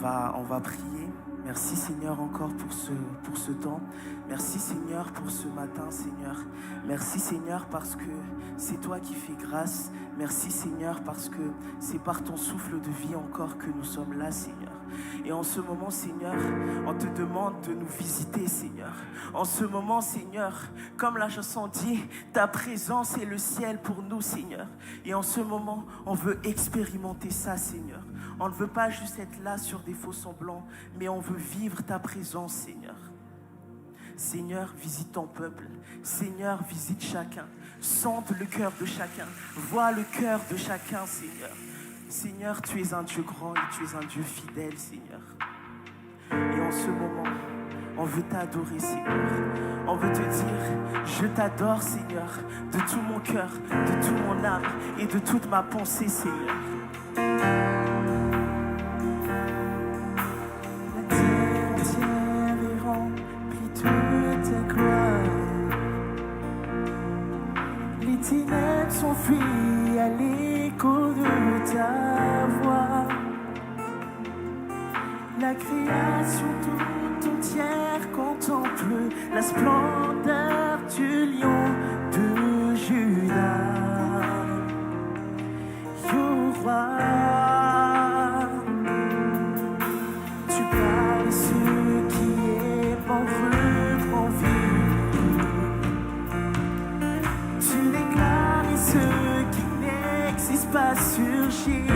va, on va prier. Merci Seigneur encore pour ce, pour ce temps. Merci Seigneur pour ce matin, Seigneur. Merci Seigneur parce que c'est toi qui fais grâce. Merci Seigneur parce que c'est par ton souffle de vie encore que nous sommes là, Seigneur. Et en ce moment, Seigneur, on te demande de nous visiter, Seigneur. En ce moment, Seigneur, comme la chanson dit, ta présence est le ciel pour nous, Seigneur. Et en ce moment, on veut expérimenter ça, Seigneur. On ne veut pas juste être là sur des faux semblants, mais on veut vivre ta présence, Seigneur. Seigneur, visite ton peuple. Seigneur, visite chacun. Sonde le cœur de chacun. Vois le cœur de chacun, Seigneur. Seigneur, tu es un Dieu grand et tu es un Dieu fidèle, Seigneur. Et en ce moment, on veut t'adorer, Seigneur. On veut te dire, je t'adore, Seigneur, de tout mon cœur, de tout mon âme et de toute ma pensée, Seigneur. La terre entière est remplie de ta gloire. Les ténèbres s'enfuient à l'écho de ta voix. La création tout entière contemple la splendeur du lion de Judas. Ô roi, tu parles ce qui est mort reprend vie. Tu déclares et ce qui n'existe pas surgit.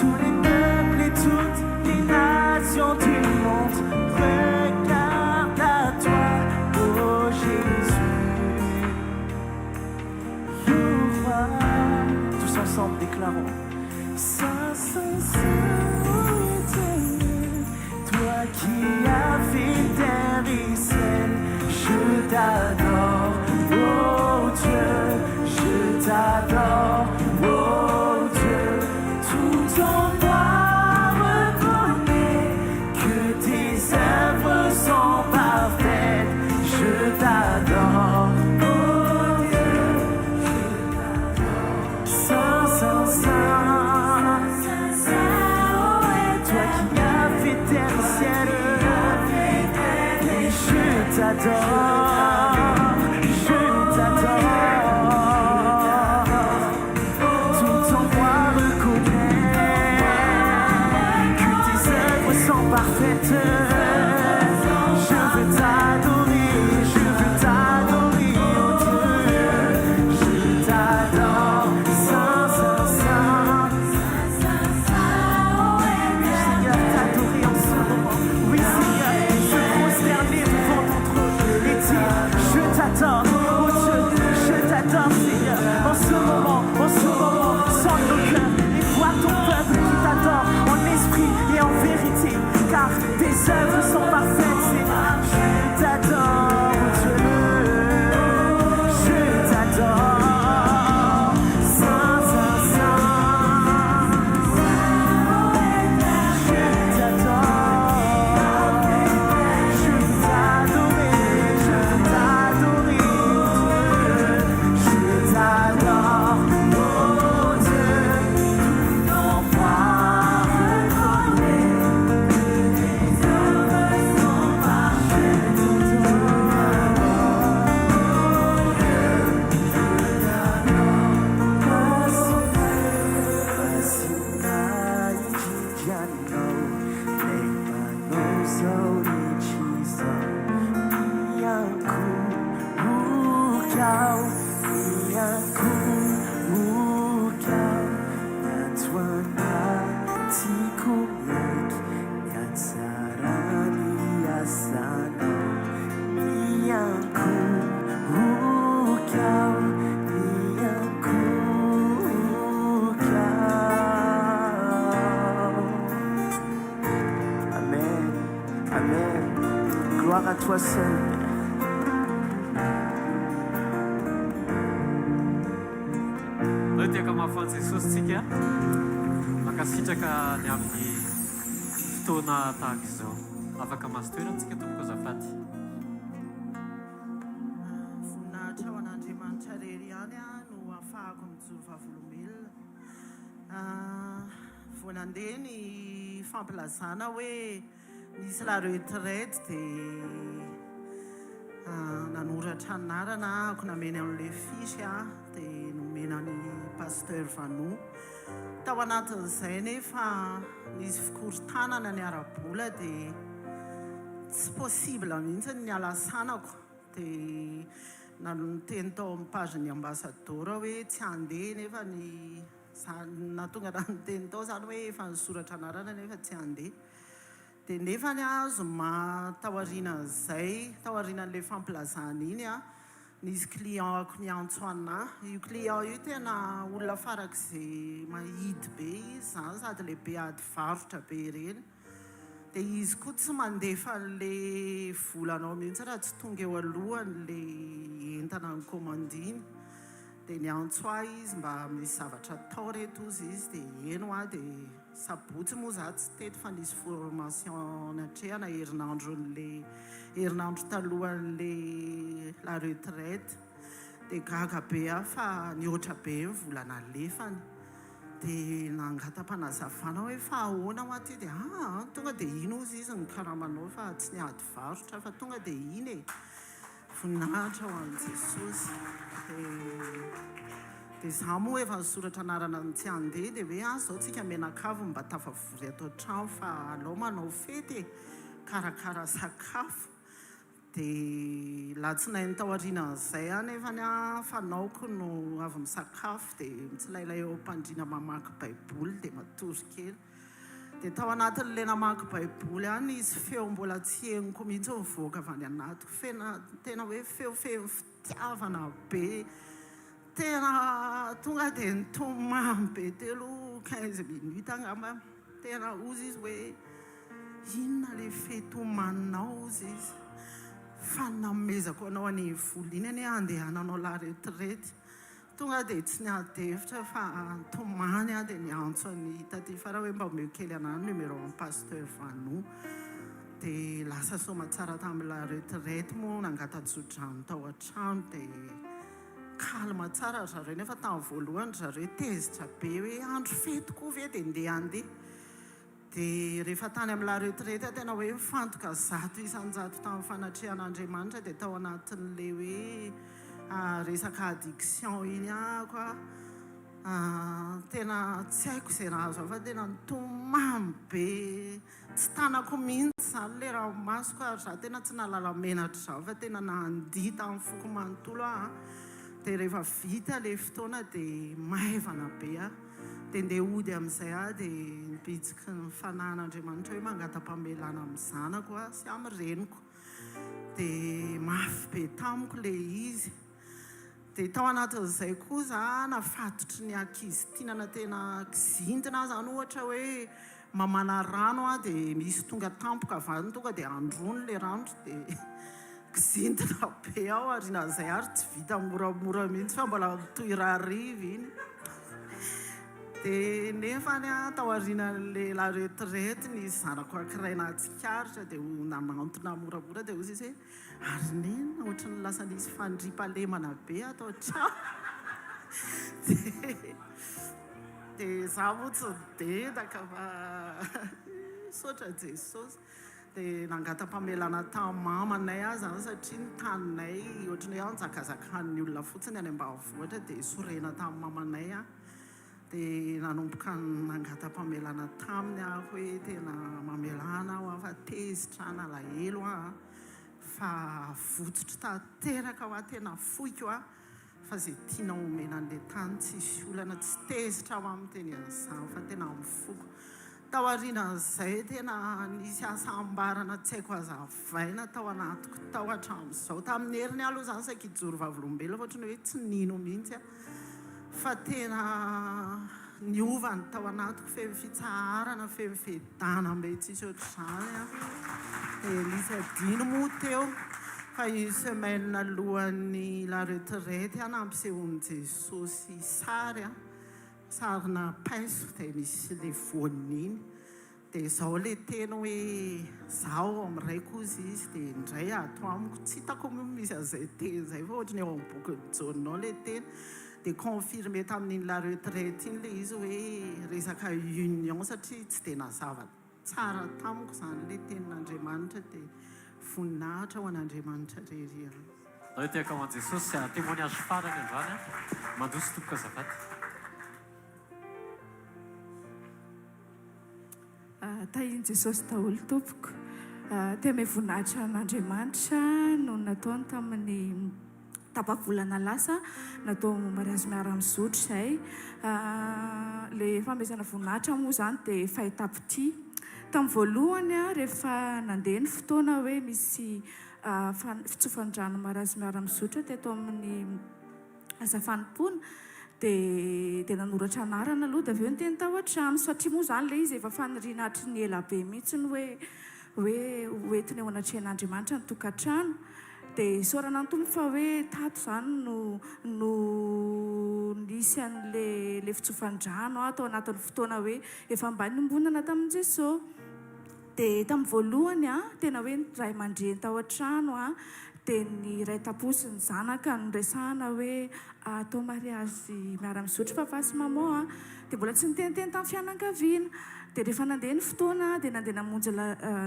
Tous les peuples et toutes les nations du monde regardent à toi, ô Jésus, ô roi. Tous ensemble déclarons. Saint, Saint, Saint, ô Éternel, toi qui as fait terre et ciel, je t'adore, ô Dieu, je t'adore, ô Dieu, tout en moi reconnaît que tes œuvres sont parfaites, je t'adore, ô Dieu, Saint, Saint, Saint, toi qui as fait terre et ciel, et je t'adore, je t'adore. Tout en moi reconnaît que tes œuvres sont parfaites. Je veux t'adorer, je veux t'adorer, oh Dieu. Je t'adore, Saint, Saint, Saint. Oui, Seigneur, t'adorer en ce moment. Oui, Seigneur, se prosterner devant ton trône et dire, je t'adore, oh Dieu, je t'adore, Seigneur. En ce moment, sonde nos cœurs et vois ton peuple qui t'adore en esprit et en vérité, car tes œuvres sont parfaites, Seigneur. Je t'adore, oh Dieu, je t'adore. Saint, Saint, Saint. Je t'adore, je veux t'adorer, je veux t'adorer, Dieu. Je t'adore, oh Dieu. Tout en moi reconnaît que tes œuvres sont parfaites. Je t'adore, oh Dieu, je t'adore. Masina indrindranao, lay manao zao rehetra izao. Miankohoka aho, miankohoka aho. Miantso anatiko miaiky ny hatsaran'ny asanao. Miankohoka aho, miankohoka aho. Amen. Amen. Gloire à toi seul, Père. Aleo tehaka mafy ho an'i Jesosy tsika. Mankasitraka ny amin'ny fotoana tahaka izao. Afaka mahazo toerana tsika tompoko azafady. Voninahitra ho an'Andriamanitra irery ihany no ahafahako mijoro vavolombelona. nandeha ny fampilazana hoe nisy la retraite dia nanoratra anarana ahako, nameny an'ilay fiche aho dia nomena ny pasteur Vano. Tao anatin'izay nefa nisy fikorontanana ny ara-bola dia tsy possible mihitsy ny nialasanako dia niteny tao amin'ny page-n'ny ambassador hoe tsy handeha nefa ny nahatonga ahy niteny tao izany hoe efa nisoratra anarana nefa tsy handeha. Dia nefany aho zoma taorianan'izay, taorianan'ilay fampilazana iny an, nisy client-ko niantso anà. Io client io tena olona farak'izay mahidy be izy izany sady ilay be ady varotra be ireny. Dia izy koa tsy mandefa an'ilay volanao mihitsy raha tsy tonga eo alohany ilay entana nocommandiny. Dia niantso ahy izy mba misy zavatra atao re tozy izy dia eny hoa dia. Sabotsy moa za tsy teto fa nisy formation natrehana herinandron'le herinandro talohan'le la retraite dia gaga be aho fa nihoatra be ny vola nalefany dia nangata-panazavana hoe fa ahoana hoa ty dia aa tonga dia iny hozy izy ny karamanao fa tsy niady varotra fa tonga dia iny e. Voninahitra ho an'i Jesosy. Dia izaho moa efa nisoratra anarana ny tsy handeha dia hoe ah izao tsika mianakavy mba tafavory ato an-trano fa alao manao fety e, karakara sakafo. Dia latsinainy tao aorianan'izay aho nefany ah fanaoko no avy misakafo dia mitsilailay eo am-pandriana mamaky baiboly dia matory kely. Dia tao anatin'ilay namaky Baiboly aho nisy feo mbola tsy henoko mihitsy nivoaka avy any anatiko. Fena, tena hoe feo feno fitiavana be. Tena tonga dia nitomany be teo aloha quinze minutes angamba. Tena hozy izy hoe inona ilay fety omaninao hozy izy. Fa ny nanomezako anao an'iny vola iny anie handehananao la retraite. Tonga dia tsy niady hevitra fa nitomany aho dia niantso an'i Taty Fara hoe mba omeo kely anah ny numéro an'i Pasteur Vanou. Dia lasa soamatsara tamin'ny la retraite moa nangata-tsodrano tao an-trano dia calme tsara ry zareo nefa tamin'ny voalohany ry zareo tezitra be hoe andro fety koa ve dia ndeha handeha. Dia rehefa tany amin'ny la retraite aho tena hoe nifantoka 100% tamin'ny fanatrehan'Andriamanitra dia tao anatin'ilay hoe resaka addiction iny ahako a, tena tsy haiko izay nahazo ahy fa tena nitomany be tsy tanako mihitsy izany ilay ranomasoko ary izaho tena tsy nahalala menatra izany fa tena nandihy tamin'ny foko manontolo aho dia rehefa vita ilay fotoana dia maivana be aho. Dia ndeha hody amin'izay aho dia nibitsiky ny fanahin'Andriamanitra hoe mangata-pamelana amin'ny zanako aho sy amin'ny reniko. Dia mafy be tamiko ilay izy. Dia tao anatin'izay koa za nafatotry ny ankizy tianana tena kizintina aho izany ohatra hoe mamana rano aho dia misy tonga tampoka avy any tonga dia androany ilay rano dia Kizintina be ao aorianan'izay ary tsy vita moramora mihitsy fa mbola mitohy rahariva iny. Dia nefany an, tao aorianan'ilay la retraite nisy zanako anankiray nahatsikaritra dia nanantona moramora dia hoy izy hoe ary neny ohatran'ny lasa nisy fandriampahalemana be ato an-trano. Dia izaho moa tsy nidedaka fa misaotra Jesosy. Dia nangata-pamelana tamin'ny mamanay aho izany satria ny taninay ohatran'ny hoe anjakazakan'ny olona fotsiny any ambanivohitra dia sorena tamin'ny mamanay aho. Dia nanomboka nangata-pamelana taminy aho hoe tena mamelana aho fa tezitra aho, nalahelo aho fa votsotra tanteraka ho aho, tena foiko aho fa izay tianao omena an'ilay tany tsisy olana, tsy tezitra aho amin'ny teny an'izany fa tena amin'ny foko. Tao aorianan'izay tena nisy hasambarana tsy haiko hazavaina tao anatiko tao hatramin'izao. Tamin'ny heriny aho aloha izany saika hijoro vavolombelona fa ohatran'ny hoe tsy nino mihitsy aho fa tena niova ny tao anatiko, feno fitsaharana, feno fiadanam-be tsisy ohatr'izany aho. Dia nisy adino moa teo fa une semaine alohan'ny la retraite aho nampisehoan'i Jesosy sary aho. Sarina paiso dia misy le voany iny dia izao le teny hoe zaho ao amin'ny raiko hozy izy dia indray ato amiko tsy hitako moa misy an'izay teny izay fa ohatry ny ao amin'ny bokin'i Jaona ao le teny. Dia confirmé tamin'iny la retraite iny ilay izy hoe resaka union satria tsy dia nazava tsara tamiko izany ilay tenin'Andriamanitra dia voninahitra ho an'Andriamanitra irery ihany. Ndao hitehaka ho an'i Jesosy témoignage farany androany an! Mandroso tompoko azafady. Tahian'i Jesosy daholo tompoko. Te hanome voninahitra an'Andriamanitra noho ny nataony tamin'ny tapa-bolana lasa natao mariazy miara-mizotra izay. Ilay fanomezana voninahitra moa izany dia fahitam-pitia. Tamin'ny voalohany rehefa nandeha ny fotoana hoe misy fitsofan-drano mariazy miara-mizotra teto amin'ny asa fanompoana dia dia nanoratra anarana aloha dia avy eo niteny tao an-trano satria moa izany ilay izy efa faniriana hatry ny ela be mihitsy hoe hoe ho entina eo anatrehan'Andriamanitra ny tokantrano dia isaorana ny Tompo fa hoe tato izany no no nisy an'ilay ilay fitsofan-drano tao anatin'ny fotoana hoe efa mba niombonana tamin'i Jesosy. Dia tamin'ny voalohany an, tena hoe ny ray aman-dreny tao an-trano an, dia ny iray tampo sy ny zanaka no niresahana hoe atao mariazy miara-mizotra papa sy maman an, dia mbola tsy niteniteny tamin'ny fianakaviana. Dia rehefa nandeha ny fotoana dia nandeha namonjy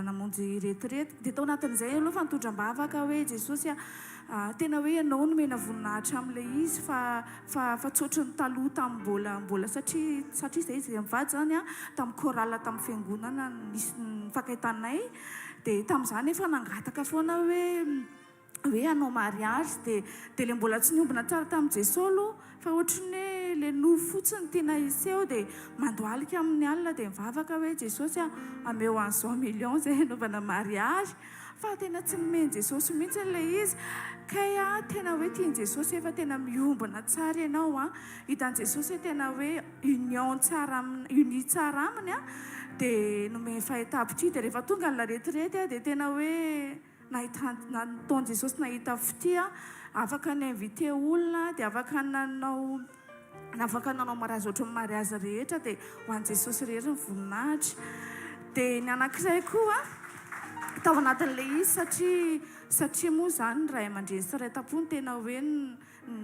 namonjy retirety, dia tao anatin'izay aloha fa nitondra am-bavaka hoe Jesosy a, tena hoe Ianao no omena voninahitra amin'ilay izy fa Fa fa tsy ohatry ny taloha tamin'ny mbola mbola satria satria izay izy mivady izany an, tamin'ny chorale tamin'ny fiangonana nisy nifankahitanay dia tamin'izany efa nangataka foana hoe hoe hanao mariage dia dia ilay mbola tsy niombona tsara tamin'i Jesoa aloha fa ohatry ny hoe ilay nofy fotsiny tiana hiseho dia mandohalika amin'ny alina dia mivavaka hoe Jesosy a, ameo an'izao millions izay hanaovana mariage. Fa tena tsy nomen'i Jesosy mihitsy ilay izy. Kay a, tena hoe tian'i Jesosy efa tena miombona tsara ianao a. Hitan'i Jesosy hoe tena hoe union tsara aminy, unis tsara aminy a. Dia nomeny fahitam-pitia. Dia rehefa tonga ny laretirety a, dia tena hoe nahita, nataon'i Jesosy nahita fitia, afaka ni-inviter olona, dia afaka nanao, afaka nanao mariazy ohatran'ny mariazy rehetra dia ho an'i Jesosy irery ny voninahitra. Dia ny anankiray koa tao anatin'ilay izy satria satria moa izany ny ray aman-dreny sy ray tam-po no tena hoe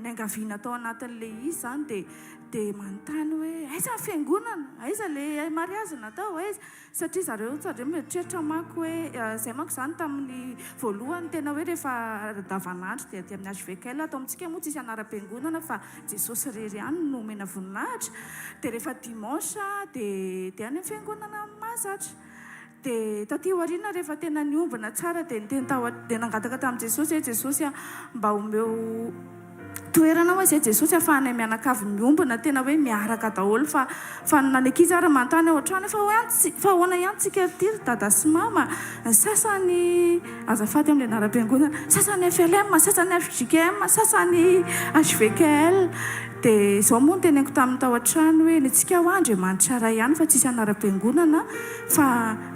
niangaviana tao anatin'ilay izy izany dia dia manontany hoe aiza ny fiangonana? Aiza ilay mariazy natao? Aiza? Satria zareo zareo mieritreritra manko hoe zay manko zany tamin'ny voalohany tena hoe rehefa andavanandro dia aty amin'ny HVKL ato amintsika moa tsisy anaram-piangonana fa Jesosy irery ihany no omena voninahitra dia rehefa dimanche dia dia any amin'ny fiangonana mahazatra dia taty aoriana rehefa tena niombona tsara dia niteny tao dia nangataka tamin'i Jesosy hoe Jesosy a mba omeo toerana hoa izay Jesosy afahanay mianakavy miombona tena hoe miaraka daholo fa fa na ny ankizy ary manontany ao an-trano hoe fa hoe any fa ahoana ihany tsika ry ty ry dada sy mama ny sasany azafady amin'ilay anaram-piangonana sasany FLM sasany fjkm sasany HVKL dia izao moa no teneniko tamin'ny tao an-trano hoe ny antsika hoa Andriamanitra iray ihany fa tsisy anaram-piangonana fa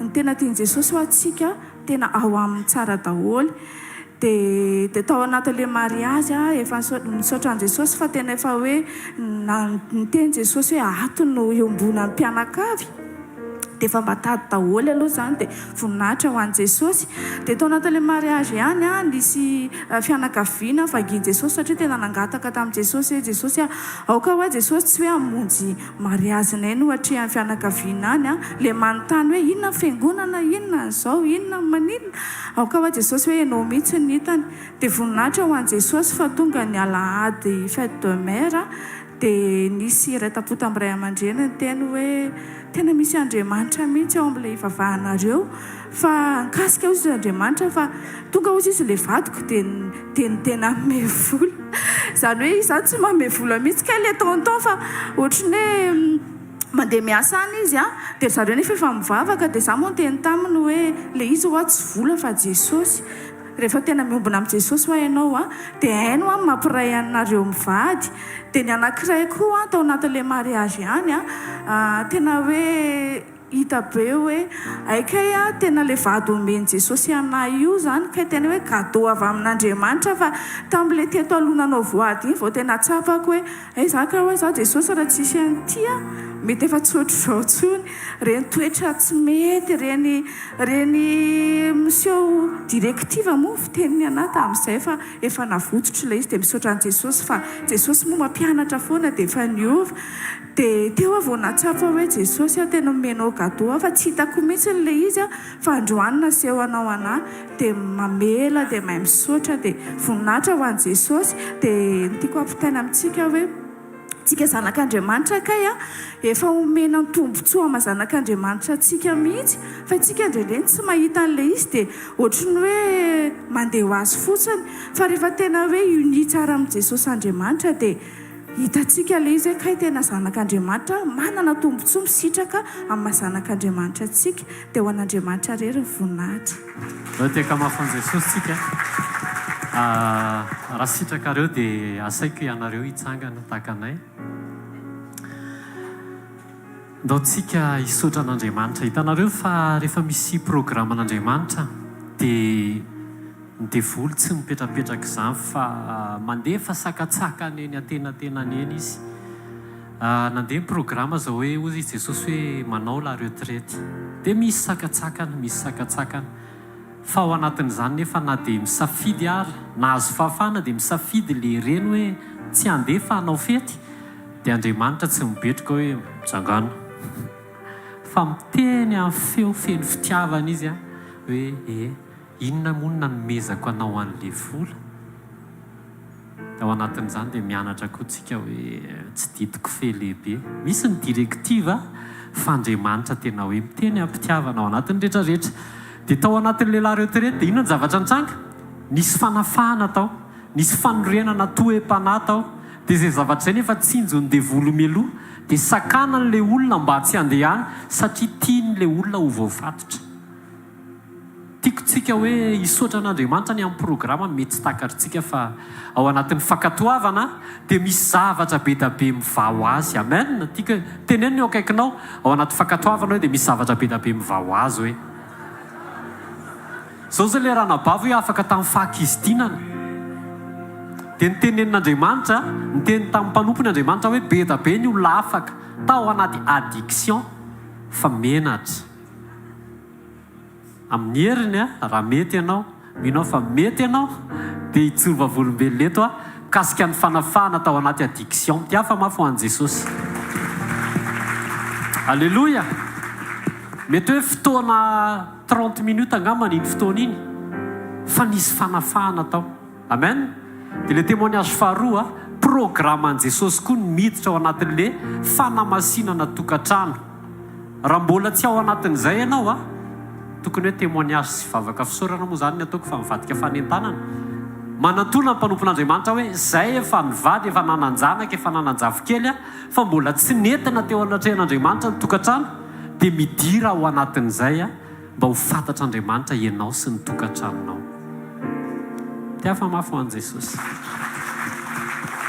ny tena tian'i Jesosy hoa tsika tena ao aminy tsara daholo Dia dia tao anatin'ilay mariazy aho efa nisaotra an'i Jesosy fa tena efa hoe niteny Jesosy hoe ato no iombonan'ny mpianakavy. Dia efa mba tady daholo aloha izany dia voninahitra ho an'i Jesosy. Dia tao anatin'ilay mariazy ihany aho nisy fianakaviana vangian'i Jesosy satria tena nangataka tamin'i Jesosy hoe Jesosy a, aoka hoa Jesosy tsy hoe hamonjy Mariazinay no atrehan'ny fianakaviana any an, le manontany hoe inona ny fiangonana, inona ny zao, inona ny maninona, aoka hoa Jesosy hoe ianao mihitsy no hitany. Dia voninahitra ho an'i Jesosy fa tonga ny alahady fête de mère dia nisy iray tampo tamin'ny ray aman-dreny niteny hoe tena misy Andriamanitra mihitsy ao amin'ilay ivavahanareo fa nikasika hozy izy Andriamanitra fa tonga hozy izy ilay vadiko dia dia dia nanome vola. Izany hoe izaho tsy manome vola mihitsy kay ilay tonton fa ohatry ny hoe mandeha miasa any izy an, dia ry zareo nefa efa mivavaka dia izaho moa niteny taminy hoe ilay izy hoa tsy vola fa Jesosy. Rehefa tena miombona amin'i Jesosy hoa ianao an, dia hainy hoa ny mampiray anareo mivady. Dia ny anankiray koa tao anatin'ilay mariage ihany an, tena hoe Hita be hoe hay kay a tena le vady omen'i Jesosy anah io zany kay tena hoe cadeau avy amin'Andriamanitra fa tamle teto aloha nanao voady iny vao tena tsapako hoe hay za kay hoe za Jesosy raha tsisy an'ity a. mety efa tsy ohatr'izao intsony, ireny toetra tsy mety ireny, ireny miseho directive moa ny fiteniny anah tamin'izay fa efa navotsotra ilay izy dia misaotra an'i Jesosy fa Jesosy moa mampianatra foana dia efa niova. Dia teo aho vao nahatsapa hoe Jesosy a tena omenao cadeau aho fa tsy hitako mihitsy ilay izy a fa androany nasehonao anah dia mamela dia mahay misaotra dia voninahitra ho an'i Jesosy dia ny tiako hampitaina amintsika hoe tsika zanak'Andriamanitra kay a efa omena ny tombotsoa maha zanak'Andriamanitra antsika mihitsy fa isika indraindray no tsy mahita an'ilay izy dia ohatry ny hoe mandeha ho azy fotsiny fa rehefa tena hoe unis tsara amin'i Jesosy Andriamanitra dia Hitantsika ilay izy hoe kay tena zanak'Andriamanitra, manana tombontsoa misitraka amin'ny maha zanak'Andriamanitra antsika, dia ho an'Andriamanitra irery ny voninahitra. Ndao tehaka mafy an'i Jesosy tsika a. Raha sitrakareo dia asaiko ianareo hitsangana tahaka anay. Ndao tsika hisaotra an'Andriamanitra. Hitanareo fa rehefa misy programan'Andriamanitra dia Ny devoly tsy mipetrapetraka izany fa mandefa sakantsakana eny antenatenany eny izy. Nandeha ny programa izao hoe hozy i Jesosy hoe manao la retraite. Dia misy sakantsakana, misy sakantsakana. Fa ao anatin'izany nefa na dia misafidy ary, nahazo fahafahana dia misafidy le reny hoe tsy handeha fa hanao fety, dia Andriamanitra tsy mibetroka hoe mitsangàna. Fa miteny amin'ny feo feno fitiavana Izy hoe ee. Inona moa no nanomezako anao an'ilay vola? Ao anatin'izany dia mianatra koa tsika hoe tsy didiko fe lehibe. Misy ny directive fa Andriamanitra tena hoe miteny am-pitiavana ao anatin'ny rehetra rehetra. Dia tao anatin'ilay la retraite dia inona ny zavatra nitranga? Nisy fanafahana tao, nisy fanorenana toe-panahy tao. Dia izay zavatra izay nefa tsinjon'ny devoly mialoha dia sakanany ilay olona mba tsy handeha any satria tiany ilay olona ho voafatotra. Tiako tsika hoe hisaotra an'Andriamanitra ny amin'ny programa mety tsy takatritsika fa ao anatin'ny fankatoavana dia misy zavatra be da be mivaha ho azy. Amen! Tiako hoe teneno ny eo akaikinao ao anaty fankatoavana hoe dia misy zavatra be da be mivaha ho azy hoe. Zao zao ilay ranabavy hoe afaka tamin'ny fahakizitinana. Dia nitenenin'Andriamanitra, niteny tamin'ny mpanompony Andriamanitra hoe be da be ny olona afaka tao anaty addiction fa menatra. Amin'ny heriny a, raha mety ianao, mino aho fa mety ianao, dia hijoro vavolombelona eto aho mikasika ny fanafahana tao anaty addiction. Mitiafa mafy ho an'i Jesosy. Aleloia! Mety hoe fotoana trente minutes angambany iny fotoana iny, fa nisy fanafahana tao. Amen! Dia ilay témoignage faharoa, programan'i Jesosy koa ny miditra ao anatin'le fanamasinana tokantrano. Raha mbola tsy ao anatin'izay ianao a, tokony hoe témoignage sy vavaka fisaorana moa izany ny ataoko fa mivadika fanentanana. Manantona ny mpanompon'Andriamanitra hoe izay efa nivady, efa nanan-janaka, efa nanan-jafikely fa mbola tsy nentina teo anatrehan'Andriamanitra ny tokantrano dia midira ao anatin'izay a. Mba ho fantatr'Andriamanitra ianao sy ny tokantranonao. Tiafa mafy ho an'i Jesosy.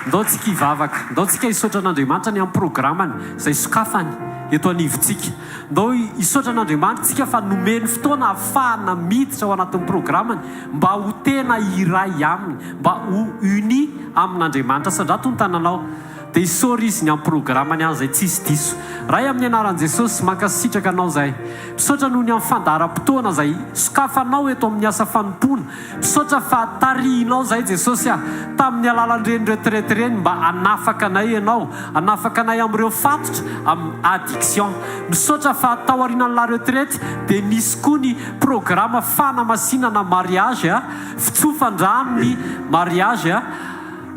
Ndao tsika hivavaka. Ndao tsika hisaotra an'Andriamanitra ny amin'ny programany izay sokafany eto anivontsika. Ndao hisaotra an'Andriamanitra tsika fa nomeny fotoana ahafahana miditra ao anatin'ny programany mba ho tena iray aminy, mba ho unis amin'Andriamanitra. Sandrato ny tananao. Dia isaory izy ny amin'ny programany any izay tsisy diso. Ray amin'ny anaran'i Jesosy, mankasitraka Anao izahay. Misaotra noho ny amin'ny fandaharam-potoana izay sokafanao eto amin'ny asa fanompoana. Misaotra fa tarihinao izahay Jesosy a, tamin'ny alalan'ireny retraite ireny mba hanafaka anay Ianao, hanafaka anay amin'ireo fatotra amin'ny addiction. Misaotra fa tao aorianan'ny la retraite dia nisy koa ny programa fanamasinana mariage a, fitsofan-drano ny mariage a.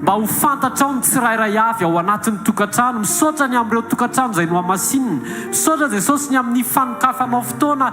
Mba ho fantatrao ny tsirairay avy ao anatin'ny tokantrano. Misaotra ny amin'ireo tokantrano izay nohamasinina. Misaotra Jesosy ny amin'ny fanokafanao fotoana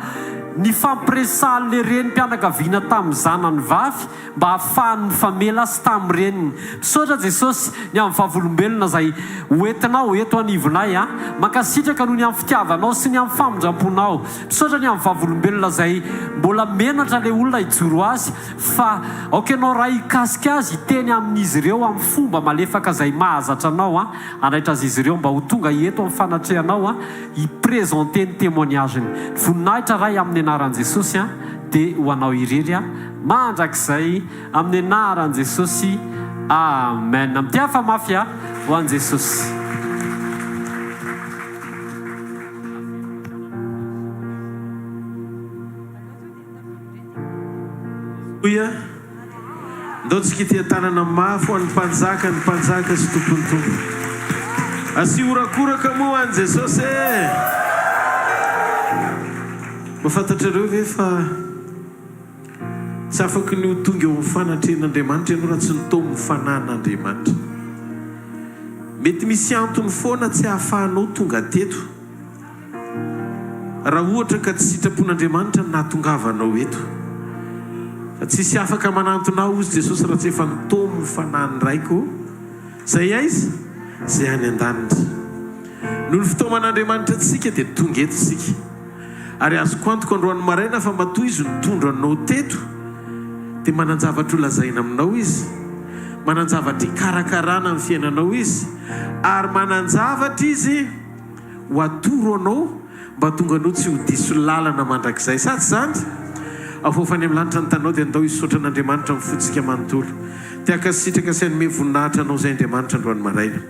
nifampiresahan'ilay renim-pianakaviana tamin'ny zanany vavy mba hahafahany mifamela sy tamin'ny reniny. Misaotra Jesosy ny amin'ny vavolombelona izay hoentinao eto anivonay. Mankasitraka noho ny amin'ny fitiavanao sy ny amin'ny famindram-ponao. Misaotra ny amin'ny vavolombelona izay mbola menatra ilay olona hijoro azy. Fa aoka ianao Ray hikasika azy hiteny amin'izy ireo amin'ny fomba malefaka izay mahazatra anao an, hanaitra azy izy ireo mba ho tonga eto amin'ny fanatrehanao an, hi-presenter ny témoignage-ny. Ny voninahitra Ray amin'ny anaran'i Jesosy an, dia ho anao irery an, mandrakizay amin'ny anaran'i Jesosy, Amen. Mitehafa mafy an, ho an'i Jesosy. Aleloia! Ndao tsika hitia-tanana mafy ho an'ny Mpanjaka ny mpanjaka sy Tompon'ny tompo. Asio horakoraka moa ho an'i Jesosy e! Mba fantatrareo ve fa tsy afaky ny ho tonga eo amin'ny fanatrehan'Andriamanitra ianao raha tsy nitaomin'ny Fanahin'Andriamanitra? Mety misy antony foana tsy ahafahanao tonga teto. Raha ohatra ka tsy sitrapon'Andriamanitra ny nahatongavanao eto. Fa tsisy afaka manantona ahy hozy Jesosy raha tsy efa nitaomin'ny Fanahin'ny Raiko Izay aiza? Izay any an-danitra. Noho ny fitaoman'Andriamanitra antsika dia tonga eto isika. Ary azoko antoka androany maraina fa matoa Izy nitondra anao teto dia manan-javatra ho lazaina aminao Izy, manan-javatra hikarakarana ny fiainanao Izy, ary manan-javatra Izy ho atoro anao mba hahatonga anao tsy ho diso lalana mandrakizay. Sa tsy izany? Avofa any amin'ny lanitra ny taninao dia andao hisaotra an'Andriamanitra amin'ny fontsika manontolo. Te hankasitraka sy hanome voninahitra anao izay Andriamanitra androany maraina.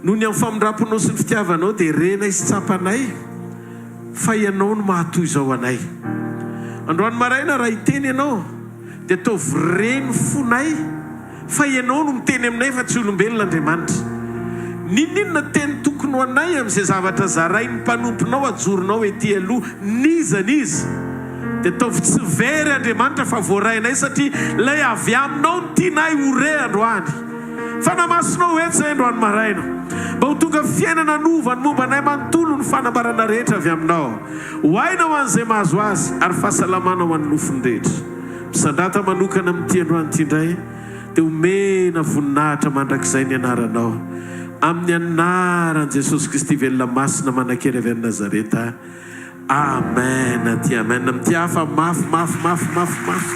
Noho ny amin'ny famindram-ponao sy ny fitiavanao dia renay sy tsapanay fa Ianao no mahatoy izao anay. Androany maraina raha hiteny Ianao dia ataovy re ny fonay Fa Ianao no miteny aminay fa tsy olombelona Andriamanitra. N'inon'inona teny tokony ho anay amin'izay zavatra zarain'ny mpanomponao ajoronao ety aloha n'iza n'iza dia ataovy tsy very Andriamanitra fa voarainay satria ilay avy aminao no tianay ho re androany. Fanamasinao etsy izay androany maraina mba ho tonga fiainana hanova ny momba anay manontolo ny fanambarana rehetra avy aminao. Ho aina ho an'izay mahazo azy ary fahasalamana ho an'ny nofony rehetra. Misandrata manokana amin'ity androany ity indray dia omena voninahitra mandrakizay ny anaranao. Amin'ny anaran'i Jesosy Kristy velona masina manan-kery avy any Nazareta. Amen aty amen. Amin'ity hafa mafy mafy mafy mafy mafy.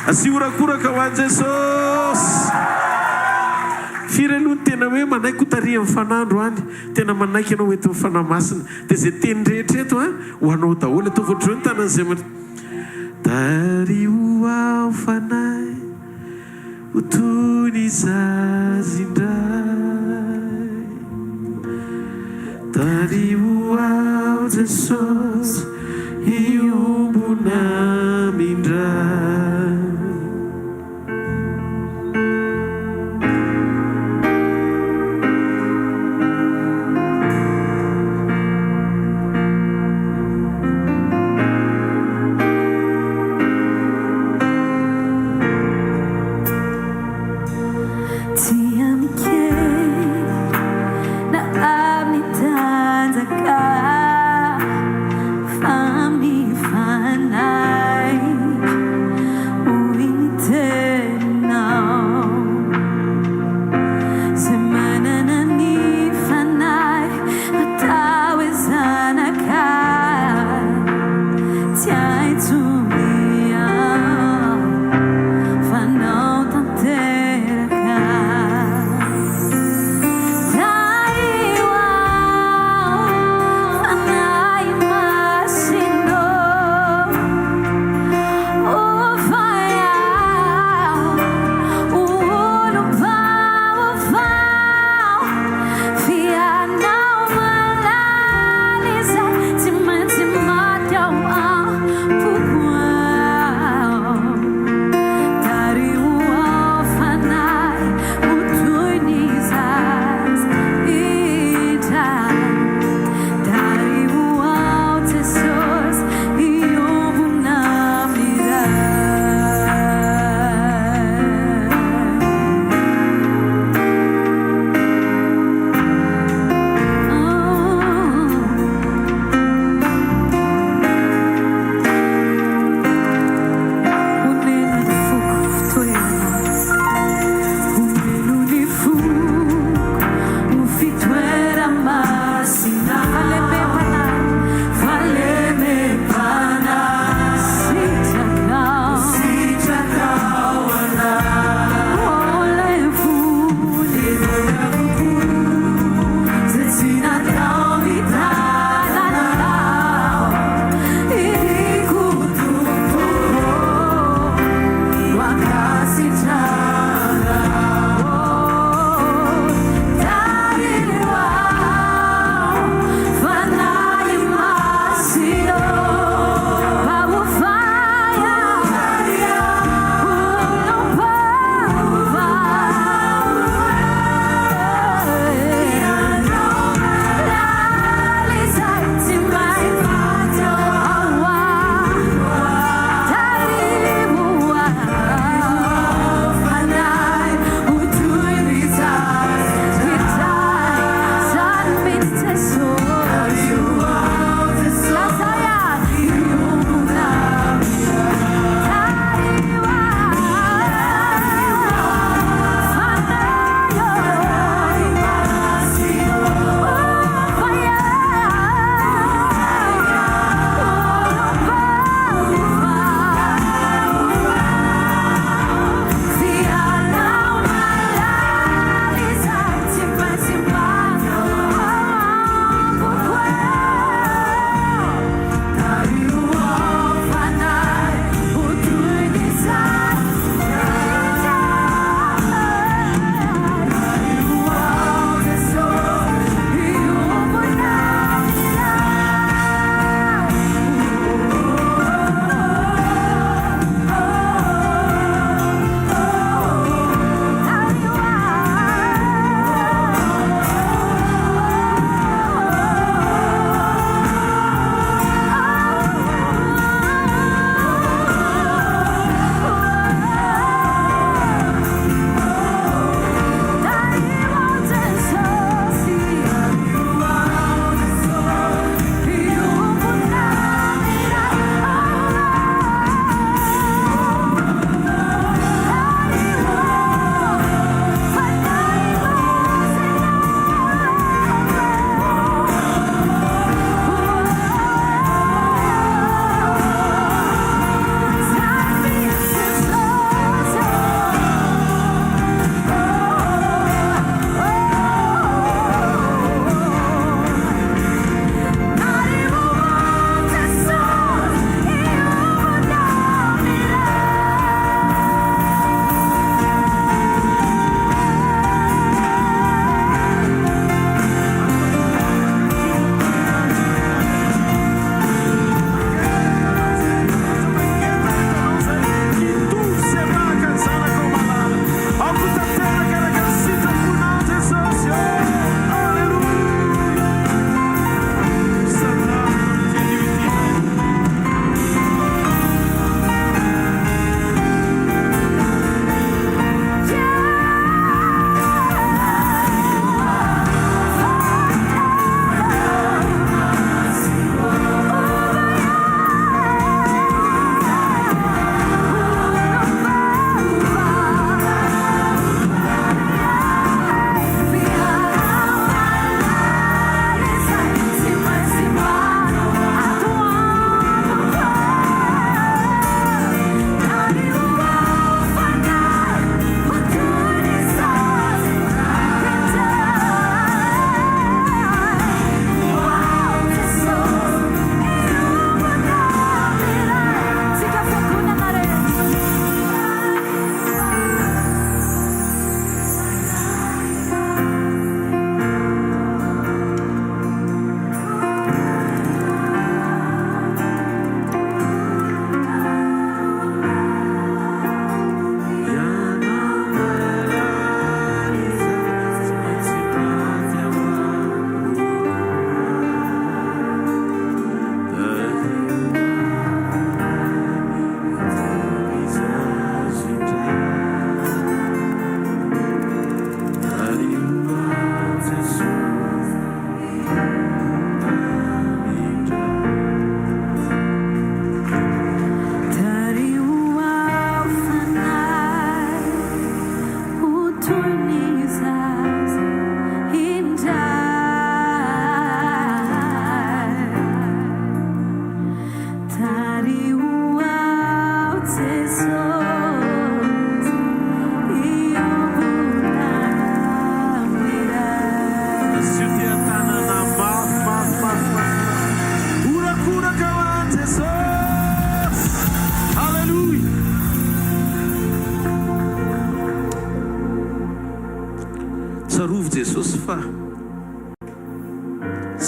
Asio horakoraka ho an'i Jesosy. Firy aloha ny tena hoe manaiky ho tarihan'ny Fanahy androany? Tena manaiky ianao ho entin'ny Fanahy Masina. Dia izay teny rehetra eto an, ho anao daholo. Ataovy ohatr'izao ny tanan'izay. Tariho aho fanahy ho toy ny zaza indray. Tariho aho Jesosy hiombona amin-dRay. Tsy amin-kery na amin'ny tanjaka fa.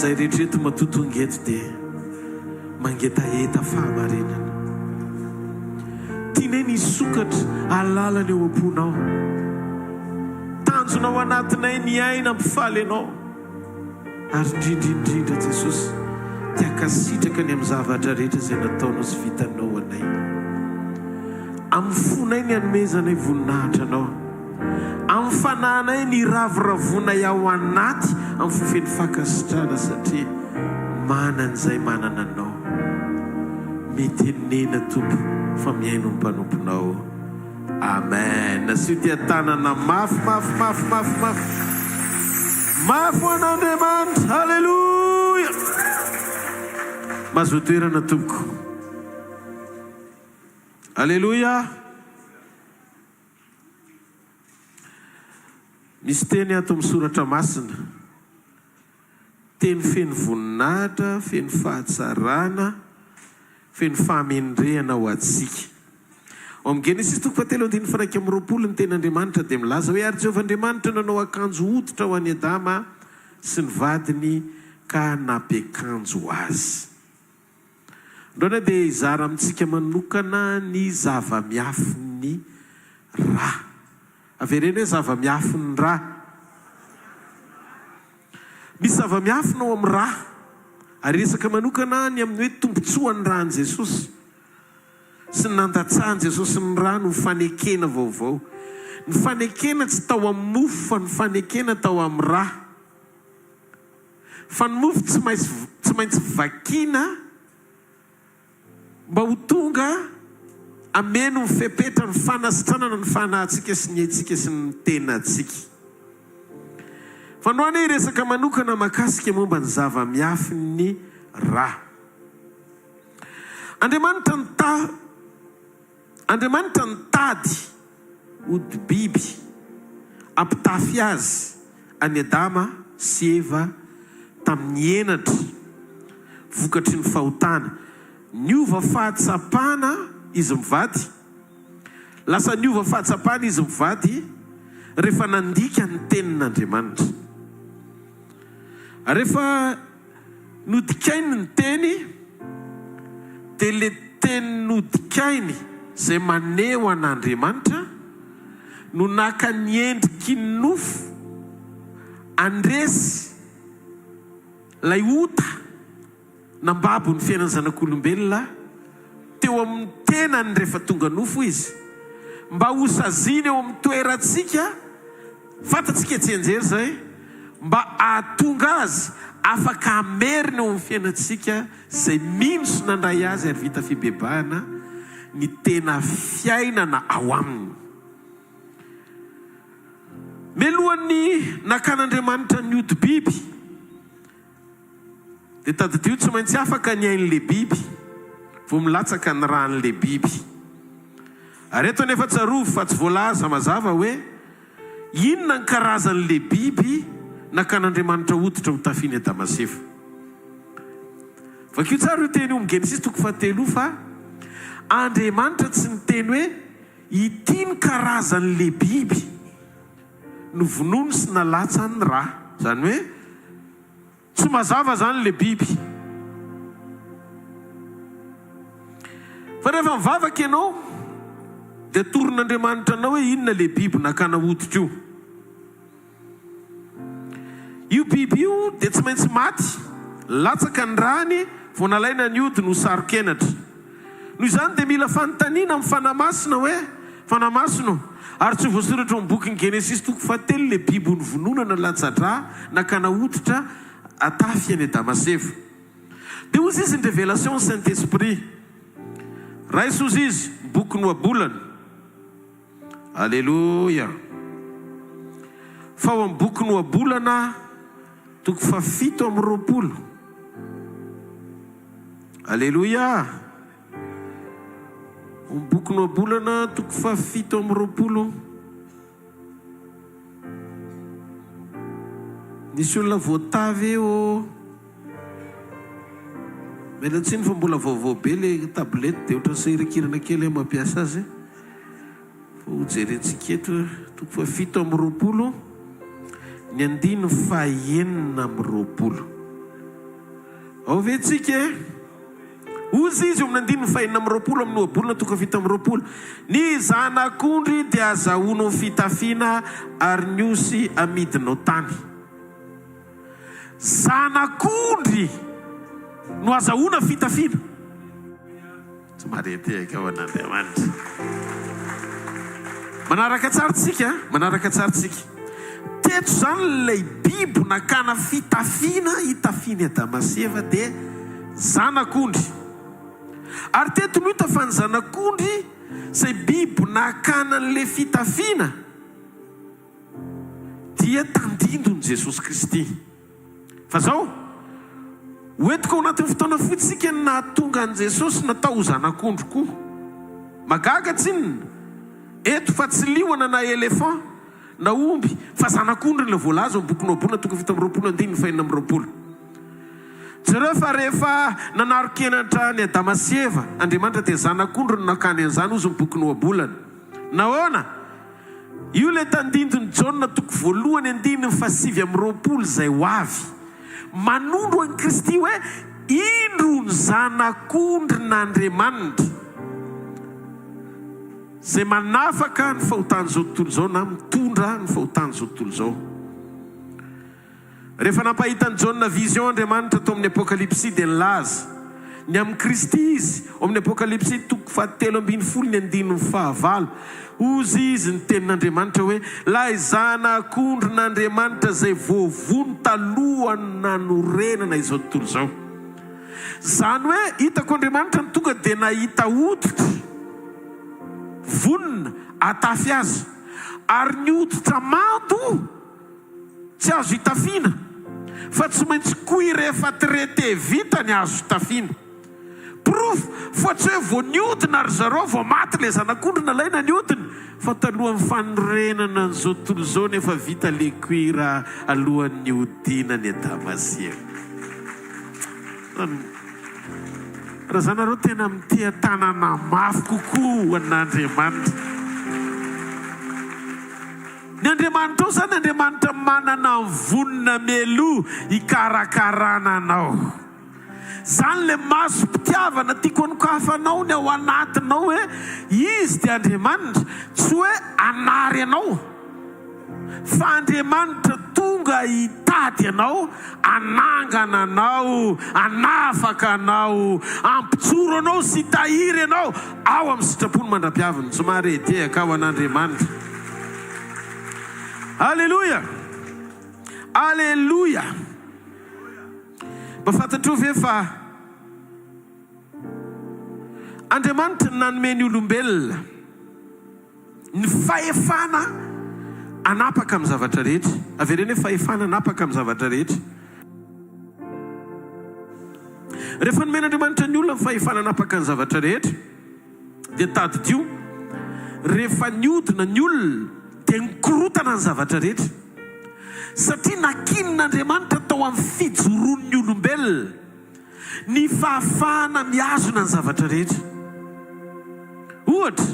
Izay rehetra eto matoa tonga eto dia mangetaheta fahamarinana. Tianay ny hisokatra alalana eo am-ponao. Tanjona ao anatinay ny aina hampifaly Anao. Ary indrindra indrindra Jesosy te hankasitraka ny amin'ny zavatra rehetra izay nataonao sy vitanao ho anay. Amin'ny fonay ny hanomezanay voninahitra Anao. Amin'ny fanahinay ny hiravoravoanay ao anaty amin'ny fo feno fankasitrahana satria manana izay manana Anao. Mitenena Tompo fa mihaino ny mpanomponao. Amen asio dia tanana mafy mafy mafy mafy mafy mafy ho an'Andriamanitra Haleloia Mahazoa toerana tompoko Aleloia Misy teny ato amin'ny soratra masina Teny feno voninahitra, feno fahatsarana, feno fahamendrehana ho antsika. Ao amin'ny Genesisy toko fahatelo andininy faha-21 ny Tenin'Andriamanitra dia milaza hoe, Ary Jehovah Andriamanitra nanao akanjo hoditra ho an'i Adama sy ny vadiny ka nampiakanjo azy. Androany aho dia hizara amintsika manokana ny zava-miafin'ny ra. Avereno hoe zava-miafin'ny ra. Misy zava-miafina ao amin'ny ra, ary hiresaka manokana ny amin'ny hoe tombontsoan'ny ran'i Jesosy sy ny nandatsahan'i Jesosy ny rany ho fanekena vaovao. Ny fanekena tsy tao amin'ny mofo fa ny fanekena tao amin'ny ra. Fa ny mofo tsy maintsy tsy maintsy vakiana mba ho tonga hameno ny fepetra ny fanasitranana ny fanahintsika sy ny aintsika sy ny tenantsika. Fa androany aho hiresaka manokana mahakasika momba ny zava-miafin'ny ra. Andriamanitra nitahy Andriamanitra nitady hodi-biby hampitafy azy an'i Adama sy Eva tamin'ny henatra vokatry ny fahotana. Niova fahatsapana izy mivady. Lasa niova fahatsapana izy mivady rehefa nandika ny tenin'Andriamanitra. Rehefa Nodikainy ny teny, dia ilay teny nodikainy izay maneho an'Andriamanitra no naka ny endriky ny nofo handresy ilay ota nambabo ny fiainan'ny zanak'olombelona teo amin'ny tenany rehefa tonga nofo izy, mba hosaziana eo amin'ny toerantsika. Fantatsika tsianjery izay mba hahatonga azy afaka hamerina eo amin'ny fiainantsika izay mino sy nandray azy ary vita fibebahana ny tena fiainana ao aminy. Melohan'ny nakan'Andriamanitra ny hodi-biby. Dia tadidio tsy maintsy afaka ny ain'ilay biby vao milatsaka ny ràn'ilay biby. Ary eto anefa tsarovy fa tsy voalaza mazava hoe inona ny karazan'ilay biby nakan'Andriamanitra hoditra ho tafian'i Adama sy Eva. Vakio tsara io teny io amin'ny Genesisy toko fahatelo io fa Andriamanitra tsy niteny hoe ity ny karazan'ilay biby novonoiny sy nalatsany rà. Izany hoe Tsy mazava zany le biby. Fa rehefa mivavaka ianao dia atoron'Andriamanitra anao hoe inona le biby nakana hoditra io. Io biby io dia tsy maintsy maty, latsaka ny rany vao nalaina ny hodiny ho saro-kenatra. Noho izany dia mila fanontaniana amin'ny Fanahy Masina hoe, Fanahy Masina ô, ary tsy voasoratra ao amin'ny bokin'ny Genesisy toko fahatelo ilay biby novonoina nalatsa-drà nakana hoditra atafy any Damaseva? Dia hozy izy ny révélation Saint Esprit. Raiso hozy izy ny bokin'ny Ohabolana. Aleloia! Fa ao amin'ny bokin'ny Ohabolana toko fahafito amby 20. Aleloia! Ao amin'ny bokin'ny Ohabolana toko fahafito amby 20. Nisy olona voatavy eo. Miala tsiny fa mbola vaovao be le tablette dia ohatran'ny sahirankirana kely aho mampiasa azy. Fa ho jerentsika eto toko faha-27 ny andininy faha-26. Ao ve tsika e? Hozy izy eo amin'ny andininy fahenina amby 20 amin'ny Ohabolana toko 27, Ny zanak'ondry dia azahoanao fitafiana ary ny osy amidinao tany. Zanak'ondry no azahoana fitafiana. Tsy maretehaka ao an'Andriamanitra. Manaraka tsara tsika, manaraka tsara tsika. Teto izany ilay bibo nakana fitafiana hitafian'i Adama sy Eva dia zanak'ondry. Ary teto no hita fa ny zanak'ondry izay bibo nakana an'ilay fitafiana dia tandindon'i Jesosy Kristy. Fa zao, ho entiko ao anatin'ny fotoana fohy tsika ny nahatonga an'i Jesosy natao ho zanak'ondry koa. Magaga tsinona, eto fa tsy liona na éléphant na omby fa zanak'ondry ilay voalaza ao amin'ny bokin'i Ohabolana toko 27 andininy fahenina 26. Jereo fa rehefa nanaron-kenatra an'i Adama sy Eva Andriamanitra dia zanak'ondry no nakany an'izany hozy ny bokin'i Ohabolana. Nahoana? Io ilay tandindon'i Jaona toko voalohany andininy faha 29 izay ho avy. Manondro an'i Kristy hoe, Indro ny Zanak'ondrin'Andriamanitra, izay manafaka ny fahotan'izao tontolo izao na mitondra ny fahotan'izao tontolo izao. Rehefa nampahita an'i Jaona vision Andriamanitra tao amin'ny Apokalypsy dia nilaza ny amin'i Kristy Izy ao amin'ny Apokalypsy toko fahatelo 12 ny andininy fahavalo. Hozy izy ny tenin'Andriamanitra hoe, Ilay Zanak'ondrin'Andriamanitra izay voavono talohan'ny nanorenana izao tontolo izao. Izany hoe hitako Andriamanitra no tonga dia nahita hoditra vonona hatafy azy. Ary ny hoditra mando Tsy azo itafiana fa tsy maintsy cuir efa traité vita ny azo itafiana. Porofo fa tsy hoe vao niodina ry zareo vao maty le zanak'ondry nalaina ny hodiny fa talohan'ny fanorenana an'izao tontolo izao no efa vita le cuir alohan'ny niodinany Adama sy Eva. Raha za nareo tena miteha tanana mafy kokoa ho an'Andriamanitra. Ny Andriamanitrao izany Andriamanitra manana ny vonona mialoha hikarakarana anao. Izany ilay masom-pitiavana tiako hanokafanao ny ao anatinao hoe Izy dia Andriamanitra, tsy hoe hanary anao fa Andriamanitra tonga hitady anao, hanangana anao, hanafaka anao, hampijoro anao sy hitahiry anao ao amin'ny sitrapony mandra-piaviny. Somary tehaka ho an'Andriamanitra. Aleloia! Aleloia! Mba fantatrao ve fa Andriamanitra no nanome ny olombelona ny fahefana hanapaka amin'ny zavatra rehetra? Avereno hoe fahefana hanapaka amin'ny zavatra rehetra. Rehefa nomen'Andriamanitra ny olona ny fahefana hanapaka ny zavatra rehetra, Dia tadidio, rehefa niodina ny olona dia nikorotana ny zavatra rehetra. Satria nakinin'Andriamanitra tao amin'ny fijoroan'ny olombelona ny fahafahana mihazona ny zavatra rehetra. Ohatra,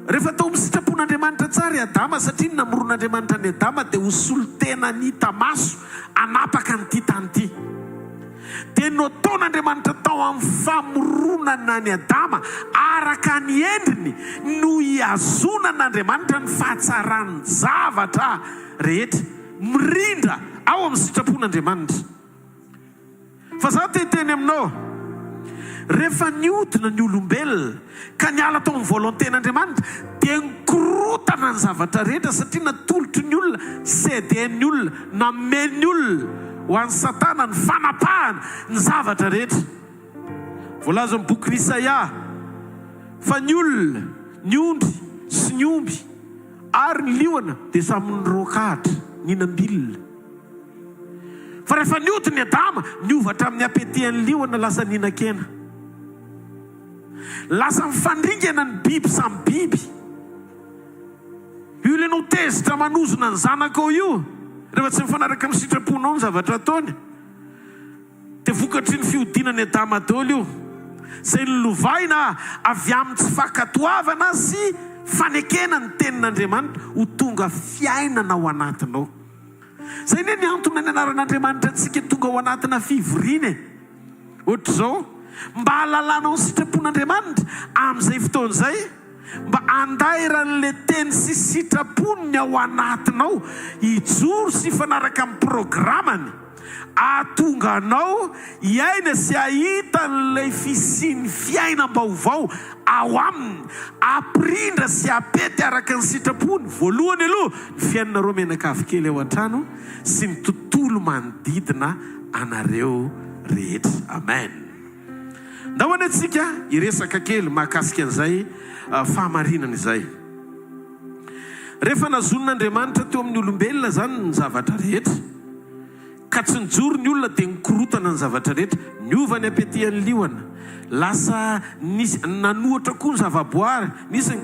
rehefa tao amin'ny sitrapon'Andriamanitra tsara i Adama, satria ny namoron'Andriamanitra an'i Adama dia ho solontenany hita maso hanapaka an'ity tany ity. Dia notaon'Andriamanitra tao amin'ny famoronana an'i Adama araka ny endriny no hihazonan'Andriamanitra ny fahatsaran'ny zavatra rehetra mirindra ao amin'ny sitrapon'Andriamanitra. Fa izaho te hiteny aminao, rehefa niodina ny olombelona ka niala tao amin'ny volonté-n'Andriamanitra, dia nikorotana ny zavatra rehetra satria natolotry ny olona, céder-n'ny olona, Namely ny olona ho an'i Satana ny fanapahana ny zavatra rehetra. Voalaza amin'ny bokin'i Isaia fa ny olona, ny ondry sy ny omby ary ny liona dia samy niroak'ahitra, nihinam-bilona. Fa rehefa niodina i Adama, niova hatramin'ny appétit-n'ny liona lasa nihinan-kena. Lasa nifandringana ny biby samy biby. Io ilay anao tezitra manozona ny zanakao io, rehefa tsy mifanaraka amin'ny sitraponao ny zavatra ataony, dia vokatry ny fihodinan'i Adama daholo io, izay nolovaina avy amin'ny tsy fankatoavana sy fanekena ny tenin'Andriamanitra ho tonga fiainana ao anatinao. Izay anie ny antony nanaran'Andriamanitra antsika tonga ao anatina fivoriana e! Ohatr'izao, mba hahalalanao ny sitrapon'Andriamanitra amin'izay fotoana izay, mba handairan'ilay teny sy sitrapony ny ao anatinao hijoro sy hifanaraka amin'ny programany, hahatonga anao hiaina sy hahita an'ilay fisian'ny fiainam-baovao ao aminy, hampirindra sy hampety araka ny sitrapony, voalohany aloha, ny fiainanareo mianakavy kely ao an-trano sy ny tontolo manodidina anareo rehetra. Amen. Ndao anie tsika hiresaka kely mahakasika an'izay fahamarinana izay. Rehefa nazonin'Andriamanitra teo amin'ny olombelona izany ny zavatra rehetra, ka tsy nijoro ny olona dia nikorotana ny zavatra rehetra, niova ny apetihan'ny liona, lasa nisy nanohatra koa ny zavaboary, nisy ny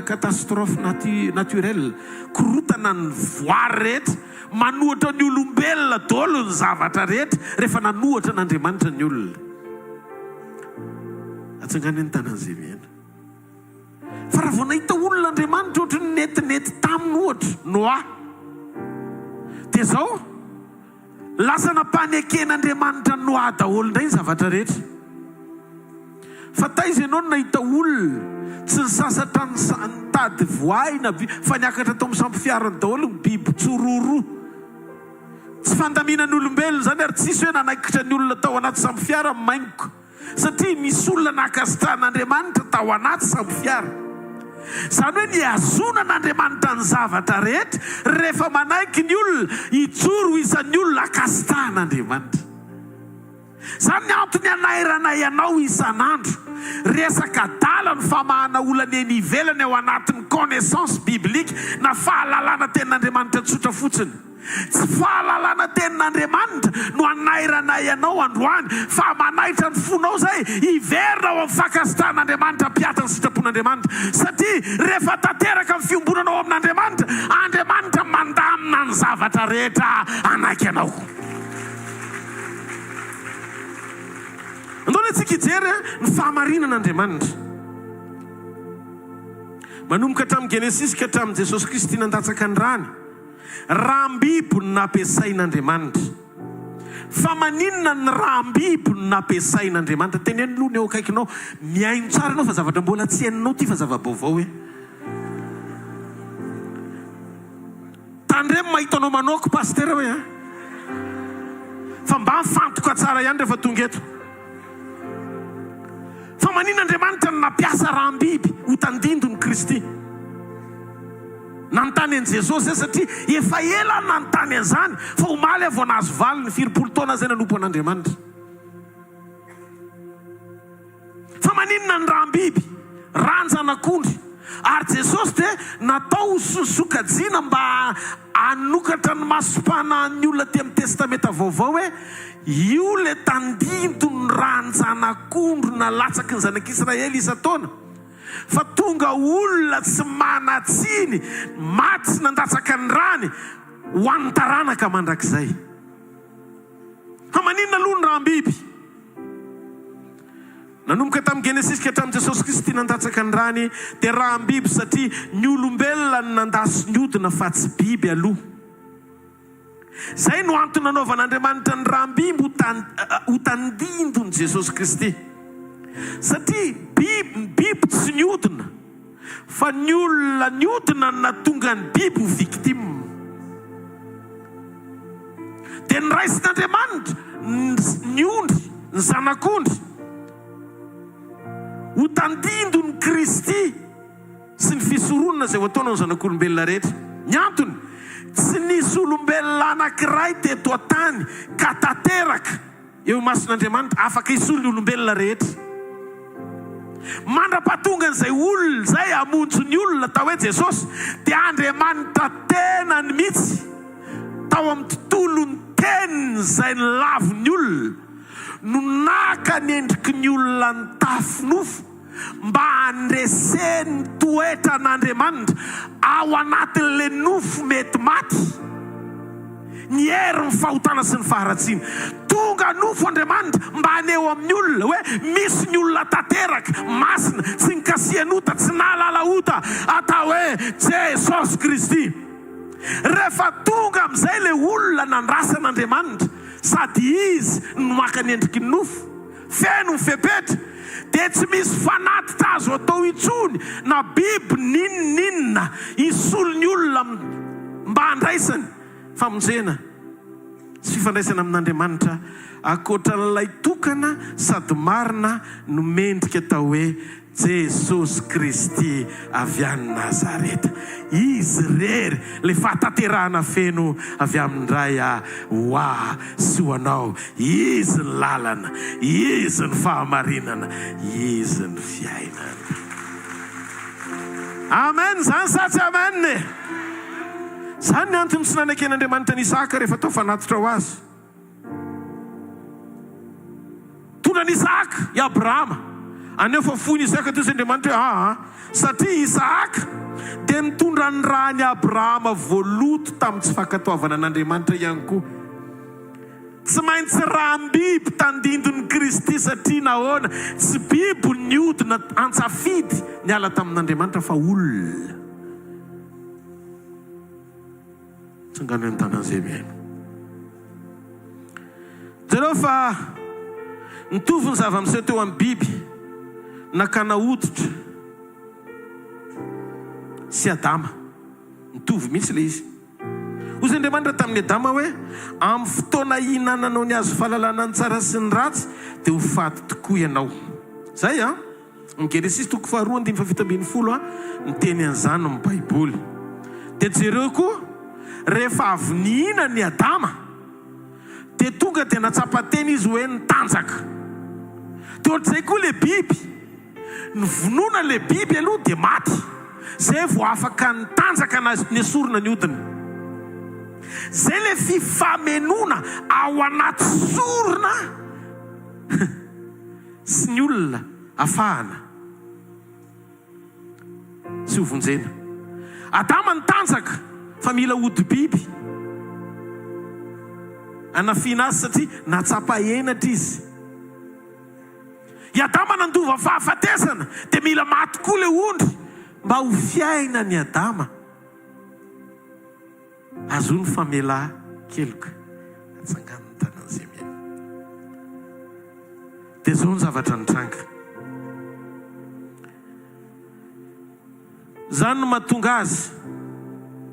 catastrophe naturelle, korotana ny voary rehetra, Manohatra ny olombelona daholo ny zavatra rehetra rehefa nanohatra an'Andriamanitra ny olona. Atsangano ny tanan'izay mihaino. Fa raha vao nahita olona Andriamanitra ohatry ny netinety taminy ohatra, Noa, dia izao, lasa nampaneken'Andriamanitra an'i Noa daholo indray ny zavatra rehetra. Fa taiza ianao no nahita olona tsy nisasatra nitady voay na biby fa niakatra tao amin'ny sambofiarany daholo ny biby tsororo. Tsy fandaminan'olombelona izany ary tsisy hoe nanaikitra ny olona tao anaty sambofiara ny maingoka satria nisy olona nankasitrahan'Andriamanitra tao anaty sambofiara. Izany hoe nihazonan'Andriamanitra ny zavatra rehetra rehefa manaiky ny olona hijoro ho isan'ny olona ankasitrahan'Andriamanitra. Izany ny antony anairanay anao isan'andro. Resaka adala ny famahana olana eny ivelany ao anatin'ny connaissance biblique na fahalalana tenin'Andriamanitra tsotra fotsiny. Tsy fahalalana tenin'Andriamanitra no anairanay anao androany fa manaitra ny fonao izay hiverina ao amin'ny fankasitrahan'Andriamanitra hampiatra ny sitrapon'Andriamanitra satria rehefa tanteraka ny fiombonanao amin'Andriamanitra, Andriamanitra mandamina ny zavatra rehetra hanaiky anao. Andao anie tsika hijery ny fahamarinan'Andriamanitra. Manomboka hatramin'ny Genesisy ka hatramin'i Jesosy Kristy nandatsaka ny rany. Ràm-biby no nampiasain'Andriamanitra. Fa maninona ny ràm-biby no nampiasain'Andriamanitra? Teneno aloha ny eo akaikinao. Mihaino tsara ianao fa zavatra mbola tsy henonao ity fa zava-baovao e. Tandremo mahita anao manaoko pasitera hoe an! Fa mba mifantoka tsara ihany rehefa tonga eto. Fa maninona Andriamanitra no nampiasa ràm-biby ho tandindon'i Kristy? Nanontany an'i Jesosy aho satria efa ela aho nanontany an'izany fa omaly aho vao nahazo valiny, firompolo taona aho izay nanompo an'Andriamanitra. Fa maninona ny ràm-biby, ràn-janak'ondry? Ary Jesosy dia natao ho sokajiana mba hanokatra ny masom-panahin'ny olona aty amin'ny Testamenta Vaovao hoe io ilay tandindon'ny ràn-janak'ondry nalatsaky ny zanak'Israely isan-taona, fa tonga olona tsy manan-tsiny, maty sy nandatsaka ny rany ho an'ny taranaka mandrakizay. Fa maninona aloha ny ràm-biby? Nanomboka tamin'ny Genesisy ka hatramin'i Jesosy Kristy nandatsaka ny rany dia ràm-biby satria ny olombelona no nandà sy niodina fa tsy biby aloha. Izay no antony nanaovan'Andriamanitra ny ràm-biby ho ho tandindon'i Jesosy Kristy. Satria biby ny biby tsy niodina fa ny olona niodina no nahatonga ny biby ho victime. Dia noraisin'Andriamanitra ny ondry, ny zanak'ondry, ho tandindon'i Kristy sy ny fisoronana izay ho ataony amin'ny zanak'olombelona rehetra. Ny antony, tsy nisy olombelona anankiray teto an-tany ka tanteraka. Eo imason'Andriamanitra, afaka hisolo ny olombelona rehetra. Mandra-pahatongan'izay olona izay hamonjy ny olona atao hoe Jesosy, dia Andriamanitra tenany mihitsy, tao amin'ny tontolon'ny Teniny izay nolavin'ny olona, no naka ny endriky ny olona nitafy nofo, mba handreseny ny toetran'Andriamanitra ao anatin'ilay nofo mety maty, ny herin'ny fahotana sy ny faharatsiana. Tonga nofo Andriamanitra mba haneho amin'ny olona hoe misy ny olona tanteraka, masina, tsy nikasihan'ota, tsy nahalala ota, atao hoe Jesosy Kristy. Rehefa tonga amin'izay ilay olona nandrasan'Andriamanitra, sady izy no maka ny endriky ny nofo, feno ny fepetra, dia tsy misy fanatitra azo atao intsony na biby n'inon'inona hisolo ny olona mba handraisany famonjena sy fifandraisana amin'Andriamanitra ankoatra an'ilay tokana sady marina no mendrika atao hoe Jesosy Kristy avy any Nazareta. Izy irery, ilay fahatanterahana feno avy amin'ny Ray ho ahy sy ho anao. Izy ny lalana, Izy ny fahamarinana, Izy ny fiainana. Amen izany sa tsy amen e? Izany ny antony tsy naneken'Andriamanitra an'i Isaka rehefa atao fanatitra ho azy. Tonga an'i Isahaka i Abrahama. Aneho fa foin'i Isaka teo Andriamanitra hoe aa, satria i Isahaka dia nitondra ny ràn'i Abrahama voaloto tamin'ny tsy fankatoavana an'Andriamanitra ihany koa. Tsy maintsy ràm-biby tandindon'i Kristy satria nahoana? Tsy biby niodina an-tsafidy niala tamin'Andriamanitra fa olona. Tsangano eo an-tanan'izay mihaino. Jereo fa nitovy ny zava-miseho teo amin'ny biby nakana hoditra sy Adama. Nitovy mihitsy ilay izy. Hoy Andriamanitra tamin'i Adama hoe, Amin'ny fotoana hihinananao ny hazo fahalalana ny tsara sy ny ratsy, dia ho faty tokoa ianao. Izay an! Ny Genesisy toko faharoa andininy faha-17 a, miteny an'izany ny Baiboly. Dia jereo koa, rehefa avy nihinana i Adama, dia tonga dia nahatsapa tena izy hoe nitanjaka. Dia ohatr'izay koa ilay biby. Novonoina ilay biby aloha dia maty, izay vao afaka nitanjaka na nesorina ny hodiny. Izay ilay fifamenoana ao anaty sorona. sy ny olona afahana sy ho vonjena. Adama nitanjaka fa mila hodi-biby hanafihina azy satria nahatsapa henatra izy. I Adama nandova fahafatesana dia mila maty koa ilay ondry mba ho fiainan'i Adama. Ahazoany famelan-keloka. Atsangano ny tanan'izay mihaino. Dia izao ny zavatra nitranga. Izany no mahatonga azy,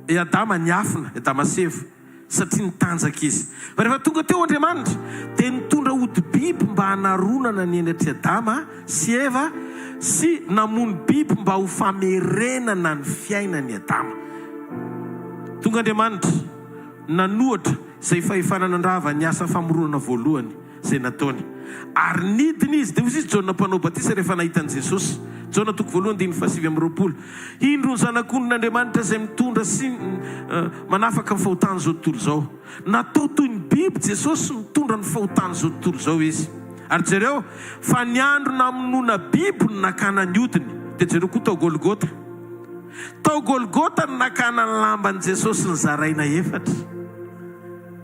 i Adama niafina, i Adama sy Eva, satria nitanjaka izy. Fa rehefa tonga teo Andriamanitra, dia nitondra hodi-biby mba hanaronana ny henatr'i Adama sy Eva, sy namono biby mba ho famerenana ny fiainan'i Adama. Tonga Andriamanitra nanohatra izay fahefana nandrava ny asa famoronana voalohany izay nataony. Ary nidina izy, dia hoy izy Jaona Mpanao Batisa rehefa nahita an'i Jesosy, Jaona toko voalohany andininy fahasivy amby 20, Indro ny Zanak'ondrin'Andriamanitra izay mitondra sy manafaka ny fahotan'izao tontolo izao. Natao toy ny biby Jesosy, nitondra ny fahotan'izao tontolo izao Izy. Ary jereo, fa ny andro namonoana biby no nakana ny hodiny. Dia jereo koa tao Golgota. Tao Golgota no nakana ny lamban'i Jesosy nozaraina efatra,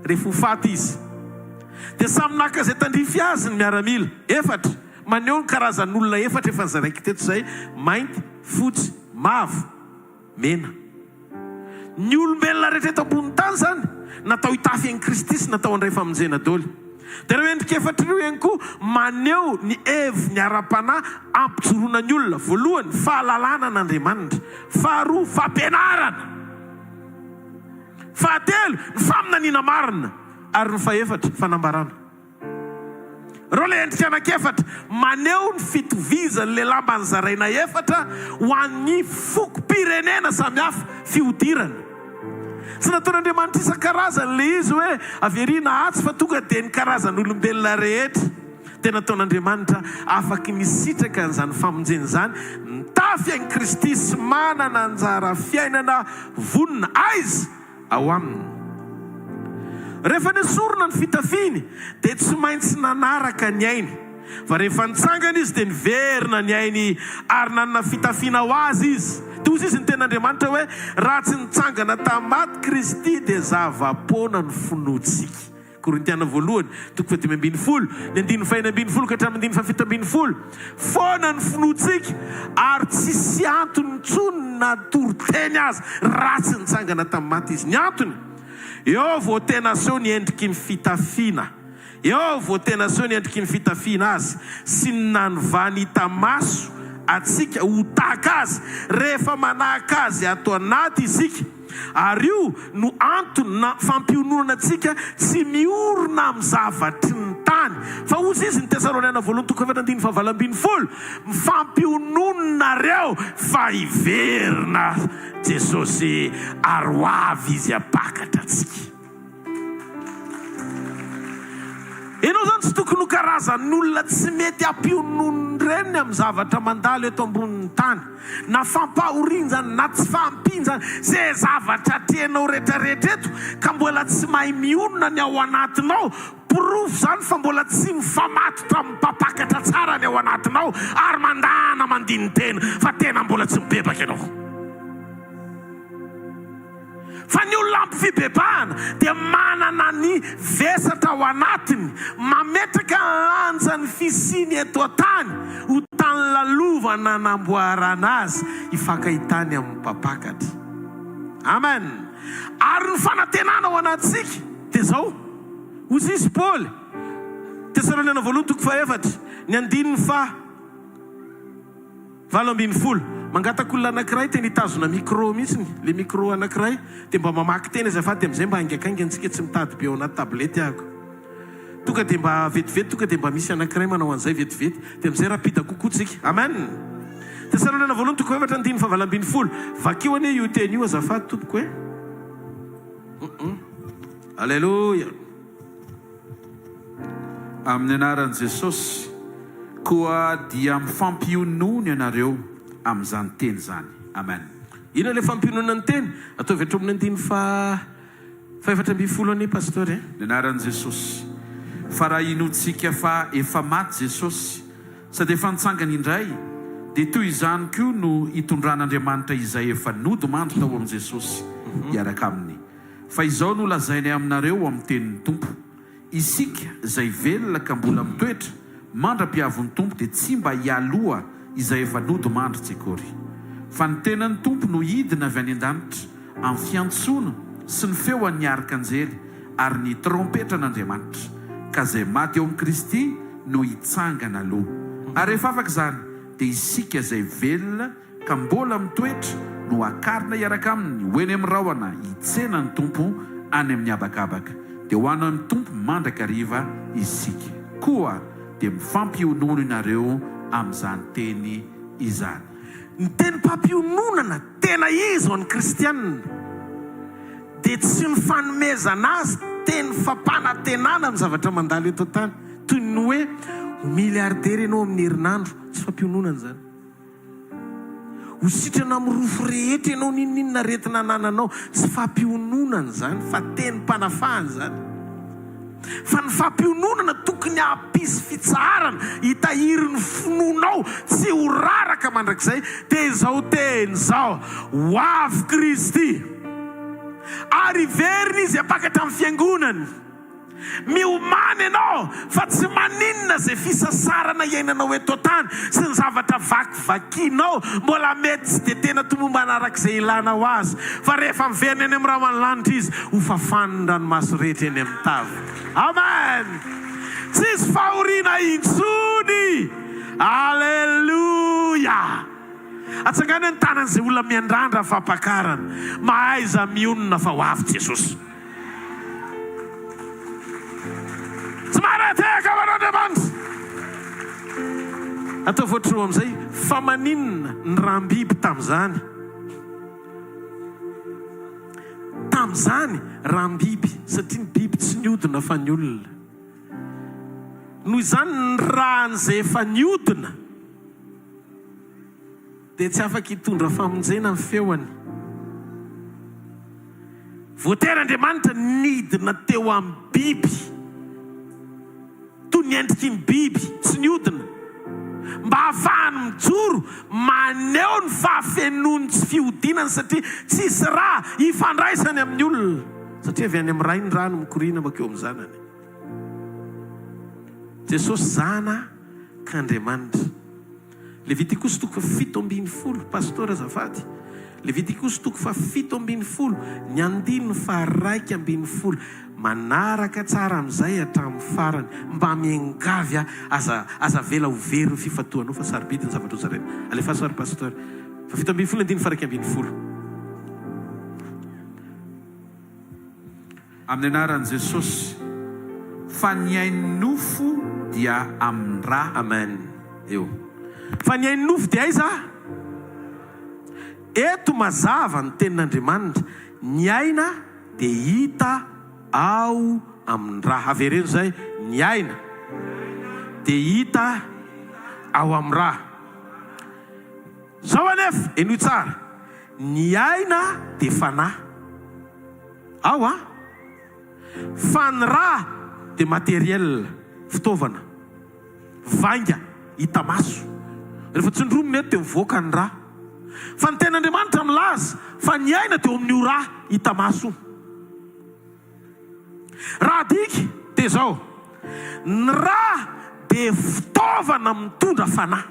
rehefa ho faty Izy. Dia samy naka izay tandrify azy ny miaramila. Efatra. Maneho ny karazan'olona efatra efa nozaraiko teto izay, mainty, fotsy, mavo. Mena. Ny olombelona rehetra eto ambonin'ny tany izany, natao hitafy an'i Kristy sy natao handray famonjena daholo. Dia ireo endrika efatra ireo ihany koa maneho ny heviny ara-panahy ampijoroana ny olona. Voalohany, fahalalana an'Andriamanitra. Faharoa, fampianarana. Fahatelo, ny faminaniana marina. Ary ny fahefatra, fanambarana. Ireo ilay endrika anankiefatra maneho ny fitovizan'ilay lamba nozaraina efatra ho an'ny fokom-pirenena samihafa, fihodirana. Tsy nataon'Andriamanitra isan-karazany ilay izy hoe avy ery na atsy fa tonga dia ny karazan'olombelona rehetra. Dia nataon'Andriamanitra afaky nisitraka an'izany famonjena izany, nitafy an'i Kristy sy manana anjara fiainana vonona. Aiza? ao aminy. Rehefa nesorina ny fitafiany dia tsy maintsy nanaraka ny ainy. Fa rehefa nitsangana izy dia niverina ny ainy ary nanana fitafiana ho azy izy. Dia hoy izy ny tenin'Andriamanitra hoe, Raha tsy nitsangana tamin'ny maty Kristy dia zava-poana ny finoantsika. Korintiana voalohany, toko fahadimy ambin'ny folo, ny andininy fahenina ambin'ny folo ka hatramin'ny andininy fahafito ambin'ny folo. Foana ny finoantsika ary tsisy antony intsony na toriteny aza raha tsy nitsangana tamin'ny maty Izy. Ny antony? Eo vao tena aseho ny endriky ny fitafiana. Eo vao tena aseho ny endriky ny fitafiana Azy sy ny nanovany hita maso antsika ho tahaka Azy rehefa manahaka Azy ato anaty isika. Ary io no antony na fampiononana antsika tsy miorina amin'ny zavatry ny tany. Fa hozy izy ny Tesaloniana voalohany toko efatra andininy fahavalo ambin'ny folo, Mifampionona nareo fa hiverina Jesosy ary ho avy Izy hampakatra antsika. Ianao izany tsy tokony ho karazan'olona tsy mety ampiononin-dreniny amin'ny zavatra mandalo eto ambonin'ny tany, na fampahoriana izany, na tsy fahampiana izany, izay zavatra atrehinao rehetrarehetra eto ka mbola tsy mahay mionona ny ao anatinao, porofo izany fa mbola tsy mifamatotra amin'ny mpampakatra tsara ny ao anatinao ary mandana mandini-tena fa tena mbola tsy mibebaka ianao. Fa ny olona ampy fibebahana dia manana ny vesatra ao anatiny, mametraka ny lanjan'ny fisiany eto an-tany ho tany lalovana namboarana azy hifankahitany amin'ny Mpampakatra. Amen! Ary ny fanantenana ao anatintsika dia izao, hoy izy Paoly, Tesaloniana voalohany toko fahefatra, ny andininy faha. 18. Mangataka olona anakiray tena hitazona micro mihitsiny, le micro anakiray, dia mba mamaky teny azafady dia amizay mba haingankaingana tsika tsy mitady be ao anaty tablette ahako. Tonga dia mba vetivety tonga dia mba misy anakiray manao an'izay vetivety dia amizay rapide kokoa tsika. Amen! Tesaloniana voalohany toko efatra andininy fahavalo ambin'ny folo. Vakio anie io teny io azafady tompoko e. Aleloia! Amin'ny anaran'i Jesosy, koa dia mifampionona ianareo amin'izany teny izany. Amen. Inona ilay fampiononana ny teny? Ataovy hatramin'ny andininy faha 14 anie Pasteur e. Ny anaran'i Jesosy. Fa raha inoantsika fa efa maty Jesosy, sady efa nitsangana indray, dia toy izany koa no hitondran'Andriamanitra izay efa nodimandry tao amin'i Jesosy hiaraka Aminy. Fa izao no lazainay aminareo amin'ny tenin'ny Tompo, Isika izay velona ka mbola mitoetra mandra-pihavin'ny Tompo dia tsy mba hialoha izay efa nodimandry tsy akory. Fa ny tenan'ny Tompo no hidina avy any an-danitra amin'ny fiantsoana sy ny feo an'ny arkanjely ary ny trompetran'Andriamanitra, ka izay maty ao amin'i Kristy no hitsangana aloha. Ary rehefa afaka izany, dia isika izay velona ka mbola mitoetra no hakarina hiaraka aminy ho eny amin'ny rahona hitsena ny Tompo any amin'ny habakabaka, dia ho any amin'ny Tompo mandrakariva isika. Koa dia mifampionona ianareo amin'izany teny izany. Ny tenim-pampiononana tena izy ho an'ny kristiana dia tsy ny fanomezana azy teny fampanantenana amin'ny zavatra mandalo eto an-tany, toy ny hoe ho milliardaire ianao amin'ny herinandro, tsy fampiononana izany. Ho sitrana amin'ny rofy rehetra ianao n'inon'inona aretina anananao. Tsy fampiononana izany fa tenim-panafahana izany. Fa ny fampiononana tokony hampisy fitsaharana, hitahiry ny finoanao tsy ho raraka mandrakizay dia izao teny izao, Ho avy Kristy, ary hiverina Izy hampakatra ny Fiangonany. Miomàna ianao fa tsy maninona izay fisasarana iainanao eto an-tany sy ny zavatra vakivakianao mbola mety tsy dia tena tomombana araka izay ilanao azy fa rehefa miverina eny amin'ny rahona ny lanitra izy ho fafany ny ranomaso rehetra eny amin'ny tava. Amen! Tsisy fahoriana intsony! Aleloia! Atsangano ny tanan'izay olona miandrandra fampakarana. Mahaiza mionona fa ho avy Jesosy. Tsy maharetehaka ho an'Andriamanitra. Ataovy ohatr'ireo amin'izay, fa maninona ny ràm-biby tamin'izany? Tamin'izany, ràm-biby, satria ny biby tsy niodina fa ny olona. Noho izany, ny ràn'izay efa niodina dia tsy afaka hitondra famonjena ny feony. Voatery Andriamanitra nidina teo amin'ny biby, toy ny endriky ny biby tsy niodina, mba hahafahany mijoro maneho ny fahafenoan'ny tsy fihodinany satria tsisy ra ifandraisany amin'ny olona, satria avy any amin'ny Ray ny ra no mikoriana mankeo amin'ny Zanany. Jesosy Zanak'Andriamanitra. Levitikosy toko faha 17, Pasteur azafady. Levitikosy toko faha 17, ny andininy faha 11. Manaraka tsara amin'izay hatramin'ny farany. Mba miangavy aho, aza, aza avela ho very ny fifantohanao fa sarobidy ny zavatra hozaraina. Alefaso ary Pasteur. Faha 17 andininy faha 11. Amin'ny anaran'i Jesosy, fa ny ain'ny nofo dia amin'ny ra. Amen eo. Fa ny ain'ny nofo dia aiza? Eto mazava ny tenin'Andriamanitra, ny aina dia hita ao amin'ny ra. Avereno izay, ny aina dia hita ao amin'ny ra. Izao anefa, henoy tsara, ny aina dia fanahy. Ao an! Fa ny ra dia matériel, fitaovana, vainga, hita maso. Rehefa tsindromina eto dia mivoaka ny ra. Fa ny tenin'Andriamanitra milaza fa ny aina dia ao amin'io ra hita maso io. Raha adika dia izao, ny ra dia fitaovana mitondra fanahy.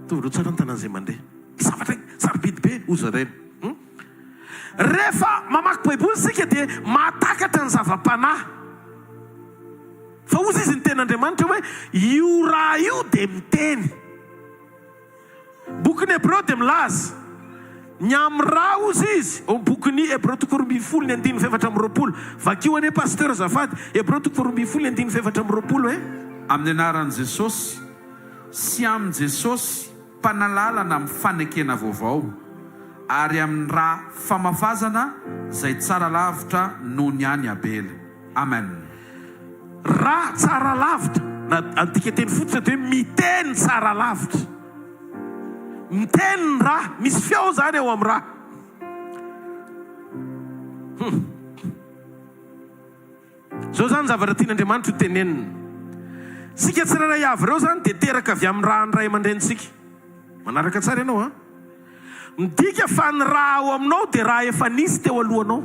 Ataovy ireo tsara ny tanan'izay mandre. Zavatra sarobidy be ho zaraina. Hum? Rehefa mamaky Baiboly isika dia mahatakatra ny zava-panahy. Fa hozy izy ny tenin'Andriamanitra hoe io raha io dia miteny. Bokin'ny Hebreo dia milaza ny amin'ny ra hozy izy ao amin'ny bokin'ny Hebreo toko 12 ny andininy faha 24. Vakio anie Pasteur azafady. Hebreo toko 12 ny andininy faha 24 eh. Amin'ny anaran'i Jesosy sy amin'i Jesosy Mpanalalana amin'ny fanekena vaovao, ary amin'ny ra famafazana izay tsara lavitra noho ny an'i Abela. Amen. Ra tsara lavitra, na adika teny fototra dia hoe miteny tsara lavitra. Miteny ny ra, misy feo izany ao amin'ny ra. Hum. Izao izany ny zavatra tian'Andriamanitra ho tenenina. Isika tsirairay avy ireo izany dia teraka avy amin'ny ràn'ny ray aman-drenintsika. Manaraka tsara ianao an? Midika fa ny rà ao aminao dia rà efa nisy teo alohanao.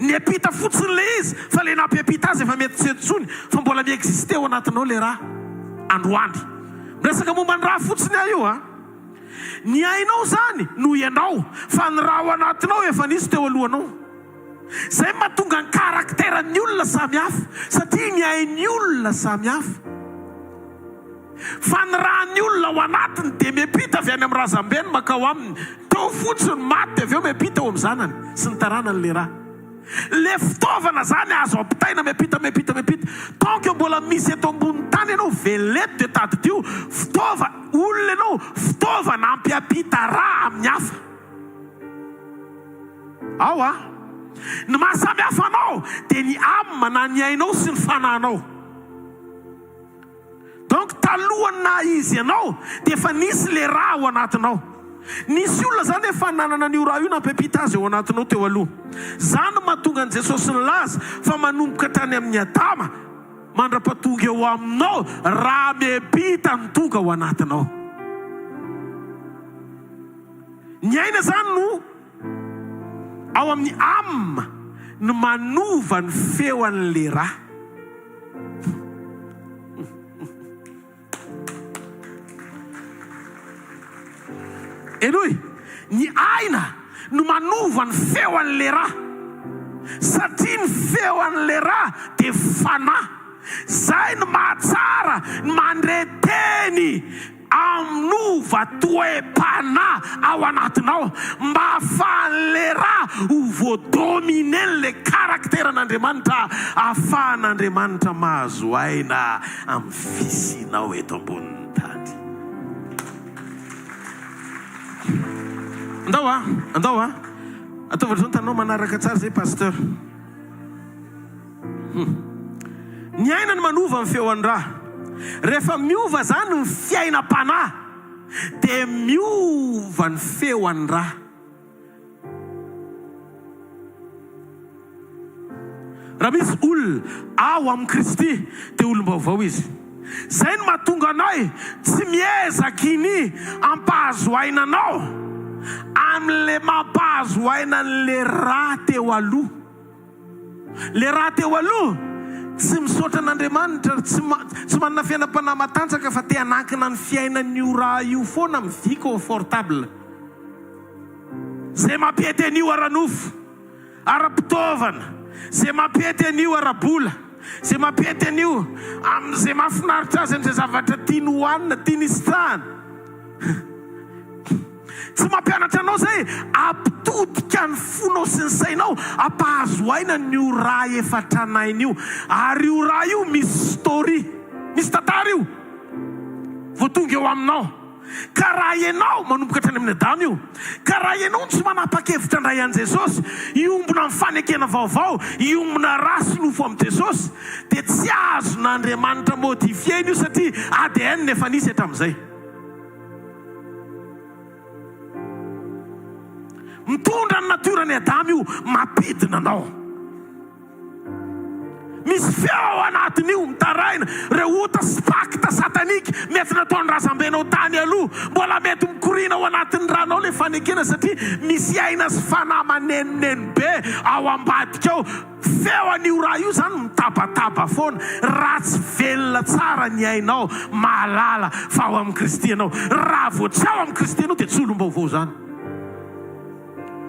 Niampita fotsiny ilay izy fa ilay nampiampita azy efa mety tsy eo intsony fa mbola mi-exister ao anatinao ilay rà androany. Miresaka momba ny rà fotsiny aho io an. Ny ainao izany no ianao fa ny rà ao anatinao efa nisy teo alohanao. Izay no mahatonga ny caractère ny olona samy hafa satria ny ain'ny olona samy hafa. Fa ny ràn'ny olona ao anatiny dia miampita avy any amin'ny razambeny mankao aminy. Teo fotsiny maty dia avy eo miampita ao amin'ny zanany sy ny taranany ilay rà. Ilay fitaovana izany azo ampitaina miampita miampita miampita. Tant que mbola misy eto ambonin'ny tany ianao velona eto dia tadidio fitaova olona ianao fitaovana hampiampita rà amin'ny hafa. Ao a! Ny maha samy hafa anao dia ny âme na ny ainao sy ny fanahinao. Donc talohan'ny naha izy anao dia efa nisy le rà ao anatinao. Nisy olona zany efa nanana an'io rà io nampiampita azy ao anatinao teo aloha. Zany no mahatonga an'i Jesosy nilaza fa manomboka hatrany amin'i Adama mandra-pahatonga eo aminao rà miampita no tonga ao anatinao. Ny aina izany no ao amin'ny âme no manova ny feo an'le ra. Henoy, ny aina no manova ny feo an'le ra. Satria ny feo an'le ra dia fanahy. Zay no mahatsara ny mandre teny. Hanova toe-panahy ao anatinao mba ahafahan'ilay ra ho voa-dominer-n'ilay karakteran'Andriamanitra, ahafahan'Andriamanitra mahazo aina amin'ny fisianao eto ambonin'ny tany. Andao a, andao a. Ataovy ohatr'izao ny tananao manaraka tsara izay Pasteur. Hum. Ny aina no manova ny feon'ny ra. Rehefa miova zany ny fiainam-panahy dia miova ny feon'ny ra. Raha misy olona ao amin'i Kristy dia olom-baovao izy. Zay no mahatonga anay tsy miezaka iny hampahazo aina anao amin'le mampahazo aina an'le ra teo aloha. Le raha teo aloha, tsy misaotra an'Andriamanitra ary tsy tsy manana fiainam-panahy matanjaka fa te hanankina ny fiainany io raha io foana amin'ny vie confortable. Zay mampety an'io ara-nofo, ara-pitaovana, zay mampety an'io ara-bola, zay mampety an'io amin'izay mahafinaritra azy, amin'izay zavatra tiany hohanina, tiany hisitrahana. Tsy mampianatra anao izay hampitodika ny fonao sy ny sainao, hampahazo aina an'io ra efa tranainy io. Ary io ra io misy story, misy tantara io vao tonga eo aminao. Ka raha ianao, manomboka hatrany amin'i Adama io, ka raha ianao no tsy manapa-kevitra handray an'i Jesosy, hiombona amin'ny fanekena vaovao, hiombona ra sy nofo amin'i Jesosy, dia tsy azon'Andriamanitra modifier-na io satria ADN efa nisy hatramin'izay. Mitondra ny natiora-n'i Adama io, mampidina anao. Misy feo ao anatin'io mitaraina, ireo ota sy pacte satanique mety nataon'ny razambenao tany aloha, mbola mety mikoriana ao anatin'ny ranao ilay fanekena satria misy aina sy fanahy manenoneno be ao ambadika ao. Feo an'io raha io zany mitabataba foana, raha tsy velona tsara ny ainao mahalala fa ao amin'i Kristy ianao, raha vao tsy ao amin'i Kristy ianao dia tsy olom-baovao zany.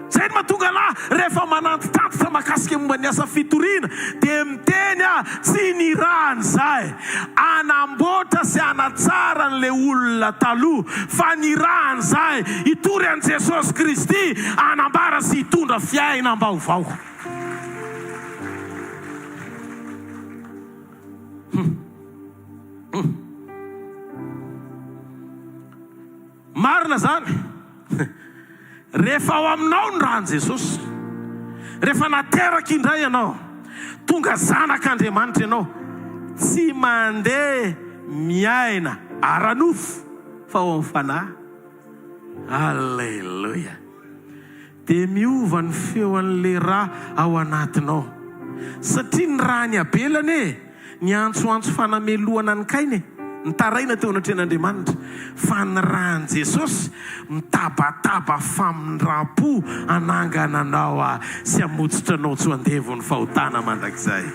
Zay no mahatonga anah rehefa manantitrantitra mahakasika momba ny asa fitoriana dia miteny aho tsy nirahana izahay hanamboatra sy hanatsara an'ilay olona taloha fa nirahana izahay hitory an'i Jesosy Kristy hanambara sy hitondra fiainam-baovao. Marina zany. Rehefa ao aminao ny ran'i Jesosy, rehefa nateraka indray ianao, tonga zanak'Andriamanitra ianao, tsy mandeha miaina ara-nofo fa ao amin'ny fanahy. Alléluia. Dia miova ny feo an'ilay ra ao anatinao. Satria ny ran'i Abela anie niantsoantso fanamelohana an'i Kaina e, nitaraina teo anatrehan'Andriamanitra. Fa ny ran'i Jesosy mitabataba famindram-po hanangana anao sy hamotsitra anao tsy ho andevon'ny fahotana mandrakizay.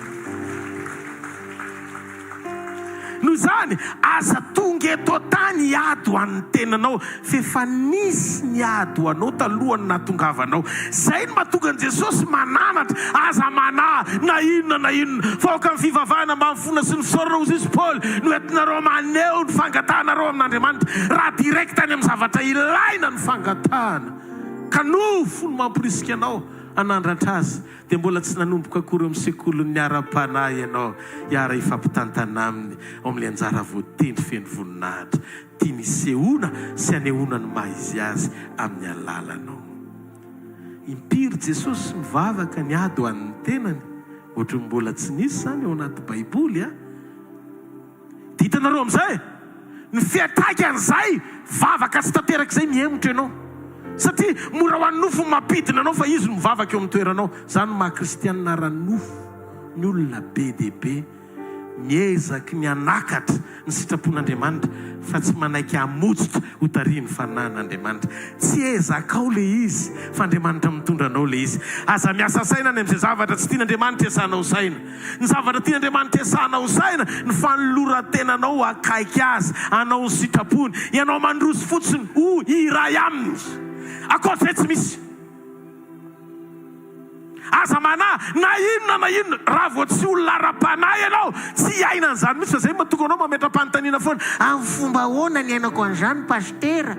Noho izany, aza tonga eto an-tany hiady ho an'ny tenanao, fa efa nisy niady ho anao talohan'ny nahatongavanao. Izay no mahatonga an'i Jesosy mananatra, aza manahy na inona na inona, fa aoka ny fivavahana mba amin'ny finoana sy ny fisaorana, hoy izy Paoly, no entinareo maneho ny fangatahanareo amin'Andriamanitra. Raha direct any amin'ny zavatra ilaina ny fangatahana, ka nofo no mamporisika anao hanandratra azy, Dia mbola tsy nanomboka akory eo amin'ny sekolin'ny ara-panahy ianao hiara-hifampitantana aminy ao amin'ilay anjara voatendry feno voninahitra tiany hisehoana sy hanehoana ny maha-izy azy amin'ny alalanao. Impiry Jesosy mivavaka ny ady ho an'ny tenany? Ohatry ny mbola tsy nisy izany ao anaty Baiboly a! Dia hitanareo amin'izay ny fiantraikan'izay vavaka tsy tanteraka izay, mihemotra ianao. Satria mora ho an'ny nofo ny mampidina anao fa izy no mivavaka eo amin'ny toeranao. Izany no maha kristianina ara-nofo ny olona be dia be miezaky ny hanakatra ny sitrapon'Andriamanitra fa tsy manaiky hamotsitra ho tarihin'ny fanahin'Andriamanitra. Tsy ezakao ilay izy fa Andriamanitra mitondra anao ilay izy. Aza miasa saina any amin'izay zavatra tsy tian'Andriamanitra iasanao saina. Ny zavatra tian'Andriamanitra hiasana ho saina, ny fanoloran-tenanao ho akaiky Azy, hanao ny sitrapony. Ianao mandroso fotsiny ho iray Aminy. Ankoatr'izay tsy misy. Aza manahy na inona na inona. Raha vao tsy olona ara-panahy ianao, tsy hiaina an'izany mihitsy fa izay no mahatonga anao mametra-panontaniana foana, Amin'ny fomba ahoana niainako an'izany Pasitera?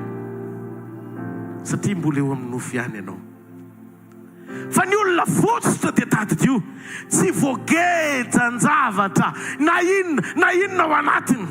Satria mbola eo amin'ny nofo ihany ianao. Fa ny olona votsotra dia tadidio, tsy voagejan-javatra na inona na inona ao anatiny.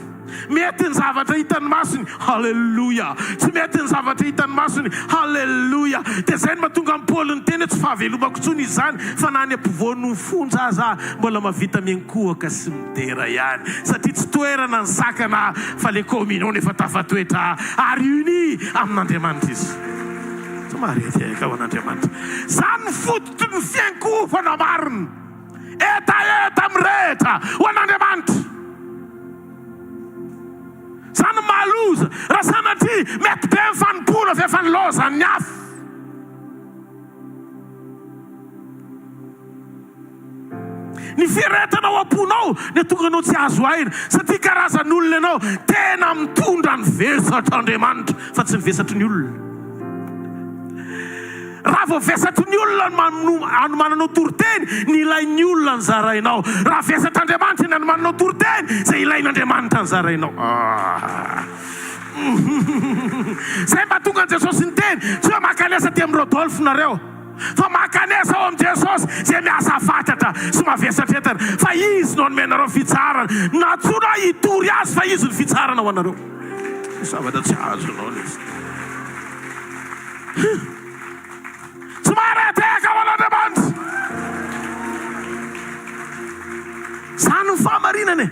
Mety ny zavatra hitan'ny masony, haleloia! Tsy mety ny zavatra hitan'ny masony, haleloia! Dia izay no mahatonga an'i Paoly niteny hoe tsy fahavelomako intsony izany, fa na any ampovoan'ny fonja aza aho mbola mahavita miankohoka sy midera ihany, satria tsy toerana ny sakana fa le communion efa tafatoetra ary uni amin'Andriamanitra izy. Tsy maharendreka ho an'Andriamanitra. Izany no fototry ny fiankohofana marina. Hetaheta mirehitra ho an'Andriamanitra. Izany no mahaloza raha sanatria mety be ny fanompoana fa efa nilaozan'ny afo. Ny firehetana ao am-ponao no tonga anao tsy azo aina satria karazan'olona ianao tena mitondra ny vesatr'Andriamanitra fa tsy ny vesatry ny olona. Raha vao vesatry ny olona no anomananao toriteny, ny ilain'ny olona no zarainao. Raha vesatr'Andriamanitra ny anomananao toriteny, izay ilain'Andriamanitra no zarainao. Ah. Izay mba tonga an'i Jesosy niteny, tsy hoe mankanesa aty amin'i Rodolphe nareo, fa mankanesa ao amin'i Jesosy izay miasa fatratra sy mavesatra entana, fa Izy no hanome anareo fitsaharana. Nantsoina aho hitory Azy fa Izy no fitsaharana ho anareo. Zavatra tsy azonao ilay izy. Tsy maharetehaka ho an'Andriamanitra. Izany no fahamarinana e.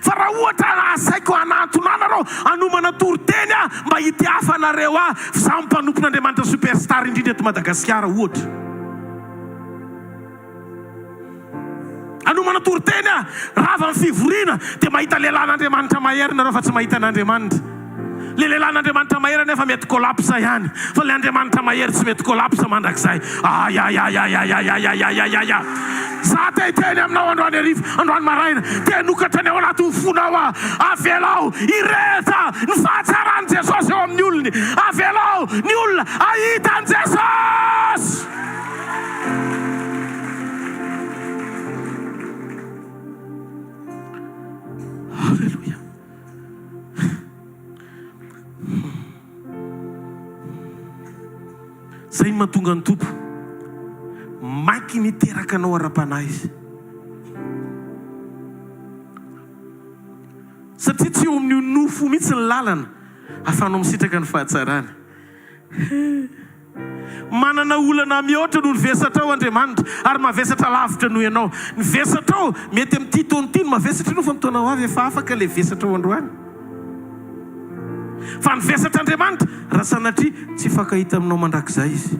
Fa raha ohatra asaiko hanantona anareo hanomana toriteny aho mba hitiafanareo ahy, f'izaho mpanompon'Andriamanitra superstar indrindra eto Madagasikara ohatra. Hanomana toriteny aho, rava ny fivoriana dia mahita lehilahin'Andriamanitra mahery nareo fa tsy mahita an'Andriamanitra. Le lehilahin'Andriamanitra mahery anefa mety collapse ihany fa le Andriamanitra mahery tsy mety collapse mandrakizay. Ayayayayayayayayayaya. Za te hiteny aminao androany hariva, androany maraina, te hanokatra ny ao anatin'ny fonao aho. Avelao hirehitra ny fahatsaran'i Jesosy eo amin'ny olony. Avelao ny olona hahita an'i Jesosy. Alléluia. Zay no mahatonga ny Tompo maiky niteraka anao ara-panahy Izy. Satria tsy eo amin'io nofo io mihitsy ny lalana ahafahanao misitraka ny fahatsarany. Manana olana mihoatra noho ny vesatrao Andriamanitra, ary mavesatra lavitra noho ianao. Ny vesatrao, mety amin'ity taona ity no mavesatra ianao, fa ny taona ho avy efa afaka ilay vesatrao androany. Fa ny vesatr'Andriamanitra, raha sanatria, tsy hifankahita aminao mandrakizay Izy.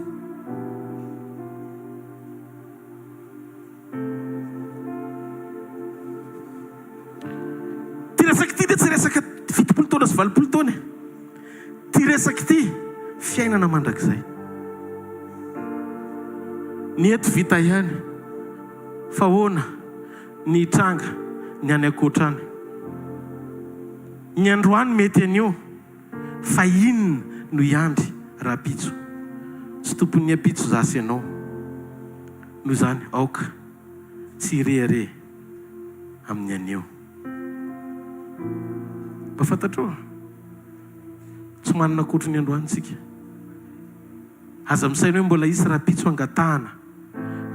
Ity resaka ity dia tsy resaka 70 taona sy 80 taona e. Ity resaka ity, fiainana mandrakizay. Ny eto vita ihany, fa ahoana ny hitranga ny any ankoatra any? Ny androany mety anio, fa inona no hiandry rahampitso? Tsy tompon'ny ampitso za sy ianao. Noho izany, aoka tsy hirehareha amin'ny anio. Mba fantatrao? Tsy manana ankoatry ny androany isika. Aza misaina hoe mbola hisy rahampitso hangatahana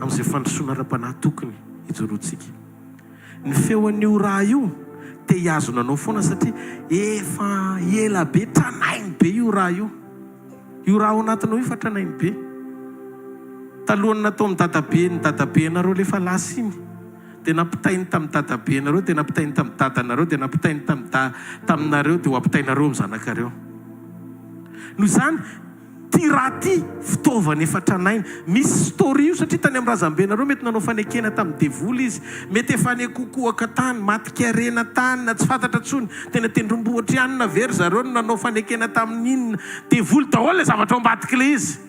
amin'izay fandrosoana ara-panahy tokony hijoroantsika. Ny feon'io raha io te hihazona anao foana satria efa ela be, tranainy be io raha io. Io raha ao anatinao io fa tranainy be. Talohan'ny nataon'i dadabe ny dadabenareo ilay efa lasa iny. Dia nampitainy tamin'ny dadabenareo, dia nampitainy tamin'ny dadanareo, dia nampitainy tamin'ny da, taminareo, dia ho ampitainareo amin'ny zanakareo. Noho izany, ity raha ity, fitaovana efa tranainy. Misy story io satria tany amin'ny razambenareo mety nanao fanekena tamin'ny devoly izy. Mety efa nikokohaka tany, matin-karena tany, na tsy fantatra intsony. Teny an-tendrombohitra ihany na ve ry zareo no nanao fanekena tamin'ny inona. Devoly daholo ilay zavatra ao ambadik'ilay izy.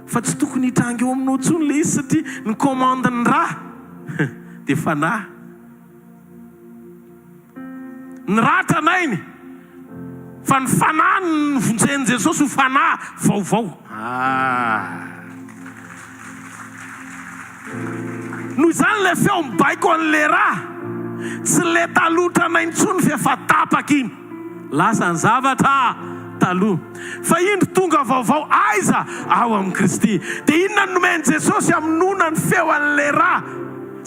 Fa tsy tokony hitranga eo aminao intsony ilay izy satria ny commande ny ra dia fanahy. Ny ra tranainy fa ny fanahy no novonjen'i Jesosy ho fanahy vaovao. Ah. Noho izany ilay feo mibaiko an'ilay ra tsy ilay taloha tranainy intsony fa efa tapaka iny. Lasa ny zavatra taloha. Fa indro tonga vaovao aiza? Ao amin'i Kristy. Dia inona no nomen'i Jesosy hamonoana ny feo an'ilay ra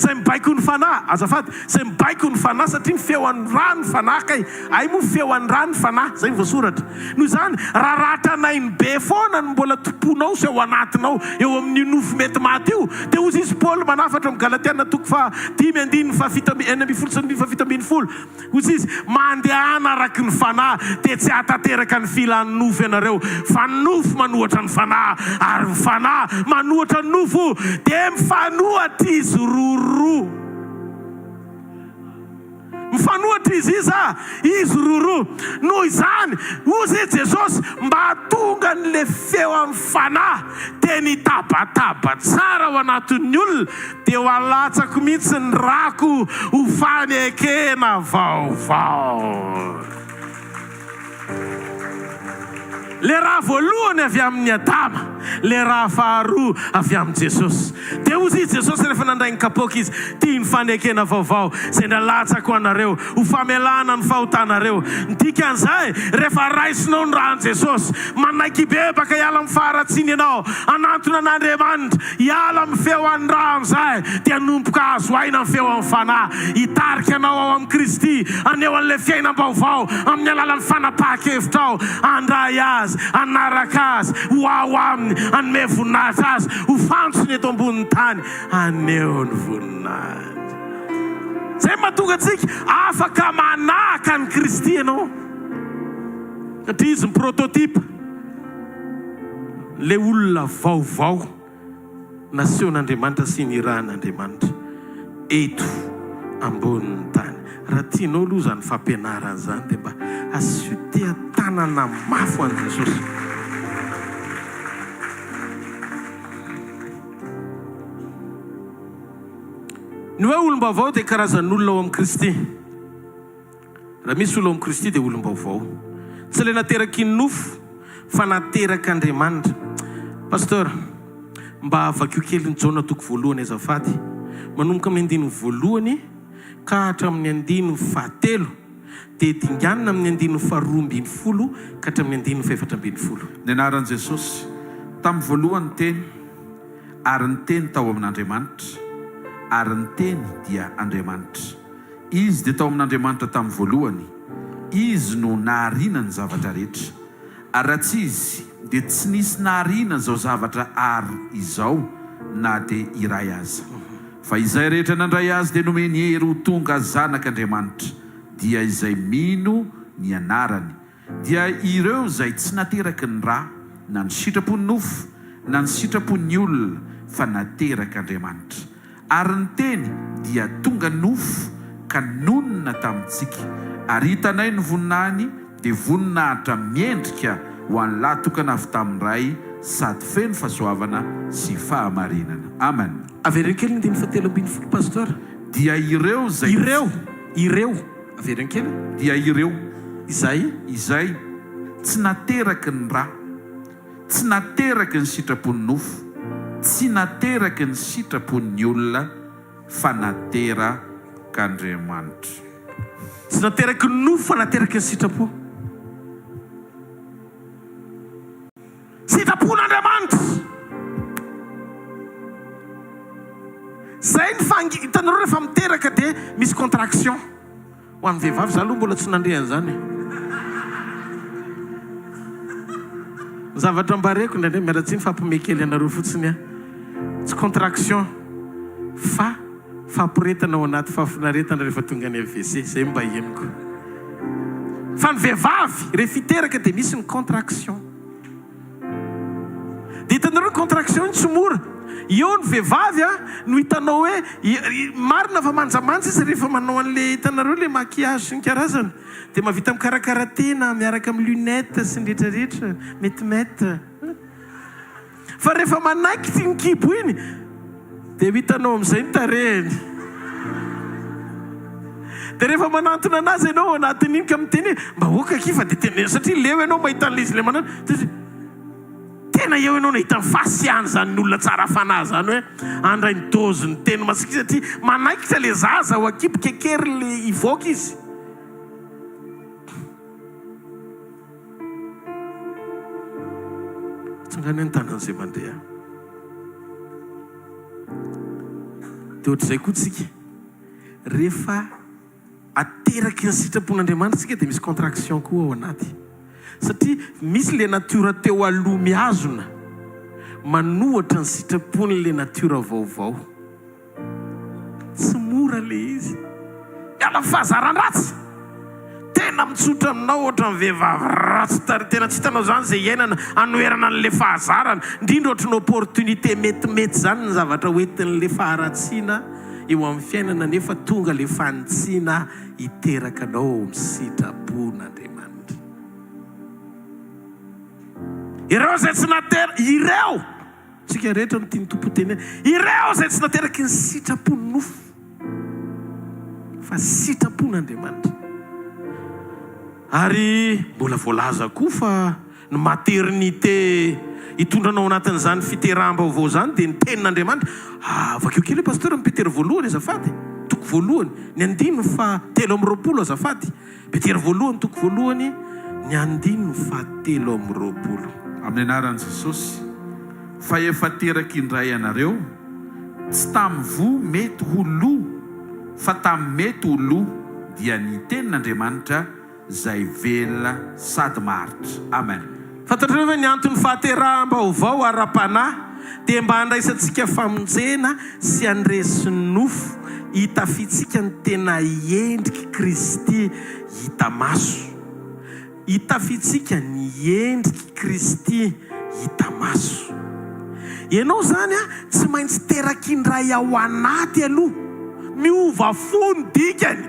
izay mibaiko ny fanahy? Azafady, izay mibaiko ny fanahy satria ny feo an'ny ra ny fanahy kay. Hay moa feo an'ny ra ny fanahy, izay no voasoratra. Noho izany, raha ra tranainy be foana no mbola tompoinao sy ao anatinao eo amin'io nofo mety maty io, dia hozy izy Paoly manafatra ao amin'ny Galatiana toko faha dimy andininy faha fito amby 16 sy andininy faha 17, Hoy izy, Mandehana araka ny Fanahy, dia tsy hahatanteraka ny filan'ny nofo ianareo, fa ny nofo manohatra ny Fanahy, ary ny Fanahy manohatra ny nofo, dia mifanohatra izy roroa. Mifanohatra. Andriamanitra izy iza? Izy roroa. Noho izany, hozy i Jesosy, mba hahatonga an'ilay feo amin'ny fanahy teny hitabataba tsara ao anatin'ny olona, dia ho alatsako mihitsy ny rako ho fanekena vaovao. Ilay ra voalohany avy amin'i Adama, ilay ra faharoa avy amin'i Jesosy. Dia hozy i Jesosy rehefa nandray ny kapoaka Izy, Ity ny fanekena vaovao izay nalatsako ho anareo, ho famelana ny fahotanareo. Ny dikan'izay, rehefa raisinao ny ran'i Jesosy, manaiky hibebaka hiala amin'ny faharatsiana ianao, hanantona an'Andriamanitra, Hiala amin'ny feo an'ny ra amin'izay, dia hanomboka hahazo aina ny feo an'ny Fanahy, hitarika anao ao amin'i Kristy, haneho an'ilay fiainam-baovao amin'ny alalan'ny fanapahan-kevitrao, handray Azy, hanaraka Azy, ho ao Aminy, hanome voninahitra Azy, ho fantsony eto ambonin'ny tany, haneho ny voninahiny. Izay no mahatonga antsika afaka manahaka an'i Kristy ianao, satria Izy no prototype. Ilay olona vaovao nasehon'Andriamanitra sy nirahan'Andriamanitra eto ambonin'ny tany. Raha tianao aloha izany fampianarana izany dia mba asio teha-tanana mafy ho an'i Jesosy. Ny hoe olom-baovao dia karazan'olona ao amin'i Kristy. Raha misy olona ao amin'i Kristy dia olom-baovao. Tsy ilay nateraky ny nofo fa naterak'Andriamanitra. Pasteur, mba vakio kely ny Jaona toko voalohany azafady. Manomboka amin'ny andininy voalohany ka hatramin'ny andininy fahatelo, dia dinganina amin'ny andininy faharoa 12 ka hatramin'ny andininy fahefatra 12. Ny anaran'i Jesosy. Tamin'ny voalohany ny Teny, ary ny Teny tao amin'Andriamanitra, ary ny Teny dia Andriamanitra. Izy dia tao amin'Andriamanitra tamin'ny voalohany. Izy no nahariana ny zavatra rehetra. Ary raha tsy Izy, dia tsy nisy nahariana izao zavatra ary izao na dia iray aza. Fa izay rehetra nandray Azy dia nomeny hery ho tonga zanak'Andriamanitra, dia izay mino ny anarany, dia ireo izay tsy nateraky ny ra, na ny sitrapon'ny nofo, na ny sitrapon'ny olona, fa naterak'Andriamanitra. Ary ny Teny dia tonga nofo ka nonina tamintsika, ary hitanay ny voninahiny, dia voninahitra miendrika ho an'ny lahy tokana avy tamin'ny Ray, sady feno fahasoavana sy fahamarinana. Amen. Avereno kely ny andininy fahatelo 12 Pasteur. Dia ireo izay. Ireo, ireo, avereno kely. Dia ireo. Izay. Izay tsy nateraky ny ra. Tsy nateraky ny sitrapon'ny nofo, tsy nateraky ny sitrapon'ny olona, fa naterak'Andriamanitra. Tsy nateraky ny nofo fa nateraky ny sitrapo. Sitrapon'Andriamanitra. Zay ny fangi-, hitanareo rehefa miteraka dia misy contraction. Ho an'ny vehivavy, za aloha mbola tsy nandre an'izany e. Ny zavatra mba reko indraindray, miala tsiny fa hampime kely anareo fotsiny aho, tsy contraction fa fahaporetana ao anaty fahafinaretana rehefa tonga any amin'ny WC, izay no mba henoko. Fa ny vehivavy rehefa hiteraka dia misy ny contraction. Dia hitanareo ny contraction iny tsy mora. Eo ny vehivavy a no hitanao hoe marina fa manjamanja izy rehefa manao an'le hitanareo le maquillage sy ny karazany. Dia mahavita mikarakara tena miaraka amin'ny lunettes sy ny rehetra rehetra, metimety. Fa rehefa manaikitra iny kibo iny dia ho hitanao amin'izay ny tarehiny. Dia rehefa manantona anazy ianao ao anatin'iny ka miteny hoe mba ok akia fa dia tena satria leo ianao mahita an'ilay izy ilay manana dia tena eo ianao nahita ny fahasiahana izany ny olona tsara fanahy izany hoe handray ny dose ny teny masiaka satria manaikitra ilay zaza ao an-kibo kekeriny ilay hivoaka izy. Tsangano ny tanan'izay mandeha. Dia ohatr'izay koa tsika. Rehefa ateraky ny sitrapon'Andriamanitra tsika dia misy contraction koa ao anaty. Satria misy le natiora teo aloha mihazona manohatra ny sitrapon'le natiora vaovao. Tsy mora le izy. Miala amin'ny fahazaran-dratsy. Tena mitsotra aminao ohatran'ny vehivavy ratsy tarehy. Tena tsy hitanao izany izay iainana hanoherana an'ilay fahazarana. Indrindra ohatran'ny opportunité metimety izany ny zavatra hoentin'ilay faharatsiana. eo amin'ny fiainana nefa tonga ilay fanitsiana hiteraka anao ao amin'ny sitrapon'Andriamanitra. Ireo izay tsy natera, ireo, isika rehetra no tian'ny Tompo hotenenina, ireo izay tsy nateraky ny sitrapon'ny nofo, fa sitrapon'Andriamanitra. Ary mbola voalaza koa fa ny maternité hitondra anao anatin'izany fiteraham-baovao izany dia ny tenin'Andriamanitra. Ah, vakio kely hoe Pasteur ny Petera voalohany azafady, toko voalohany, ny andininy faha 23 azafady. Petera voalohany toko voalohany, ny andininy faha 23. Amin'ny anaran'i Jesosy, fa efa teraka indray ianareo, tsy tamin'ny voa mety ho lo, fa tamin'ny mety ho lo, dia ny Tenin'Andriamanitra izay velona sady maharitra. Amen. Fantatrareo ve ny anton'ny fahateraham-baovao ara-panahy dia mba handraisantsika famonjena sy handresy ny nofo, hitafiantsika ny tena endrik'i Kristy hita maso. Hitafiantsika ny endrik'i Kristy hita maso. Ianao izany tsy maintsy teraka indray ao anaty aloha. Miova fo ny dikany.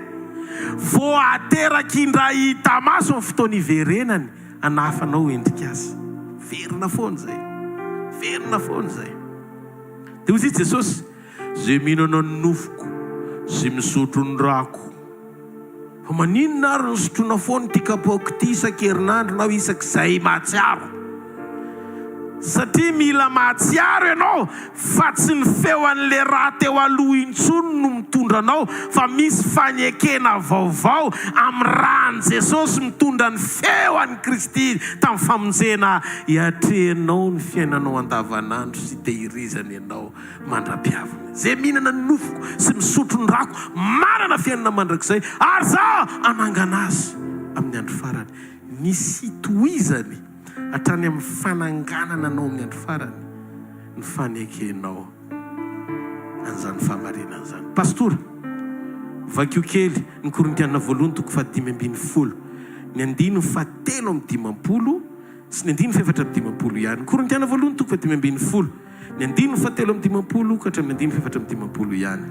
Vao ateraka indray hita maso ny fotoana iverenany hanahafanao endrika azy. Verina foana izay. Verina foana izay. Dia hoy Jesosy, Izay mihinana ny nofoko sy misotro ny rako. Fa maninona ary no sotroina foana ity kapoaka ity isan-kerinandro na isak'izay mahatsiaro? Satria mila mahatsiaro ianao fa tsy ny feo an'ilay rà teo aloha intsony no mitondra anao fa misy fanekena vaovao amin'ny ràn'i Jesosy mitondra ny feo an'i Kristy tamin'ny famonjena hiatrehanao ny fiainanao andavanandro sy hitehirizany ianao mandra-piaviny. Izay mihinana ny nofoko sy misotro ny rako manana fiainana mandrakizay, ary Izaho hanangana azy amin'ny andro farany. Nisy hitohizany hatrany amin'ny fananganana anao amin'ny andro farany ny fanekenao an'izany fahamarinana izany. Pastora, vakio kely ny Korintiana voalohany toko fahadimy ambin'ny folo, ny andininy fahatelo amby dimampolo sy ny andininy fahefatra amby dimampolo ihany. Korintiana voalohany toko fahadimy ambin'ny folo. Ny andininy fahatelo amby dimampolo ka hatramin'ny andininy fahefatra amby dimampolo ihany.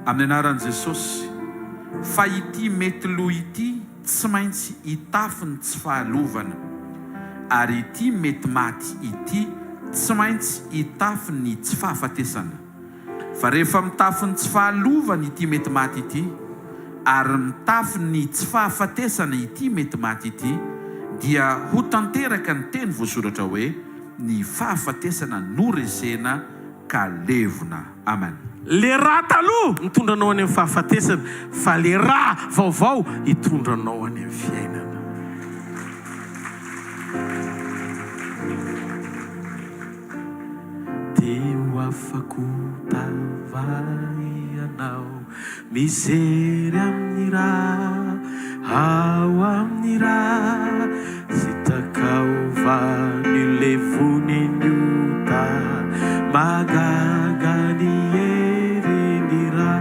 Amin'ny anaran'i Jesosy, fa ity mety lo ity tsy maintsy hitafy ny tsy fahalovana, ary ity mety maty ity tsy maintsy hitafy ny tsy fahafatesana. Fa rehefa mitafy ny tsy fahalovana ity mety maty ity, ary mitafy ny tsy fahafatesana ity mety maty ity, dia ho tanteraka ny teny voasoratra hoe, Ny fahafatesana noresena ka levona. Amen. Le rà taloha mitondra anao any amin'ny fahafatesana fa le rà vaovao hitondra anao any amin'ny fiainana. Dia ho afako tava ianao. Misery amin'ny ra, ao amin'ny ra, Sitrakao va ny levonin'ny ota, Mahagaga ny herin'ny ra,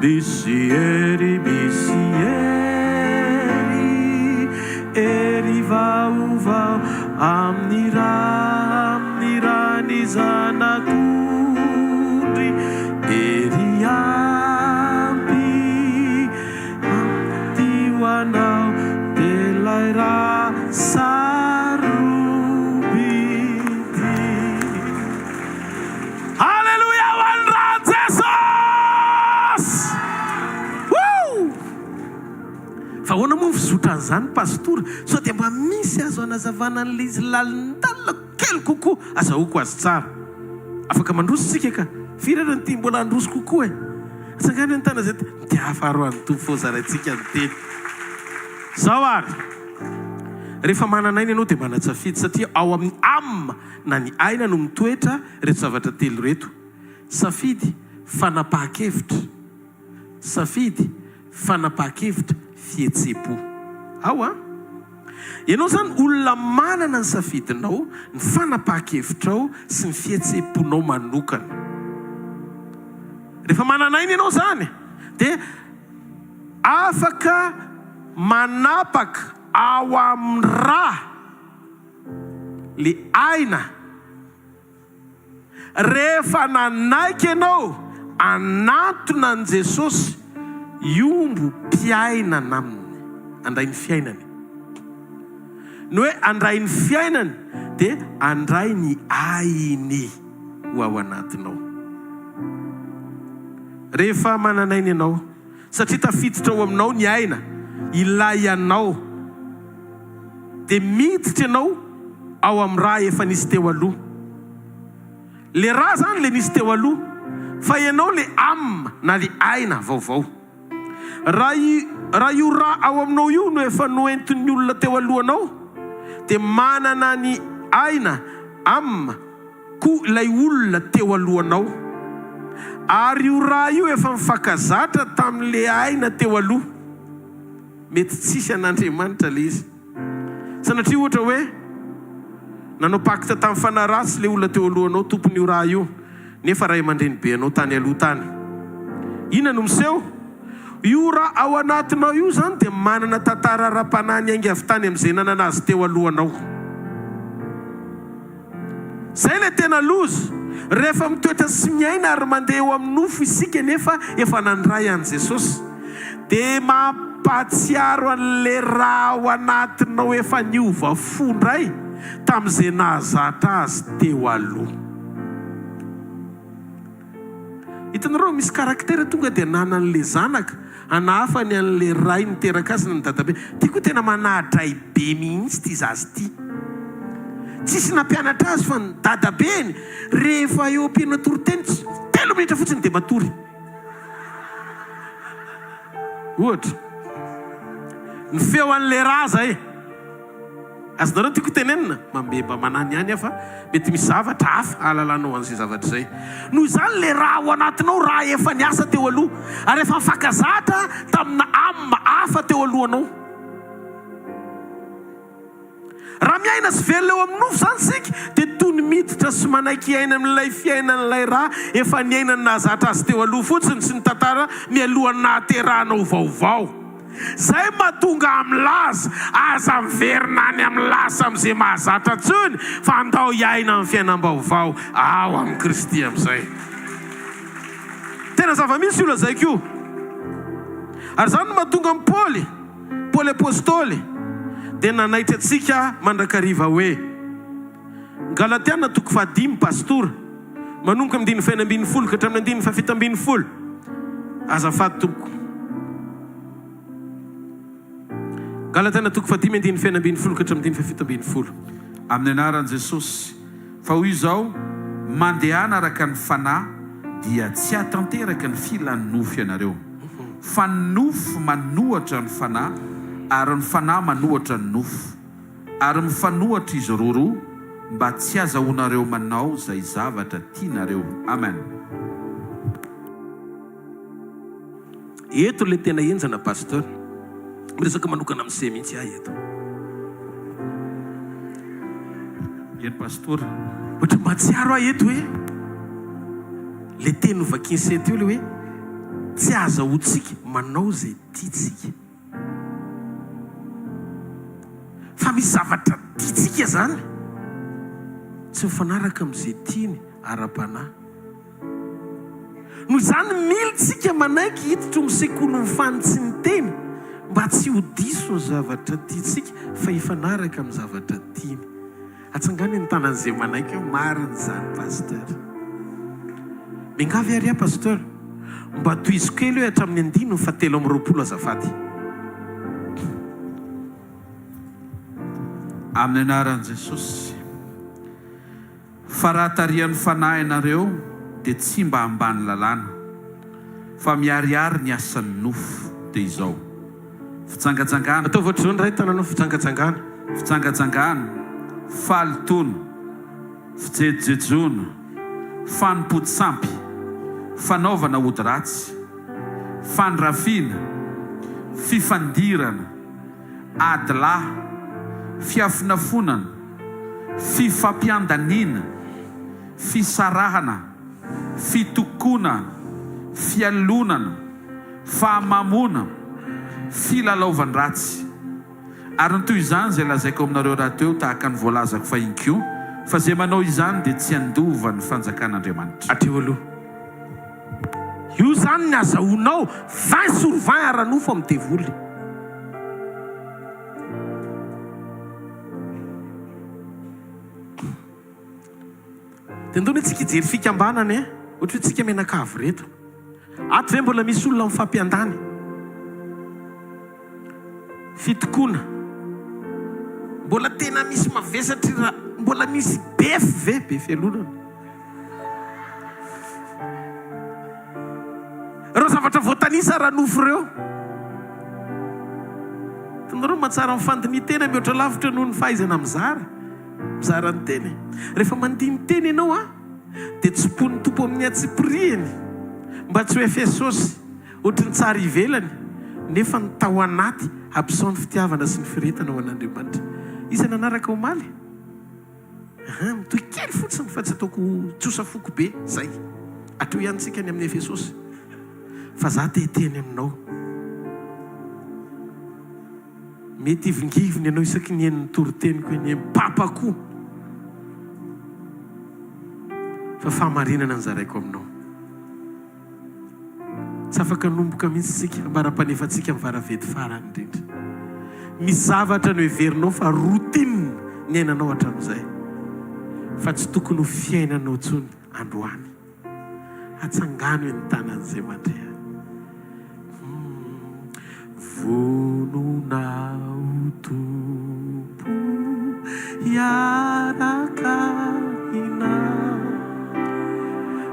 Misy hery, misy hery, Hery vaovao amin'ny ra, Amin'ny ran'ny Zanak'ondry. Ery ampy ampy ho anao dia ilay rà sarobidy. Aleloia ho an'ny ràn'i Jesosy! Woo! Fa ahoana moa ny fizotran'izany Pastora? Sao dia mba misy azo hanazavana an'ilay izy lalindalina Kely kokoa, azahoako azy tsara. Afaka mandroso isika ka. Firy ary ny tia mbola handroso kokoa e? Atsangano ny tanana izay tia afaro an'ny Tompo fô zaraintsika ny teny. Zao ary, rehefa manana aina ianao dia manan-tsafidy satria ao amin'ny âme na ny aina no mitoetra ireto zavatra telo ireto, safidy, fanapahan-kevitra, safidy, fanapahan-kevitra, fihetseham-po. Ao an! Ianao izany olona manana ny safidinao, ny fanapahan-kevitrao sy ny fihetseham-ponao manokana. Rehefa manana aina ianao izany dia afaka manapaka ao amin'ny ra le aina. Rehefa nanaiky ianao. Hanantona an'i Jesosy hiombom-piainana aminy, handray ny fiainany. Ny hoe handray ny fiainany dia handray ny ainy ho ao anatinao. Rehefa manana aina ianao, satria tafiditra ao aminao ny aina, ilay ianao, dia miditra ianao ao amin'ny ra efa nisy teo aloha. Le ra zany le nisy teo aloha, fa ianao le âme na le aina vaovao. Raha i raha io ra ao aminao io no efa noentin'ny olona teo alohanao dia manana ny aina, âme, koa ilay olona teo alohanao. Ary io ra io efa mifankazatra tamin'le aina teo aloha. Mety tsisy an'Andriamanitra le izy. Sanatria ohatra hoe nanao pacte tamin'ny fanahy ratsy ilay olona teo alohanao tompon'io raha io nefa ray aman-dreny be anao tany aloha tany. Inona no miseho? Io raha ao anatinao io izany dia manana tantara ara-panahy niainga avy tany amin'izay nanana azy teo alohanao. Izay ilay tena loza. Rehefa mitoetra sy miaina ary mandeha eo amin'ny nofo isika nefa efa nandray an'i Jesosy, dia mampahatsiaro an'ilay ra ao anatinao efa niova fo indray tamin'izay nahazatra azy teo aloha. Hitanareo, misy caractère tonga dia ananan'ilay zanaka, anahafany an'ilay ray niteraka azy na ny dadabe. Ty koa tena manahadray be mihitsy ity zaza ity. Tsisy nampianatra azy fa ny dadabeny rehefa eo am-pihainoana toriteny, telo minitra fotsiny dia matory. Ohatra, ny feo an'ilay ra zay. Azonareo ny tiako tenenina? Mambemba manany ihany aho fa mety misy zavatra hafa ahalalanao an'izay zavatra izay. Noho izany ilay ra ao anatinao ra efa niasa teo aloha ary efa nifankazatra tamina âme hafa teo alohanao. Raha miaina sy velona eo amin'ny nofo izany isika dia toy ny miditra sy manaiky hiaina amin'ilay fiainan'ilay ra efa niainany nahazatra azy teo aloha fotsiny sy ny tantara mialohan'ny nahaterahana ho vaovao. Zay mahatonga ahy milaza, aza miverina any amin'ny lasa amin'izay mahazatra intsony fa andao hiaina amin'ny fiainam-baovao ao amin'i Kristy amin'izay. Tena zava-misy io lazaiko io. Ary izany no mahatonga an'i Paoly, Paoly Apostoly, dia nanaitra antsika mandrakariva hoe, Galatiana toko fahadimy, Pastora, manomboka amin'ny andininy fahenina ambinifolo ka hatramin'ny andininy fahafito ambinifolo. Azafady tompoko. Galatiana toko fahadimy andininy fahenina ambinifolo ka hatramin'ny andininy fahafito ambinifolo. Amin'ny anaran'i Jesosy. Fa hoy izao, Mandehana araka ny Fanahy, dia tsy hahatanteraka ny filan'ny nofo ianareo. Fa ny nofo manohatra ny Fanahy, ary ny Fanahy manohatra ny nofo. Ary mifanohatra izy roroa mba tsy hazahoanareo manao zay zavatra tianareo. Amen. Eto le tena henjana Pasteur. Miresaka manokana amin'ny se mihitsy aho eto. Eny Pastora. Ohatry ny mahatsiaro aho eto hoe le teny novakian'i se teo le hoe tsy azahoantsika manao izay tiantsika. Fa misy zavatra tiantsika izany tsy mifanaraka amin'izay tiany ara-panahy. Noho izany, mila isika manaiky hiditra ao amin'ny sekolin'ny fanitsian'ny teny mba tsy ho diso ny zavatra tiantsika fa hifanaraka amin'ny zavatra tiany. Atsangano ny tanan'izay manaiky hoe marina izany Pasteur. Miangavy ary aho Pasteur, mba tohizo kely hoe hatramin'ny andininy faha 23 azafady. Amin'ny anaran'i Jesosy. Fa raha tarihan'ny Fanahy ianareo dia tsy mba ambany lalàna, fa miharihary ny asan'ny nofo, dia izao, fijangajangana. Ataovy ohatr'izao ny iray tananao, fijangajangana. Fijangajangana, fahalotoana, fijejojejoana, fanompoan-tsampy, fanaovana ody ratsy, fandrafiana, fifandirana, ady lahy, fiafonafonana, fifampiandaniana, fisarahana, fitokoana, fialonana, fahamamoana, filalaovan-dratsy. Ary ny toy izany izay lazaiko aminareo rahateo tahaka ny voalazako fahiny koa, fa izay manao izany dia tsy handova ny fanjakan'Andriamanitra. Hatreo aloha. Io izany ny azahoanao 20 sur 20 ara-nofo amin'ny devoly. Dia ndao anie tsika hijery fikambanana e! Ohatra hoe tsika mianakavy ireto. Ato ve mbola misy olona mifampiandany? Fitokoana. Mbola tena misy mavesatra ra mbola misy befy ve? Be fialonana. Ireo zavatra voatanisa ara-nofo ireo. Hitanareo mahatsara ny fandinihan-tena mihoatra lavitra noho ny fahaizana mizara. Mizara ny teny. Rehefa mandini-tena ianao an, dia tsimponin'ny Tompo amin'ny antsipirihiny mba tsy ho Efesosy ohatry ny tsara ivelany nefa ny tao anaty absent ny fitiavana sy ny firehetana ho an'Andriamanitra. Iza nanaraka omaly? Ahaa, mitohy kely fotsiny fa tsy ataoko tsosa foko be, zay. Hatreo ihany tsika ny amin'ny Efesosy. Fa za te hiteny aminao. Mety hivingivina ianao isaky ny heno ny toriteniko eny amin'ny Papa koa. Fa fahamarinana no zaraiko aminao. Tsy afaka hanomboka mihitsy isika ambara-panefantsika ny varavety farany indrindra. Misy zavatra noheverinao fa routine niainanao hatramin'izay, fa tsy tokony ho fiainanao intsony androany. Atsangano eny tanan'izay mandre ahy. Vonona aho Tompo hiaraka aminao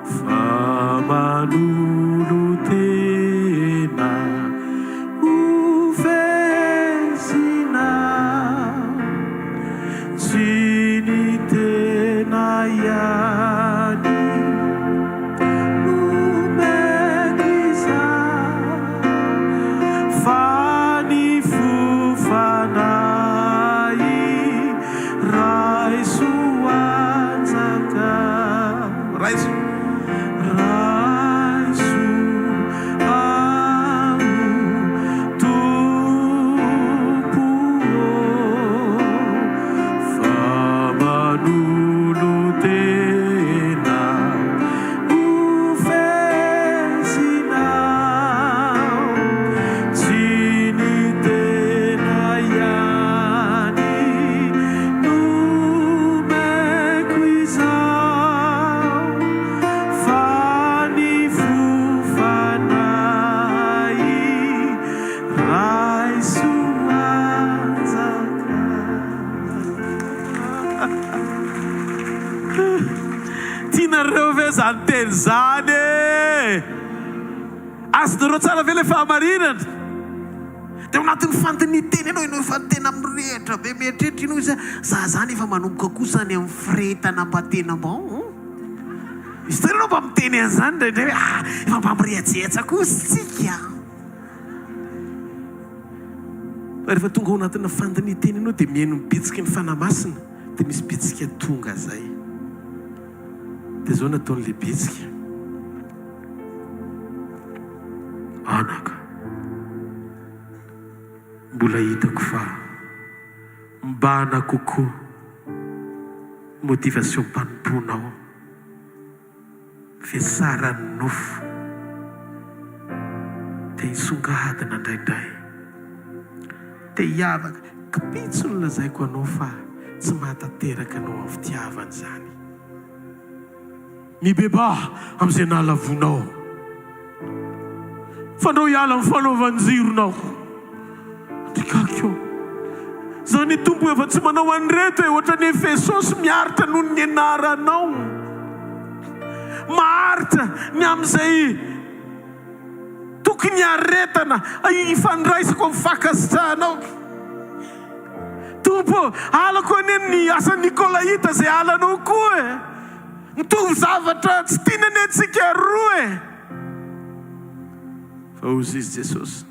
fa manolo-tena ho fezinao tsy ny tena ihany Nomeko izany fa ny fo fanahy raiso hanjaka. Raiso, raiso aho Tompo ô, fa manolo-tena. Ho fezinao, tsy ny tena ihany no omeko izao, fa ny fo fanahy raiso hanjaka. Tianareo ve zany teny zany e? Azonareo tsara ve le fahamarinana? Dia ao anatin'ny fandinihan-tena ianao, ianao efa tena mirehitra be mieritreritra ianao hoe za zany efa manomboka kosa any amin'ny firehetana mba tena mba oh. Misy fotoana ianao mba miteny an'izany indraindray hoe ah, efa mba mirehajehatsa kosa isika. Fa rehefa tonga ao anatina fandinihan-tena ianao dia mihaino ny bitsiky ny Fanahy Masina. Dia misy bitsika tonga zay. Dia zao nataon'ilay bitsika. Anaka, mbola hitako fa mibahana kokoa motivation-panompoanao. Vesaran'ny nofo te hisongadina indraindray, te hiavaka. Kipitso no lazaiko anao fa tsy mahatanteraka anao amin'ny fitiavana izany. Mibebaha amin'izay nahalavoanao. Fandrao hiala amin'ny fanaovan-jironao. Ndrikako ô! Zany Tompo efa tsy manao an'ireto e, ohatran'ny Efesosy miaritra noho ny anaranao. Maharitra ny amin'izay tokony hiaretana, hifandraisako amin'ny fankasitrahanao. Tompo ô, halako anie ny asan'ny Nikolaita izay halanao koa e. Mitovy zavatra tsy tiana anie antsika roa e. Fa hoy izy Jesosy.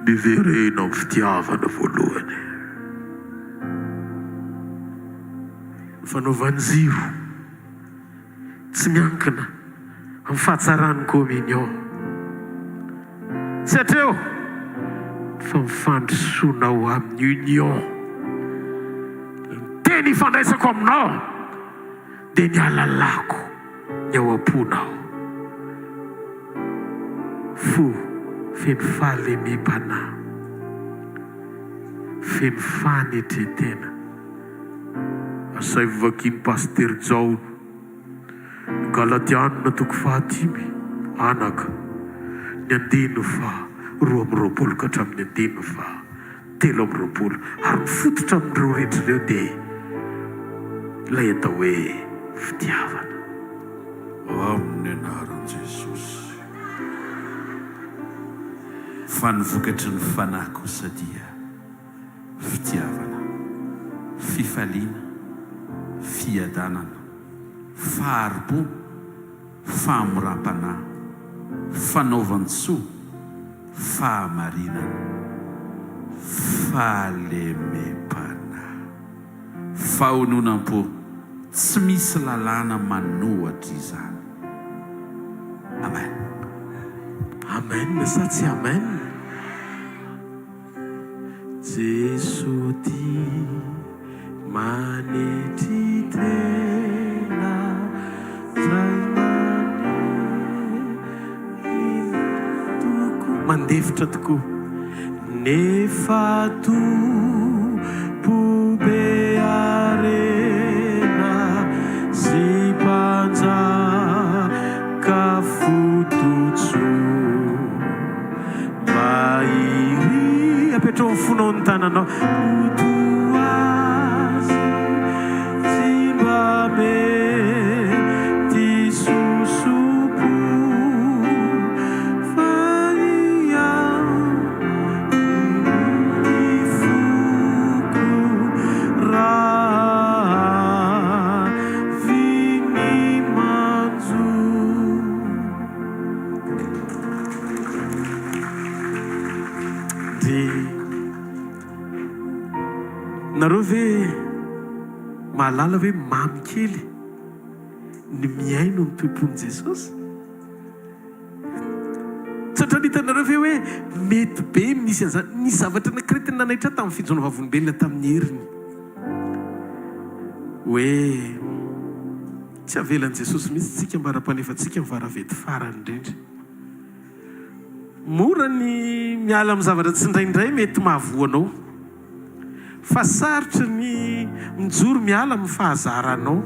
Miverena amin'ny fitiavana voalohany. Ny fanaovan-jiro tsy miankina amin'ny fahatsaran'ny communion. Tsy hatreo fa ny fandrosoanao amin'ny union. Ny teny ifandraisako aminao dia ny halalako ny ao am-ponao. Fo feno fahalemem-panahy, feno fanetren-tena. Asaivo vakian'i Pasitera Jaona ny Galatiana toko fahadimy, anaka, ny andininy faha 22 ka hatramin'ny andininy faha 23, ary ny fototra amin'ireo rehetra ireo dia ilay atao hoe fitiavana. Amin'ny anaran'i Jesosy. Fa ny vokatry ny Fanahy kosa dia fitiavana, fifaliana, fiadanana, fahari-po, fahamoram-panahy, fanaovan-tsoa, fahamarinana, fahalemem-panahy, fahononam-po, tsy misy lalàna manohatra izany. Amen. Amen sa tsy amen? Jesoa tia manetry tena Zay manetry tokoa Mandefitra tokoa Nefa Tompo be harena Sy Mpanjaka fototsoa Mba iry apetraho ny fonao ny tananao Ho toa azy tsy mba mety sosopo Fa ny foko raha avy ny manjo. Dia nareo ve mahalala hoe mamy kely ny mihaino ny toe-pon'i Jesosy? Tsy ohatran'ny hitanareo ve hoe mety be misy an'izany? Nisy zavatra anankiray tena nanaitra ahy tamin'ny fijoroana vavolombelona tamin'ny heriny. Hoe tsy avelan'i Jesosy mihitsy tsika ambara-panefantsika ny varavety farany indrindra. Mora ny miala amin'ny zavatra tsindraindray mety mahavoa anao. Fa sarotra ny mijoro miala amin'ny fahazaranao.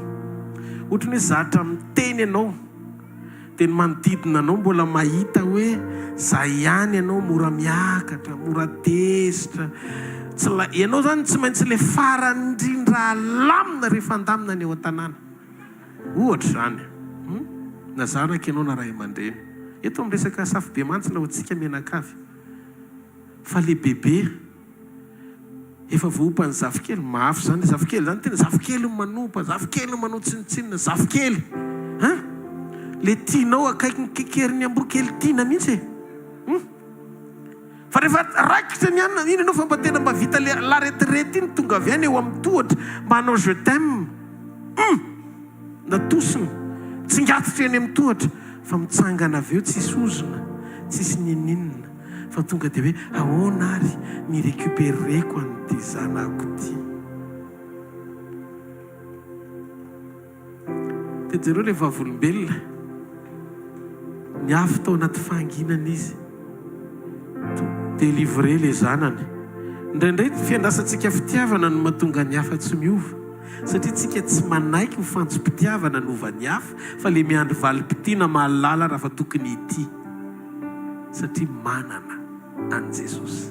Ohatran'ny hoe zatra miteny ianao, dia ny manodidina anao mbola mahita hoe zay ihany ianao, mora miakatra, mora tezitra. Tsy la- ianao izany tsy maintsy ilay farany indrindra alamina rehefa handamina ny eo an-tanàna. Ohatra izany, hum, na zanaka ianao na ray aman-dreny. Eto miresaka safobemantsina ho antsika mianakavy. Fa le bebe efa voaompan'ny zafikely, mafy zany le zafikely zany, tena zafikely no manompa, zafikely no manao tsinontsinona, zafikely hein! Le tianao akaikin'ny kekerin'ny amboa kely tiana mihitsy e! Hum! Fa rehefa raikitra ny anona, iny ianao fa mba tena mba vita le la retraite iny tonga avy any eo amin'ny tohatra mba hanao je t'aime. Hum! Natosiny, tsingatitra eny amin'ny tohatra fa mitsangana avy eo tsisy ozona, tsisy n'inon'inona fa tonga dia hoe ahoana ary ny hi-recuperer-ko an'ity zanako ity. Dia jereo ilay vavolombelona, niafy tao anaty fahanginana izy, délivrer ilay zanany. Indraindray ny fiandrasantsika fitiavana no mahatonga ny hafa tsy miova. Satria tsika tsy manaiky ho fantsom-pitiavana novan'ny hafa fa le miandry valim-pitia na mahalala raha fa tokony hitia satria manana an'i Jesosy.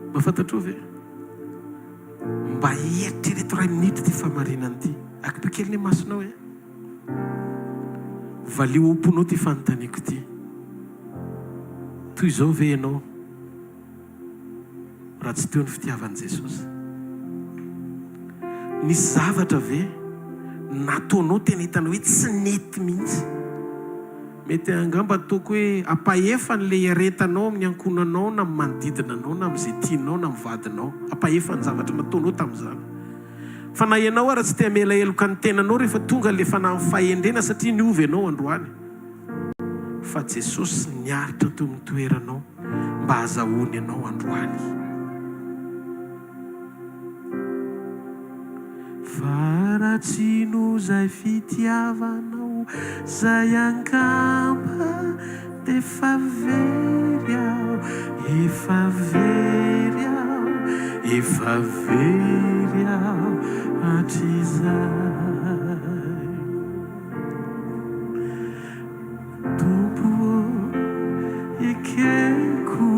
Mba fantatrao ve? Mba eritrereto iray minitra ity fahamarinana ity. Akipio kely ny masonao e. Valio ao am-ponao ity fanontaniako ity, Toy izao ve ianao raha tsy teo ny fitiavan'i Jesosy? Nisy zavatra ve nataonao tena hitanao hoe tsy nety mihitsy? Mety angamba ataoko hoe ampahefany ilay iaretanao amin'ny ankohonanao na amin'ny manodidina anao na amin'izay tianao na amin'ny vadinao. Ampahefany zavatra nataonao tamin'izany. Fa na ianao ara tsy te hamela heloka ny tenanao rehefa tonga le fanahin'ny fahendrena satria niova ianao androany. Fa Jesosy niaritra teo amin'ny toeranao mba hazahoany anao androany. raha tsy noho izay fitiavanao zay angamba d'efa very aho, efa very aho, efa very aho hatrizay. Tompo ô, ekeko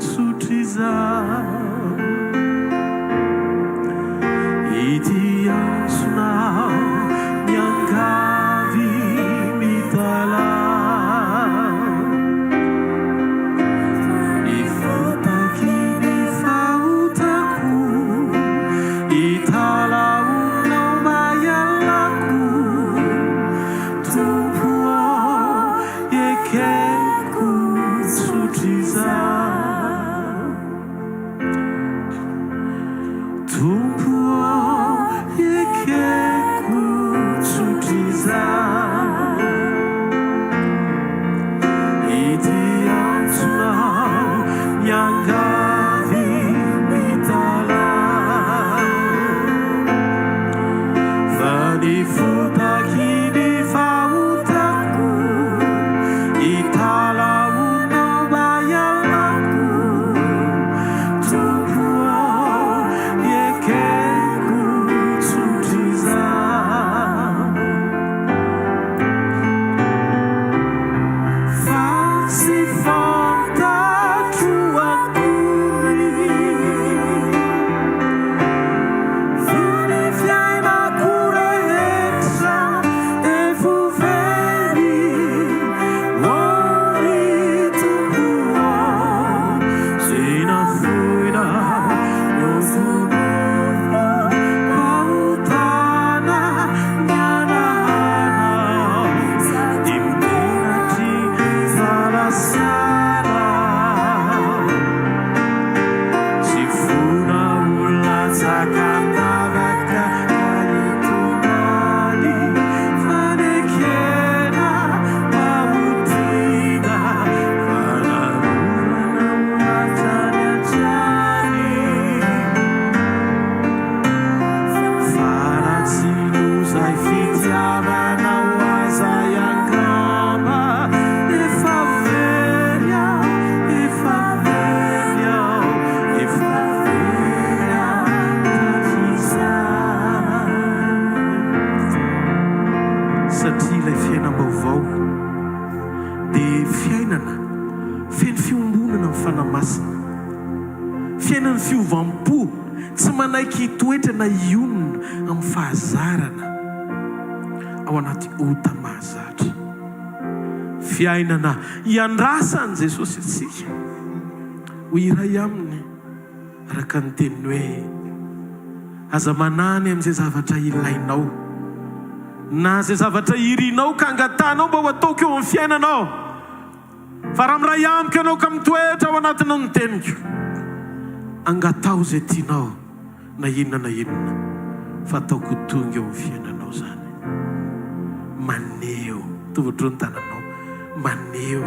tsotr'izao Ity antsonao miangavy mitalaho Ny fotaky ny fahotako Italahoanao mba hialako Tompo ô, ekeko tsotr'izao. Tompo ô, ekeko tsotr'izao. Ity antsonao miangavy mitalaho. Fa ny fotaky ny fahotako Italahoanao mba hialako Tompo ô, ekeko tsotr'izao Fa tsy fantatro akory Fa ny fiainako rehetra efa ho very, ô ry Tompo ô, Tsy nafoinao novonoina fahotana ny anaranao, Dia menatry salasala. Tsy fona ho latsaka an-davaka ka hitomany fanekena mba ho tiana fa narovana ho hatrany hatrany fa raha tsy lozay fitiavanao azay angamba efa very aho efa very aho efa very aho hatrizay. Satria ilay fiainam-baovao dia fiainana feno fiombonana amin'ny Fanahy Masina, fiainan'ny fiovam-po, tsy manaiky hitoetra na hionona amin'ny fahazarana ao anaty ota mahazatra. Fiainana iandrasan'i Jesosy antsika ho iray Aminy, araka ny teniny hoe, Aza manahy ny amin'izay zavatra ilainao, na izay zavatra irinao ka angatahanao mba ho ataoko eo amin'ny fiainanao. Fa raha miray amiko ianao ka mitoetra ao anatinao ny teniko, angataho izay tianao na inona na inona, fa ataoko ho tonga eo amin'ny fiainanao izany. Maneho, tovotro ny tananao, maneho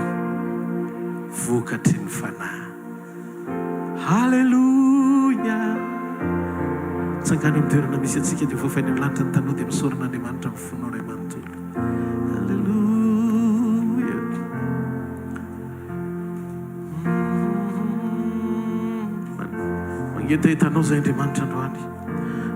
vokatry ny Fanahy. Haleloia! Tsangano amin'ny toerana misy antsika dia hofafainy amin'ny lanitra ny taninao dia misaora an'Andriamanitra amin'ny fonao iray manontolo. Haleloia! Mangetaheta anao izay Andriamanitra androany.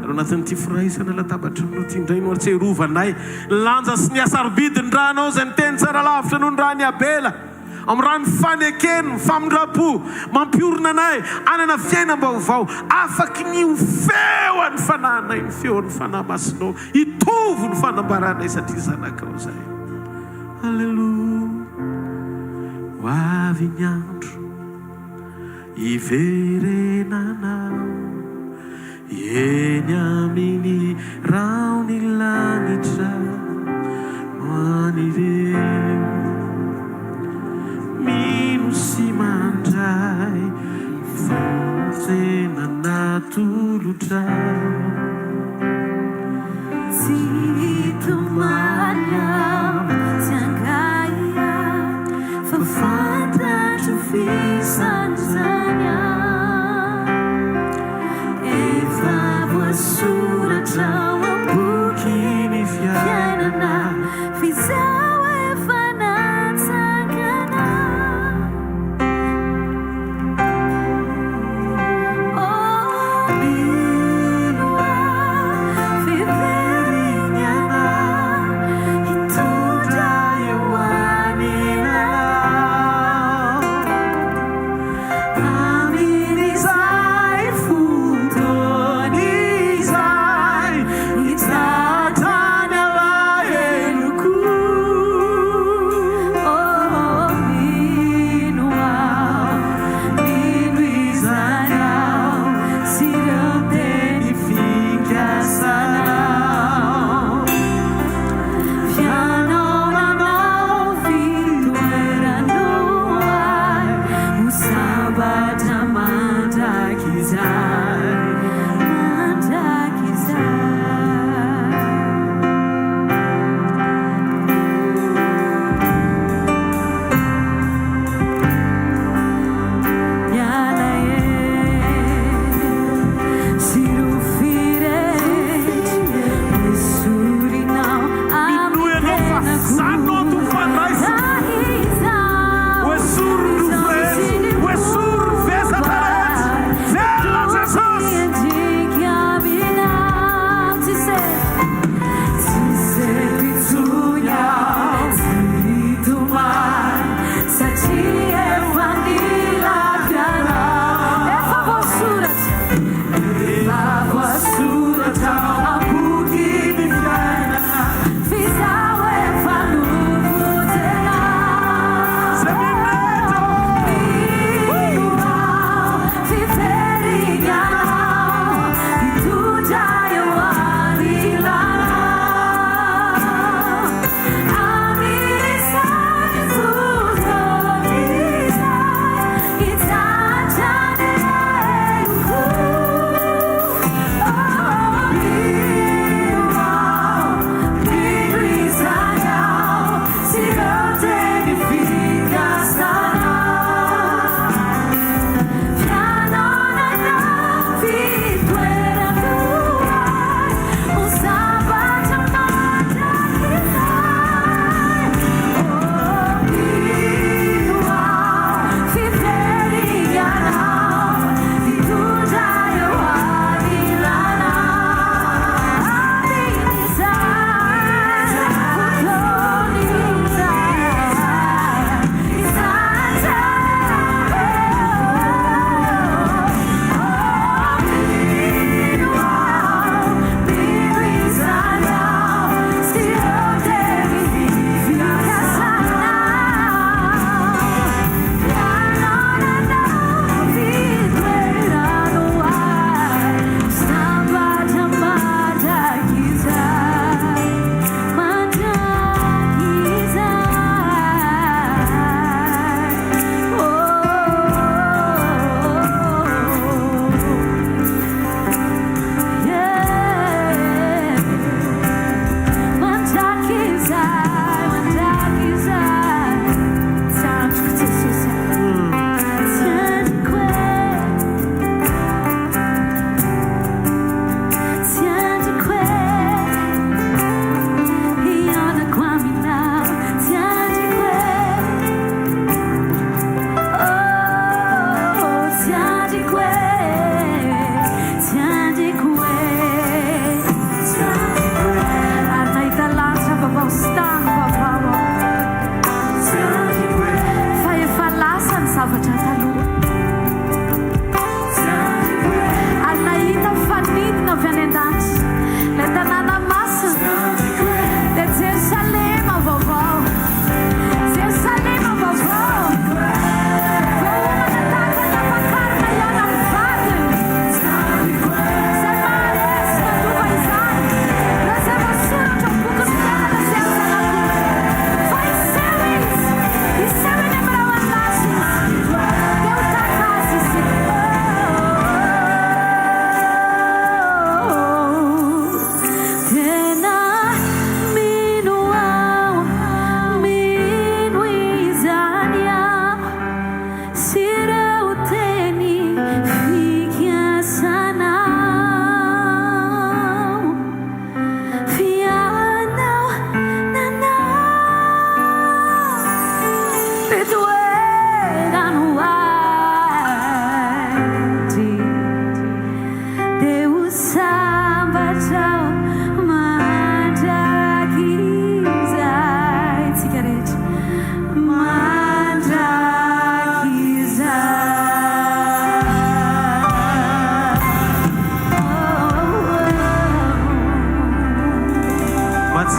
Ary ao anatin'ity firaisana latabatry ny ity indray no ahatsiarovanay ny lanja sy ny hasarobidin'ny ranao izay miteny tsara lavitra noho ny ran'i Abela. Amin'ny rano fanekena, famindram-po, mampiorina anay hanana fiainam-baovao, afaky ny ho feo an'ny fanahinay ny feon'ny Fanahy Masinao, hitovy ny fanambaranay satria zanakao izahay. Aleloia. Ho avy ny andro hiverenanao eny amin'ny rahon'ny lanitra ho an'ireo mino sy mandray famonjena natolotrao. Tsy hitomany aho, tsy hangahiahy, fa fantatro f'isan'izany aho. Efa voasoratra.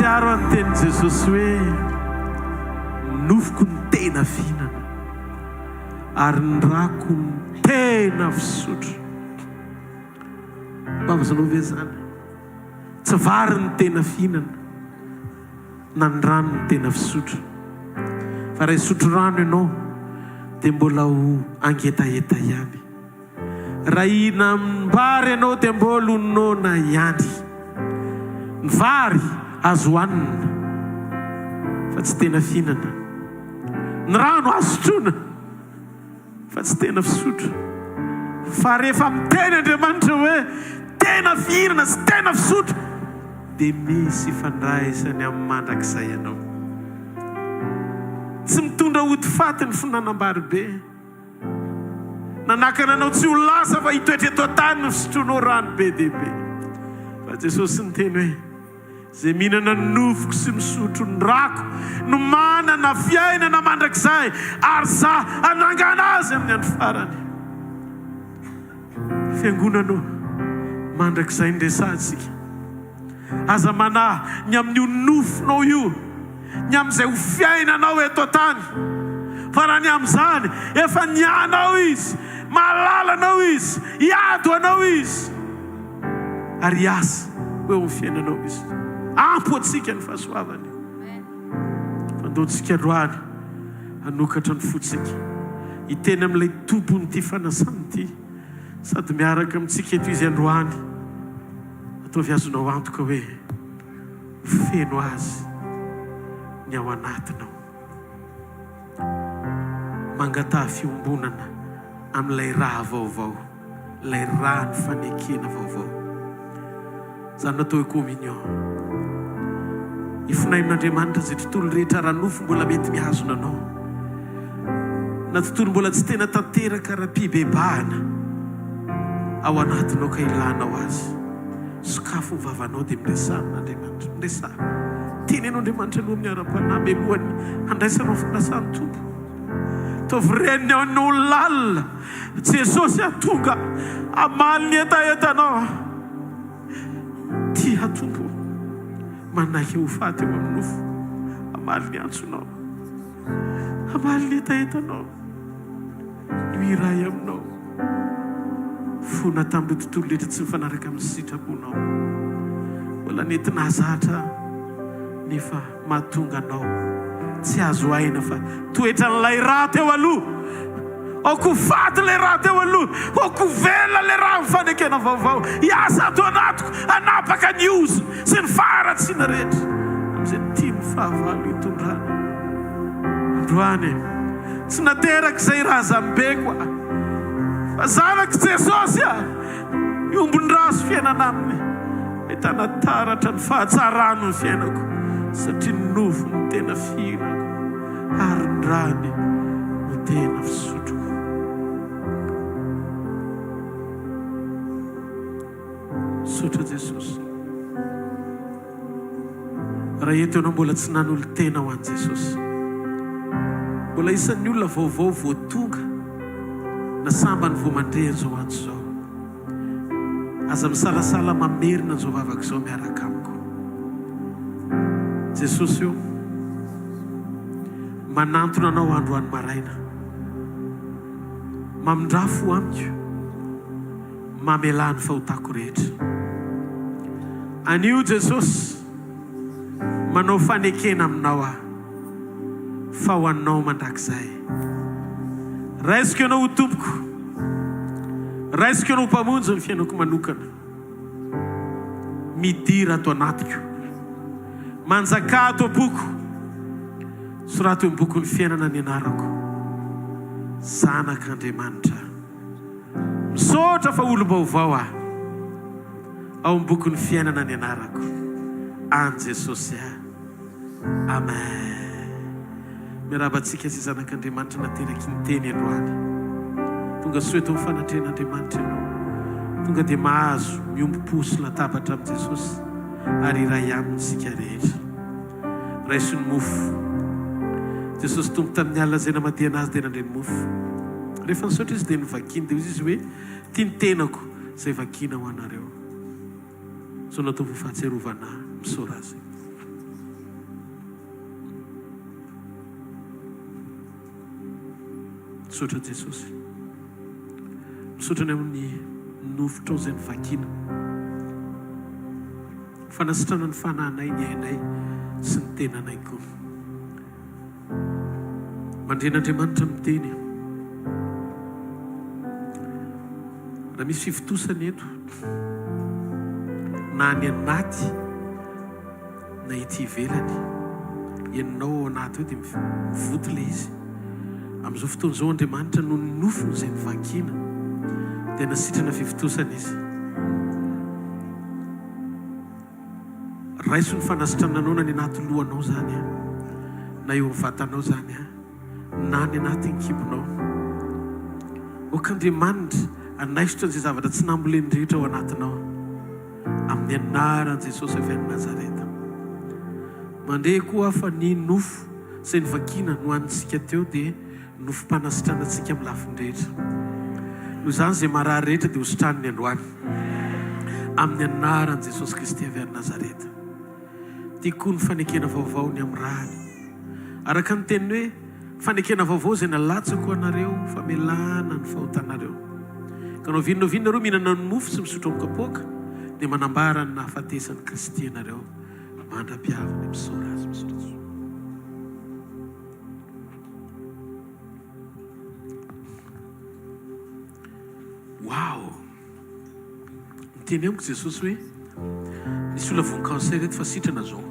Mahatsiaro aho ny tenin'i Jesosy hoe, Ny nofoko no tena fihinana, ary ny rako no tena fisotro. Mba azonao ve izany? Tsy vary no tena fihinana, na ny rano no tena fisotro. Fa raha hisotro rano ianao, dia mbola ho hangetaheta ihany. Raha hihinam-bary ianao dia mbola ho noana ihany. Ny vary azo hohanina fa tsy tena fihinana. Ny rano azo sotroina fa tsy tena fisotro. Fa rehefa miteny Andriamanitra hoe tena fihinana sy tena fisotro dia misy ifandraisany amin'ny mandrakizay ianao. Tsy mitondra ody faty ny fihinanam-bary be. Nanakana anao tsy ho lasa fa hitoetra eto an-tany ny fisotroanao rano be dia be. Fa Jesosy niteny hoe, Izay mihinana ny nofoko sy misotro ny rako no manana fiainana mandrakizay, ary Izaho hanangana azy amin'ny andro farany. Fiangonana ô, mandrakizay no resahantsika. Aza manahy ny amin'io nofinao io, ny amin'izay ho fiainanao eto an-tany. Fa raha ny amin'izany, efa nianao Izy, mahalala anao Izy, hiady ho anao Izy, ary hiasa ho eo amin'ny fiainanao Izy. Ampy ho antsika ny fahasoavany. Fa ndao tsika androany hanokatra ny fontsika, hiteny amin'ilay Tompon'ity fanasana ity, sady miaraka amintsika eto Izy androany. Ataovy azonao antoka hoe feno azy ny ao anatinao. Mangataha fiombonana amin'ilay ra vaovao, ilay ran'ny fanekena vaovao. Izany no atao hoe communion. Ifonay amin'Andriamanitra izay tontolo rehetra ara-nofo mbola mety mihazona anao, na tontolo mbola tsy tena tanteraka ara-pibebahana ao anatinao ka ilanao azy. Sokafo ny vavanao dia miresaha amin'Andriamanitra. Miresaha. Teneno Andriamanitra aloha amin'ny ara-panahy mialohan'ny handraisanao fanasan'ny Tompo. Ataovy ren'ny ao ny lalina. Jesosy aho tonga hamaly ny hetahetanao. Tia Tompo ô, manaiky ho faty eo amin'ny nofo, hamaly ny antsonao, hamaly ny hetahetanao, ny ho iray aminao. Fona tamin'ireo tontolo rehetra tsy mifanaraka amin'ny sitraponao. Mbola nety nahazatra nefa mahatonga anao tsy azo aina fa toetran'ilay rà teo aloha. Aoka ho faty ilay rà teo aloha, aoka ho velona ilay rà amin'ny fanekena vaovao. Hiasa ato anatiko, hanapaka ny ozona sy ny faharatsiana rehetra amin'izay tian'ny fahavalo hitondrana. Androany e, tsy naterak'izay razambeko aho, fa zanak'i Jesosy aho. Miombon-drà sy fiainana aminy. Ahitana taratra ny fahatsarany ny fiainako, satria ny nofo no tena fihinako ary ny rany no tena fisotroko. Misaotra Jesosy. Raha eto ianao mbola tsy nanolo-tena ho an'i Jesosy, mbola isan'ny olona vaovao vao tonga na sambany vao mandre an'izao antso izao, aza misalasala mamerina an'izao vavaka izao miaraka amiko. Jesosy ô, manantona Anao androany maraina. Mamindrà fo amiko. Mamelà ny fahotako rehetra. Anio Jesosy, manao fanekena aminao aho, fa ho anao mandrakizay. Raisiko Ianao ho Tompoko, raisiko Ianao ho Mpamonjy ny fiainako manokana. Midira ato anatiko, manjakà ato am-poko, soraty eo amin'ny bokin'ny fiainana ny anarako. Zanak'Andriamanitra. Misaotra fa olom-baovao aho. Ao amin'ny bokin'ny fiainana ny anarako. Any Jesosy aho. Amen. Miarahaba antsika izay zanak'Andriamanitra nateraky ny teny androany. Tonga soa eto amin'ny fanatrehan'Andriamanitra ianao. Tonga dia mahazo miombom-po sy latabatra amin'i Jesosy ary iray aminy isika rehetra. Raiso ny mofo. Jesosy Tompo tamin'ny alina izay namadihana Azy dia nandre ny mofo. Rehefa nisaotra Izy dia novakiny dia hoy Izy hoe, Ity ny tenako izay vakiana ho anareo. Izao no ataovy ho fahatsiarovana Ahy. Misaora Azy. Misaotra Jesosy. Misaotra ny amin'ny nofotrao izay novakiana. Fanasitrana ny fanahinay, ny ainay sy ny tenanay koa. Mandre an'Andriamanitra miteny. Raha misy fivontosana eto, na any anaty na ety ivelany, henonao ao anaty ao dia mivoto ilay izy. Amin'izao fotoana izao Andriamanitra noho ny nofony izay novakiana dia nasitrana fivontosana izy. Raiso ny fanasitrananao na ny anaty lohanao izany an, na eo amin'ny vatanao izany an, na any anatin'ny kibonao. Aoka Andriamanitra hanaisotra an'izay zavatra tsy namboleny rehetra ao anatinao. Amin'ny anaran'i Jesosy avy any Nazareta. Mandre koa aho fa ny nofo izay novakiana nohanintsika teo dia nofom-panasitrana antsika amin'ny lafiny rehetra. Noho izany izay marary rehetra dia hositraniny androany. Amin'ny anaran'i Jesosy Kristy avy any Nazareta. Tiako koa ny fanekena vaovao ny amin'ny rany. Araka ny teniny hoe, Fanekena vaovao izay nalatsako ho anareo ho famelana ny fahotanareo. Ka na oviana na oviana nareo mihinana ny mofo sy misotro amin'ny kapoaka, dia manambara ny nahafatesan'i Kristy anareo mandra-pihaviny. Misaora Azy, misaotra Jesoa. Wow! Niteny amiko Jesosy hoe nisy olona voan'ny cancer eto fa sitrana zao.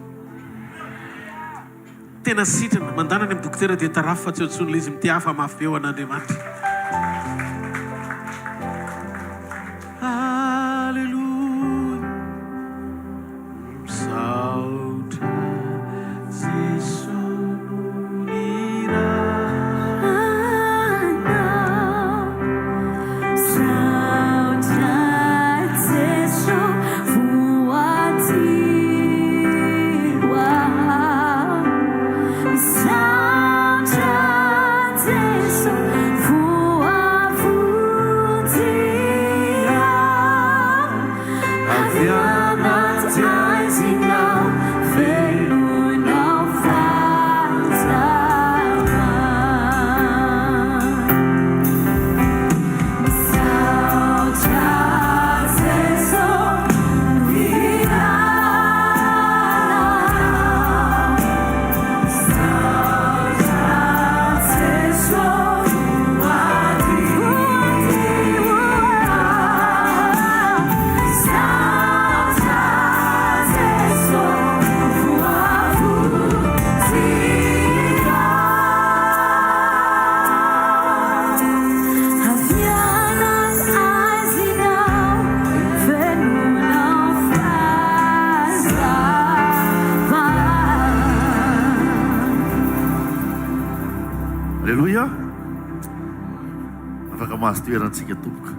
Tena sitrana. Mandana any amin'ny dokotera dia tarafo fa tsy eo intsony ilay izy. Mitehafa mafy be ho an'Andriamanitra. Haleloia. Misaotra Jeso noho ny Anao. Misaotra Jeso voadio aho. Misaotra Jeso voavonjy aho. Avy anaty haizina aho, fenoinao fahazavana. Misaotra Jeso niranao. Misaotra Jeso voadio aho. Misaotra Jeso voavonjy aho. Avy anaty haizina aho, fenoinao fahazavana. Aleloia! Afaka mahazo toerantsika tompoko.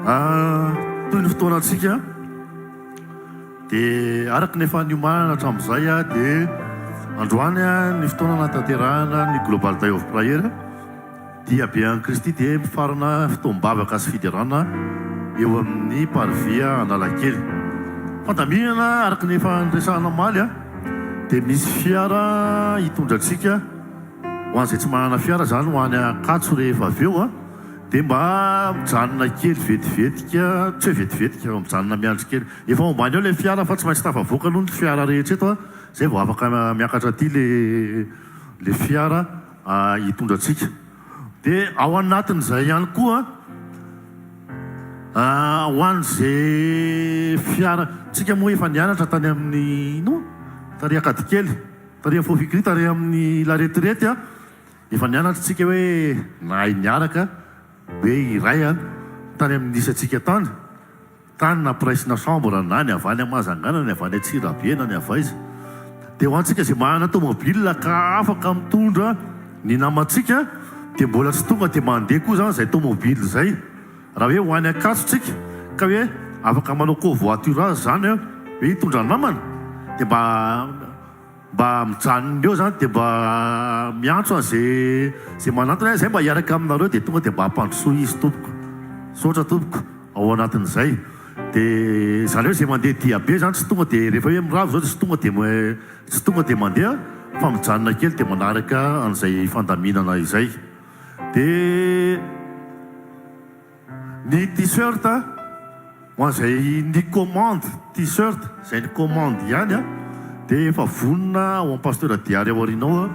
Ah, toy ny fotoanantsika dia araka ny efa niomanana hatramin'izay dia androany ny fotoana natanterahana ny Global Day of Prayer dia be an'i Kristy dia mifarana fotoam-bavaka sy fiderana eo amin'ny Parvis Analakely. Fandaminana araka ny efa niresahana omaly dia misy fiara hitondra antsika ho an'izay tsy manana fiara izany ho any Ankatso rehefa avy eo Dia mba mijanona kely vetivetika, tsy hoe vetivetika fa mijanona miandry kely. Efa ao ambany ao ilay fiara fa tsy maintsy tafavoaka aloha ny fiara rehetra eto izay vao afaka miakatra aty ilay ilay fiara hitondra antsika. Dia ao anatin'izay ihany koa ho an'izay fiara, tsika moa efa nianatra tany amin'ny inona? Tary Ankadikely, tary amin'ny Faux-Fikri, tary amin'ny la retraite. Efa nianatra tsika hoe nahay niaraka hoe iray an, tany amin'ny nisy antsika tany, tany nampiraisina chambre na ny avy any Mahajanga na ny avy any Antsirabe na ny avy aiza. Dia ho antsika izay manana tomobile ka afaka mitondra ny namantsika dia mbola tsy tonga dia mandeha koa izany izay tomobile izay. Raha hoe ho any Ankatso tsika ka hoe afaka manao covoiturage izany an, hoe hitondra namana dia mba Mba mijanona eo zany dia mba miantso an'izay izay manantona hoe zay mba hiaraka aminareo dia tonga dia mba ampandrosoa izy tompoko. Misaotra tompoko ao anatin'izay. Dia izany hoe izay mandeha dia be zany tsy tonga dia rehefa hoe mirava izao dia tsy tonga dia tsy tonga dia mandeha. fa mijanona kely dia manaraka an'izay fandaminana izay. Dia ny t-shirt ho an'izay ni-commande t-shirt, izay ni-commande ihany dia efa vonona ao amin'ny Pasteur Diary ao aoriana ao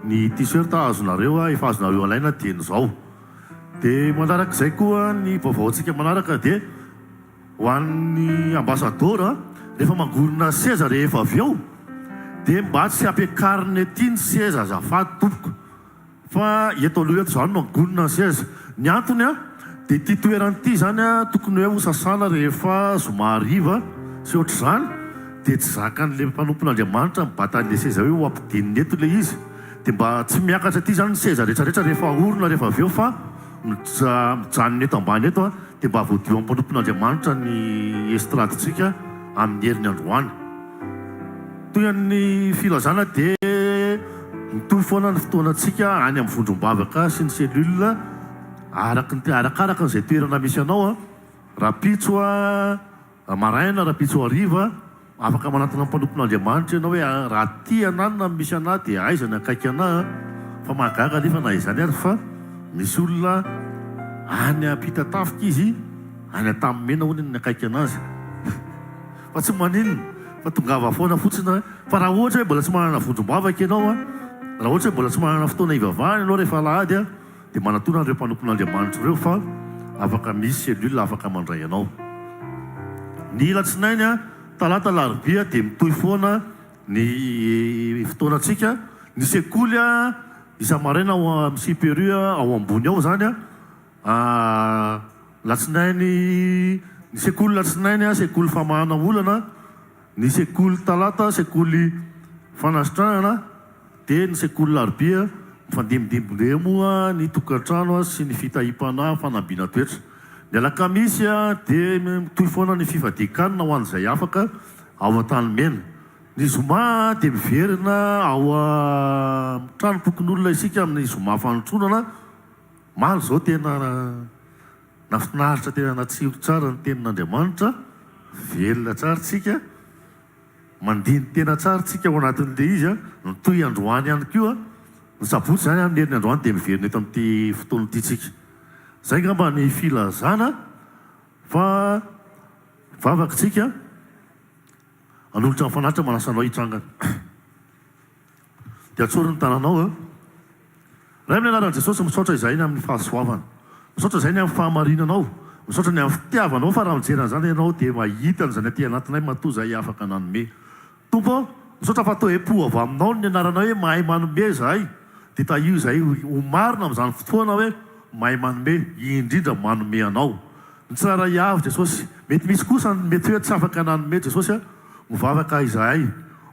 ny t-shirt azonareo, efa azonareo alaina dieny izao. Dia manarak'izay koa ny vaovaontsika manaraka dia ho an'ny ambasadaoro, rehefa mangorona seza rehefa avy eo dia mba tsy ampiakarina ety ny seza azafady tompoko fa eto aloha eto izany no angonina ny seza. Ny antony dia ity toerana ity izany tokony hoe ho sasana rehefa zoma hariva sy ohatr'izany dia tsy zakan'ilay mpanompon'Andriamanitra mibata an'ilay seza hoe ho ampidinina eto ilay izy. Dia mba tsy miakatra aty izany ny seza rehetra rehetra rehefa ahorona rehefa avy eo fa mijanona eto ambany eto dia mba voadio am-panompon'Andriamanitra ny estrade-tsika amin'ny heriny androany. Toy an'ny filazana dia mitohy foana ny fotoanantsika any amin'ny vondrom-bavaka sy ny cellule araka ny arakaraka izay toerana misy anao rahampitso Maraina, rahampitso hariva, afaka manantona ny mpanompon'Andriamanitra ianao hoe raha aty ananona no misy anah dia aiza ny akaiky anah? Fa mahagaga anefa na izany ary fa misy olona any Ampitatafika izy, any Antanimena hono ny akaiky anazy. Fa tsy maninona fa tongava foana fotsiny fa raha ohatra hoe mbola tsy manana vondrom-bavaka ianao, raha ohatra hoe mbola tsy manana fotoana hivavahana ianao rehefa alahady, Dia manatona an'ireo mpanompon'Andriamanitra ireo fa afaka misy cellule afaka mandray anao. Ny latsinainy, talata, alarobia dia mitohy foana ny fotoanantsika. Ny sekoly isa-maraina ao amin'ny Siperu ao ambony ao izany. Latsinainy, ny sekoly latsinainy, sekoly famahana olana. Ny sekoly talata, sekoly fanasitranana. Dia ny sekoly larobia, mifandimbindimby indray moa ny tokantrano sy ny fitahiam-panahy fanambiana toetra. Ny alakamisy dia mitohy foana ny fifadian-kanina ho an'izay afaka ao Antanimena. Ny zoma dia miverina ao amin'ny tranom-pokonolona isika amin'ny zoma fanotronana. Omaly izao tena nahafinaritra tena natsiro tsara ny tenin'Andriamanitra, velona tsara isika. Mandini-tena tsara tsika ao anatin'ilay izy an, mitohy androany ihany koa, ny sabotsy izany an, ny heriny androany dia miverina eto amin'ity fotoana ity tsika. Izay angamba ny filazana fa vavaka tsika hanolotra ny fanatitra manasa anao hitsangana. Dia atsory ny tananao eo. Ray amin'ny anaran'i Jesosy, misaotra izahay ny amin'ny fahasoavana. Misaotra izahay ny amin'ny fahamarinanao. Misaotra ny amin'ny fitiavanao fa raha mijery an'izany ianao dia mahita an'izany aty anatinay matoa izahay afaka nanome. Tompo ô, misaotra fa toe-po avy aminao ny anaranay hoe mahay manome izahay. Dia tahio izahay ho marina amin'izany fotoana hoe mahay manome, indrindra manome anao. Ny tsirairay avy Jesosy. Mety misy kosa ny mety hoe tsy afaka nanome Jesosy a. Mivavaka izahay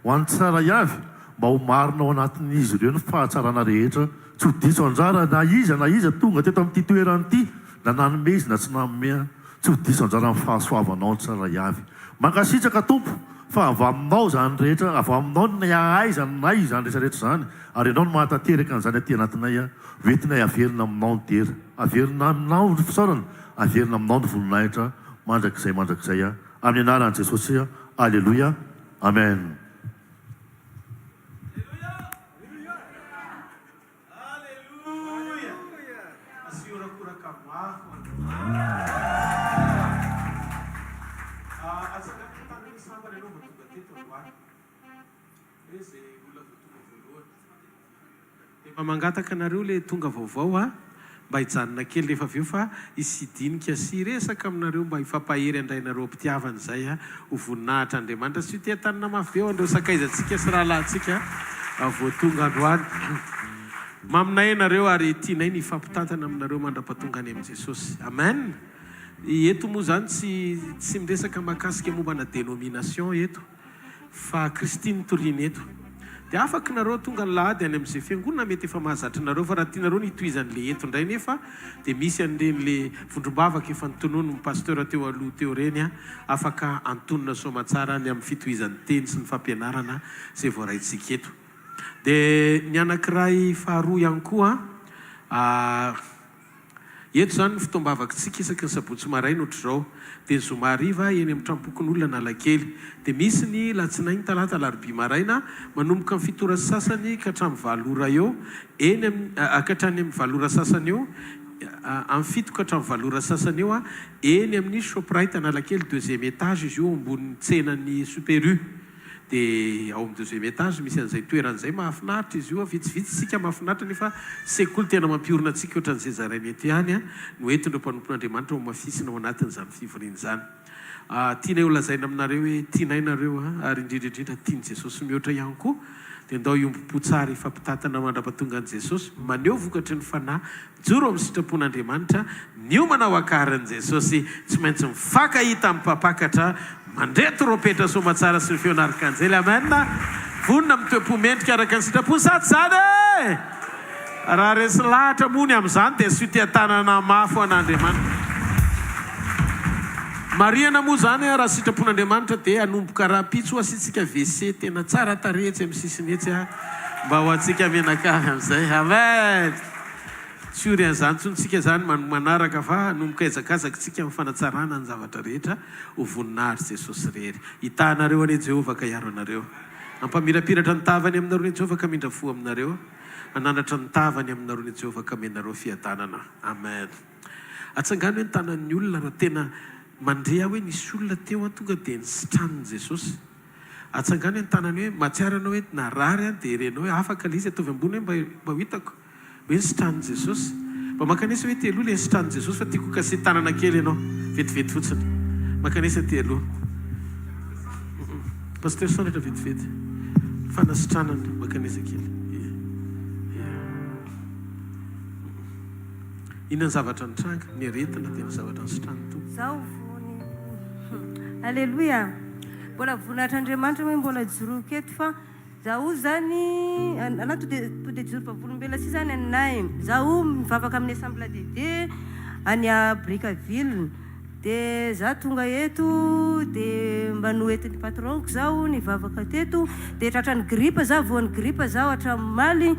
ho an'ny tsirairay avy mba ho marina ao anatin'izy ireo ny fahatsarana rehetra, tsy ho diso anjara na iza na iza tonga teto amin'ity toerana ity na nanome izy na tsy nanome, tsy ho diso anjara amin'ny fahasoavanao ny tsirairay avy. Mankasitraka Tompo fa avy aminao izany rehetra, avy aminao ny ahaizanay izany rehetra rehetra izany ary Ianao no mahatanteraka an'izany aty anatinay, ho entinay averina aminao ny dera, averina aminao ny fisaorana, averina aminao ny voninahitra mandrakizay mandrakizay. Amin'ny anaran'i Jesosy Aleloia Amen. Dia mba mangataka anareo le tonga vaovao a, mba hijanona kely rehefa avy eo fa hisy hidinika sy hiresaka aminareo mba hifampahery handray anareo am-pitiavana izay a, ho voninahitra Andriamanitra sy ho tia tanana mafy be ho an'ireo sakaizantsika sy rahalahintsika vao tonga androany. Maminay ianareo ary tianay ny hifampitantana aminareo mandra-pahatonga any amin'i Jesosy. Amen! Eto moa izany tsy tsy miresaka mahakasika mombana dénomination eto. Fa Kristy no toriana eto. Dia afaka nareo tonga ny lahady any amin'izay fiangonana mety efa mahazatra anareo fa raha tianareo ny hitohizan'le eto indray nefa dia misy an'ireny le vondrom-bavaka efa notononin'ny pasteur teo aloha teo ireny a, afaka antonona soamatsara ny amin'ny fitohizan'ny teny sy ny fampianarana izay voaraintsika eto. Dia ny anankiray faharoa ihany koa a. Eto izany ny fotoam-bavakitsika isaky ny sabotsy maraina ohatr'izao. Dia ny zoma hariva eny amin'ny tranompokonolona Analakely. Dia misy ny latsinainy, talata, alarobia maraina manomboka amin'ny fito ora sy sasany ka hatramin'ny valo ora eo, eny amin'ny ka hatrany amin'ny valo ora sasany eo, amin'ny fito ka hatramin'ny valo ora sasany eo, eny amin'ny Shoprite Analakely deuxième étage izy io ao ambonin'ny tsenan'ny Super U. Dia ao amin'ny deuxième étage misy an'izay toerana izay, mahafinaritra izy io, vitsivitsy isika mahafinaritra nefa sekoly tena mampiorina antsika ohatran'izay zaraina eto ihany no entin'ireo mpanompon'Andriamanitra homafisina ao anatin'izany fivoriana izany. Tianay ho lazaina aminareo hoe tianay nareo ary indrindra indrindra tian'i Jesosy mihoatra ihany koa dia ndao hiombom-po tsara hifampitantana mandra-patongan'i Jesosy, maneho vokatry ny Fanahy Mijoro amin'ny sitrapon'Andriamanitra, niomana ho akarin'i Jesosy, tsy maintsy mifankahita amin'ny Mpampakatra, mandre trompetra soamatsara sy ny feon'Arkanjely, Amen! Vonona amin'ny toe-po mendrika araka ny sitrapony, sa tsy izany e? Raha resy lahatra moa ny amin'izany dia asio tia-tanana mafy ho an'Andriamanitra. Marihana moa izany, raha sitrapon'Andriamanitra dia hanomboka rahampitso hasiantsika WC tena tsara tarehy etsy amin'ny sisiny etsy, mba ho antsika mianakavy amin'izay. Amen! Tsy ory an'izany intsony tsika izany manaraka fa hanomboka hihazakazaka tsika amin'ny fanatsarana ny zavatra rehetra ho voninahitry Jesosy irery. Hitaha anareo anie Jehovah ka hiaro anareo. Hampamirapiratra ny tavany aminareo anie Jehovah ka hamindra fo aminareo. Hanandratra ny tavany aminareo anie Jehovah ka hamenareo fiadanana. Amen. Atsangano hoe ny tanan'ny olona raha tena mandre aho hoe nisy olona teo an tonga dia nisitranin'i Jesosy. Atsangano hoe ny tanany hoe mahatsiaro ianao hoe narary an dia renao hoe afaka ilay izy ataovy ambony hoe mba mba ho hitako. Hoe nisitranin'i Jesosy. Mba mankanesa hoe ety aloha ilay nisitranin'i Jesosy fa tiako hokasihin-tanana kely ianao. Vetivety fotsiny. Mankanesa ety aloha. Pasteur Sandratra vetivety. Fanasitranana. Mankanesa kely. Ia. Ia. Inona ny zavatra nitranga? Ny aretina dia ny zavatra nisitranin'ny Tompo. Zaho vony. Aleloia. Mbola voninahitr'Andriamanitra hoe mbola ijoroako eto fa Zaho zany anah to de to de joro vavolombelona si zany anay zaho mivavaka amin'ny assemble de Dieu any à Brickaville de za tonga eto de mba noentin'ny patron-ko zaho nivavaka teto de tratran'ny grippe za voan'ny grippe zaho hatramin'ny omaly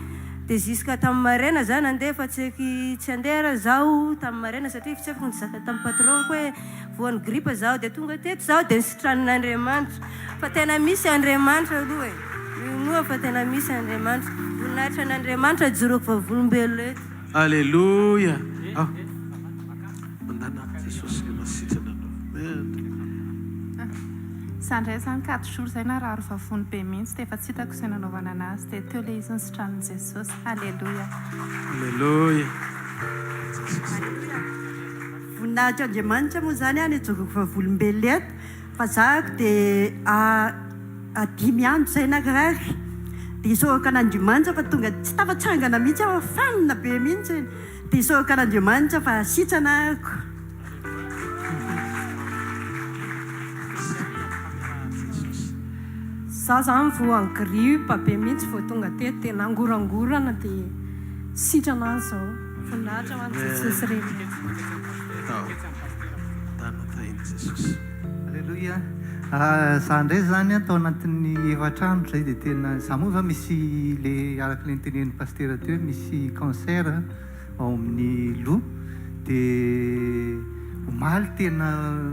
de jusqu'à tamin'ny maraina za nandeha fa tsy haiky tsy handeha ara zaho tamin'ny maraina satria tsy haiko nizaka tamin'ny patron-ko hoe voan'ny grippe zaho de tonga teto zaho de nisitranin'Andriamanitra Fa tena misy Andriamanitra aloha e! Minoa fa tena misy Andriamanitra. Voninahitra an'Andriamanitra ajoroko vavolombelona eto. Aleloia! Ao. Mandana Jesosy le nasitrana anao. Amen. Za ndray zany quatre jours zay narary vavony be mihitsy dia efa tsy hitako izay nanaovana anazy dia teo le izy nositranin'i Jesosy. Aleloia. Aleloia. Voninahitr' Andriamanitra moa zany an ijoroko vavolombelona eto Fa zahako dia a dimy andro izay nakarary dia isaorako an'Andriamanitra fa tonga tsy tafatsangana mihitsy aho fa fanina be mihitsy dia isaorako an'Andriamanitra fa sitrana ahako. Za zany voan'ny grippe be mihitsy vao tonga teto dia nangorangorana dia sitrana aho zao. Voninahitra ho an'i Jesosy rery. Aleloia. Za ndray zany an, tao anatin'ny efatra andro zay dia tena, za moa va misy le araka le notenenin'i Pasitera teo hoe misy cancer ao amin'ny loha, dia omaly tena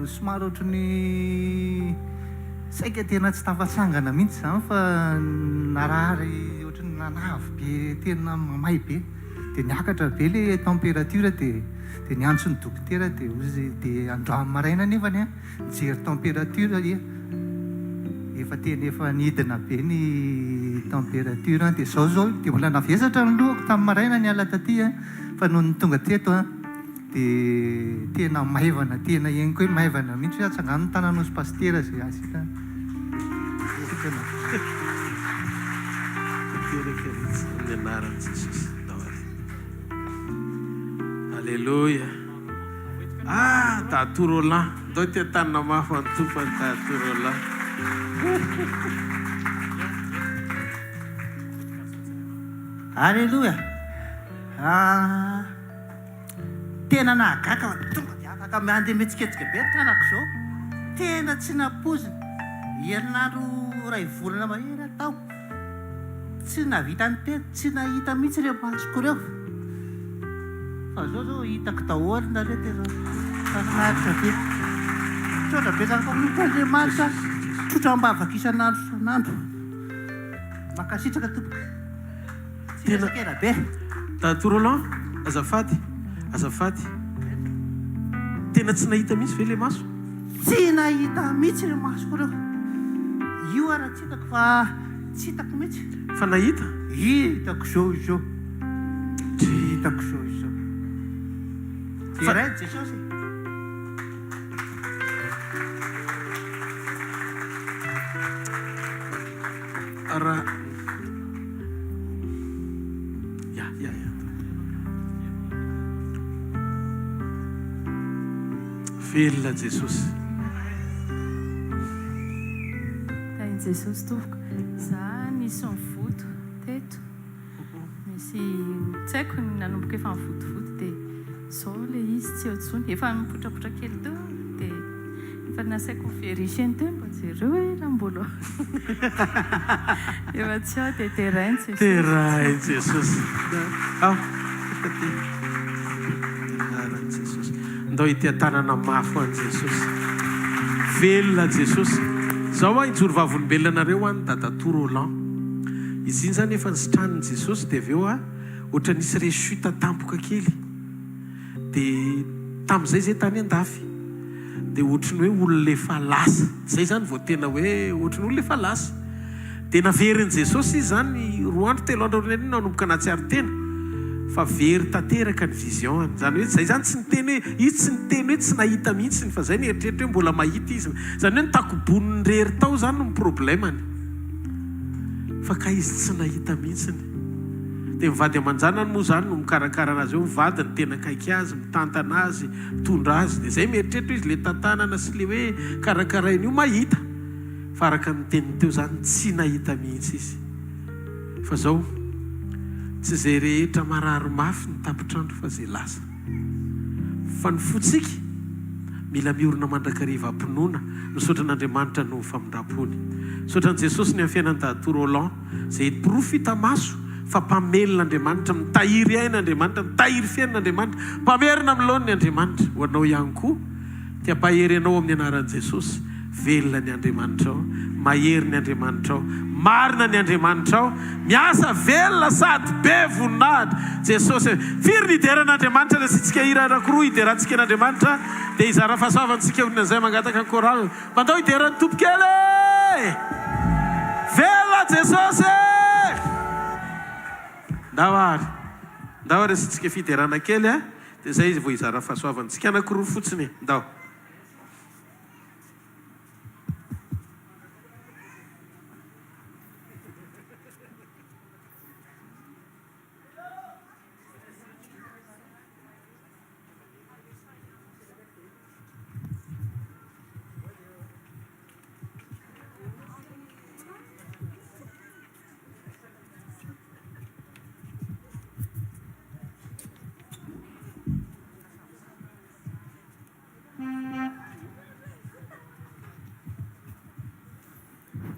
somary ohatry ny saika tena tsy tafatsangana mihitsy zany fa narary ohatry ny nanavy be tena mamay be, dia niakatra be le température dia Dia niantso ny dokotera dia hozy dia androany maraina anefany an, nijery température iha, efa tena efa nidina be ny température an, dia izao izao dia mbola navesatra ny lohako tamin'ny maraina niala taty an, fa nony tonga teto an, dia tena maivana, tena henoko hoe maivana mihitsy hoe atsangano ny tananao sy pasitera izay azy sitrana. Tanteraka mihitsy amin'ny anaran'i Jesosy. Ndao ary. Aleloia. Ah, Dadatoa Roland. Ndao ity an-tanana mafy ho an'ny Tompo an'i Dadatoa Roland. Aleloia. Ah, tena nahagaga fa tonga dia afaka mandeha mihetsiketsika be ny tanako izao. Tena tsy nampoizina. Herinandro iray volana mahery aho tao. Tsy nahavita niteny, tsy nahita mihitsy ireo masoko ireo. Fa zao zao hitako daholo nareo tena mahafinaritra be. Misaotra betsaka mpanompon'Andriamanitra tsotra am-bavaka isan'andro isan'andro. Mankasitraka tompoko. Tsy resaka ela be. Dadatoa Roland, azafady, azafady. Tena tsy nahita mihitsy ve ilay maso? Tsy nahita mihitsy ireo masoko ireo. Io ara tsy hitako fa tsy hitako mihitsy. Fa nahita? Hitako izao izao. Tsy hitako izao izao. Deraina Jesosy e. Raha Ya, ya, ya. Velona Jesosy. Tahin'i Jesosy tompoko. Za nisy nivoto teto. Misy tsy haiko nanomboka efa nivotovoto dia izao ilay izy tsy eo intsony. Efa nipotrapotra kely teo dia efa nasaiko ni-verifier-ny teo mba jereo hoe raha mbola efa tsy ao dia derain'i Jesosy. Derain'i Jesosy. Ao. Anaran'i Jesosy. Ndao hiteha-tanana mafy ho an'i Jesosy. Velona Jesosy. Izao aho hijoro vavolombelona anareo an, Dadatoa Roland. Izy iny izany efa nositranin'i Jesosy dia avy eo a, ohatra nisy rechute tampoka kely. Dia tamin'izay izay tany andafy. Dia ohatry ny hoe olona efa lasa. Izay izany vao tena hoe ohatry ny olona efa lasa. Dia naverin'i Jesosy izy izany roa andro telo andro aorian'iny nanomboka nahatsiaro tena fa very tanteraka ny vision-ny. Izany hoe izay izany tsy niteny hoe izy tsy niteny hoe tsy nahita mihitsy fa izay nieritreritra hoe mbola mahita izy. Izany hoe ny takoboniny irery tao izany no problème-ny. Fa kay izy tsy nahita mihitsy. Dia ny vady aman-janany moa izany no mikarakara anazy eo, ny vadiny tena akaiky azy, mitantana azy, mitondra azy. Dia izay mieritreritra izy ilay tantanana sy ilay hoe karakaraina io mahita. Fa araka ny teniny teo izany tsy nahita mihitsy izy. Fa zao, tsy izay rehetra marary mafy ny tapitr'andro fa izay lasa. Fa ny fontsika mila miorina mandrakariva am-pinoana. Misaotra an'Andriamanitra noho ny famindram-pony. Misaotra an'i Jesosy ny amin'ny fiainan'i Dadatoa Roland izay porofo hita maso fa mpamelona Andriamanitra, mitahiry aina Andriamanitra, mitahiry fiainana Andriamanitra, mpamerina amin'ny laoniny Andriamanitra. Ho anao ihany koa. Te hampahery anao amin'ny anaran'i Jesosy, velona ny Andriamanitrao, mahery ny Andriamanitrao, marina ny Andriamanitrao, miasa velona sady be voninahitra. Jesosy e! Firy ny hidera an'Andriamanitra raha asiantsika hira anankiroa hiderantsika an'Andriamanitra dia hizara fahasoavana isika olona izay mangataka ny chorale. Mandao hidera ny Tompo kely e! Velona Jesosy e! Ndao ary. Ndao ary asiantsika fiderana kely a! Dia zay izy vao hizara fahasoavana. Tsika anakiroa fotsiny e. Ndao.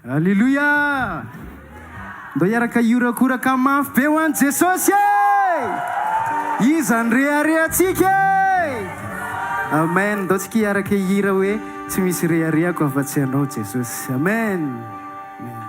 Aleloia! Ndao hiaraka hiorakoraka mafy be ho an'i Jesosy e! Iza no reharehantsika e! Amen! Ndao tsika hiaraka hihira hoe tsy misy reharehako afa-tsy Ianao Jesosy. Amen! Amen.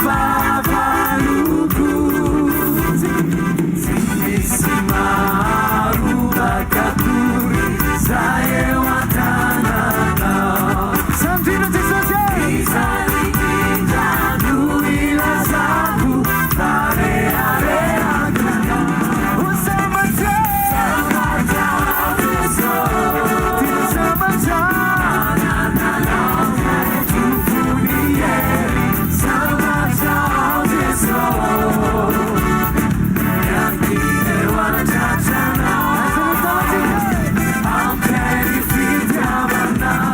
Fahavaloko. Tsy misy maharombaka akory zay eo an-tananao. Samy indrindra Jesosy e! Izany indrindra no ilazako fa reharehako Anao. Ho sambatra! Sambatra aho Jesosy. Tena sambatra! Anananao zay tompon'ny hery. Sambatra aho Jesosy. Miankina eo an-tratranao. Ampy ahy ny fitiavanao.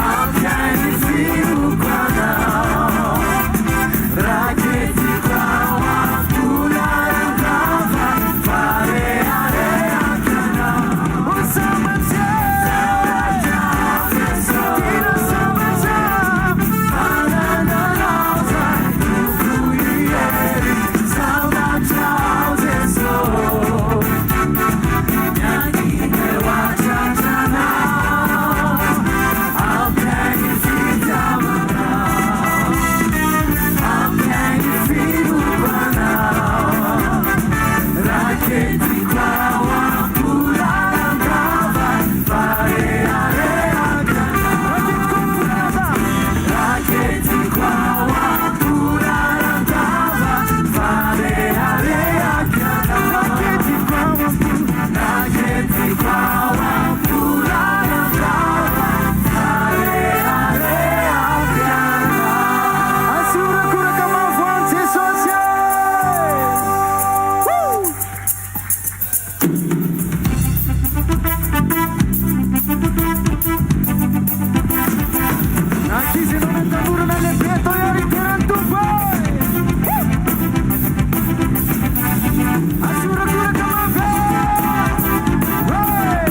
Ampy ahy ny finoako anao. Raketiko ao am-po lalandava fa reharehako anao. Ho sambatra! Sambatra aho Jesosy. Tena sambatra! Anananao zay tompon'ny hery. Sambatra aho Jesosy. Miankina eo an-tratranao. Ampy ahy ny fitiavanao. Ampy ahy ny finoako anao. Raketiko ao am-po lalandava fa reharehako anao. Raketiko ao am-po lalandava fa reharehako anao. Raketiko ao am-po. Raketiko ao am-po lalandava fa reharehako anao. Asio horakoraka mafy ho an'i Jesosy e! Woo! Na ankizy ianao na tanora na lehibe atao eo ary hidera ny Tompo e! Woo! Asio horakoraka mafy e! Hey! Oh, hey!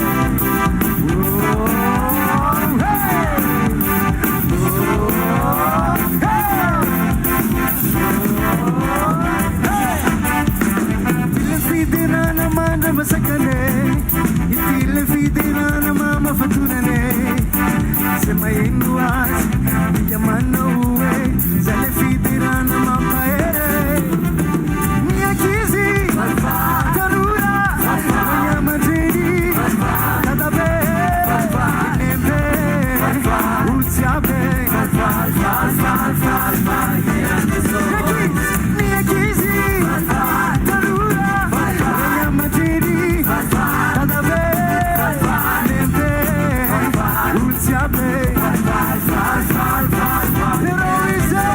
Oh, hey! Ity le fiderana mandramasakane, ity le fiderana mamafatonane. Zay maheno azy dia manao hoe zay le fiderana mampahery. Ny ankizy, tanora, ray aman-dreny, dadabe, nenibe, olo jiaby. Ny ankizy, tanora, ray aman-dreny, dadabe, nenibe, olo jiaby. Lerao izy e!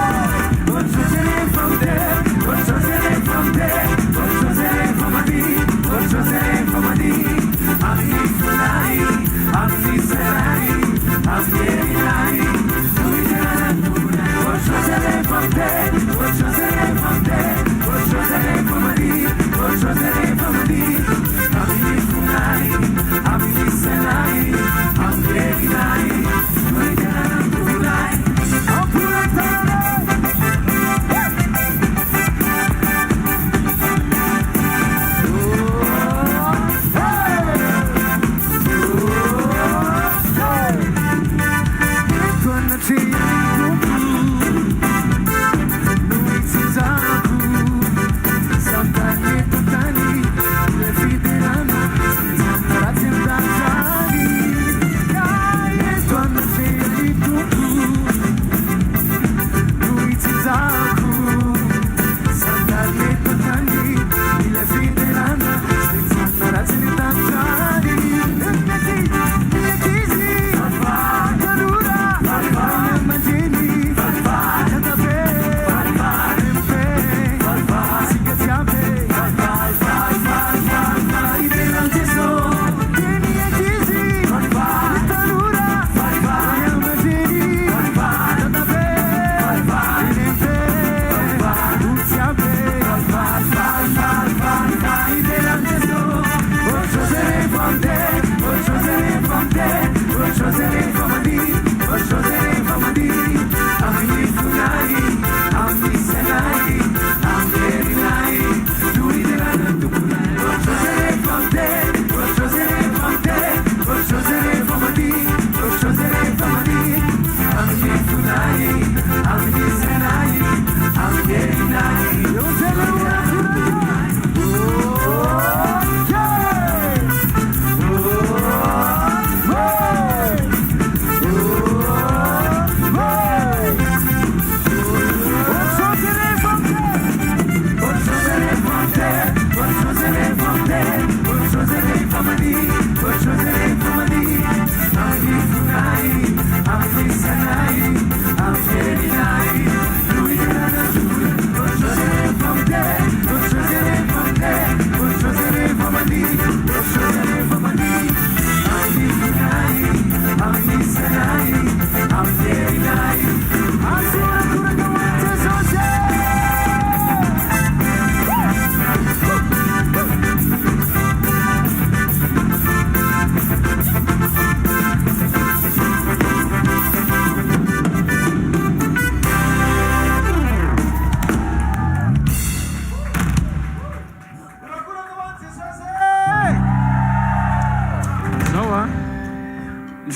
Ohatr'izay rehefa miteny, ohatr'izay rehefa miteny, ohatr'izay rehefa mandihy, ohatr'izay rehefa mandihy. Amin'ny fonay, amin'ny sainay, amin'ny herinay, no hiderana ny Tomponay. Ohatr'izay rehefa miteny.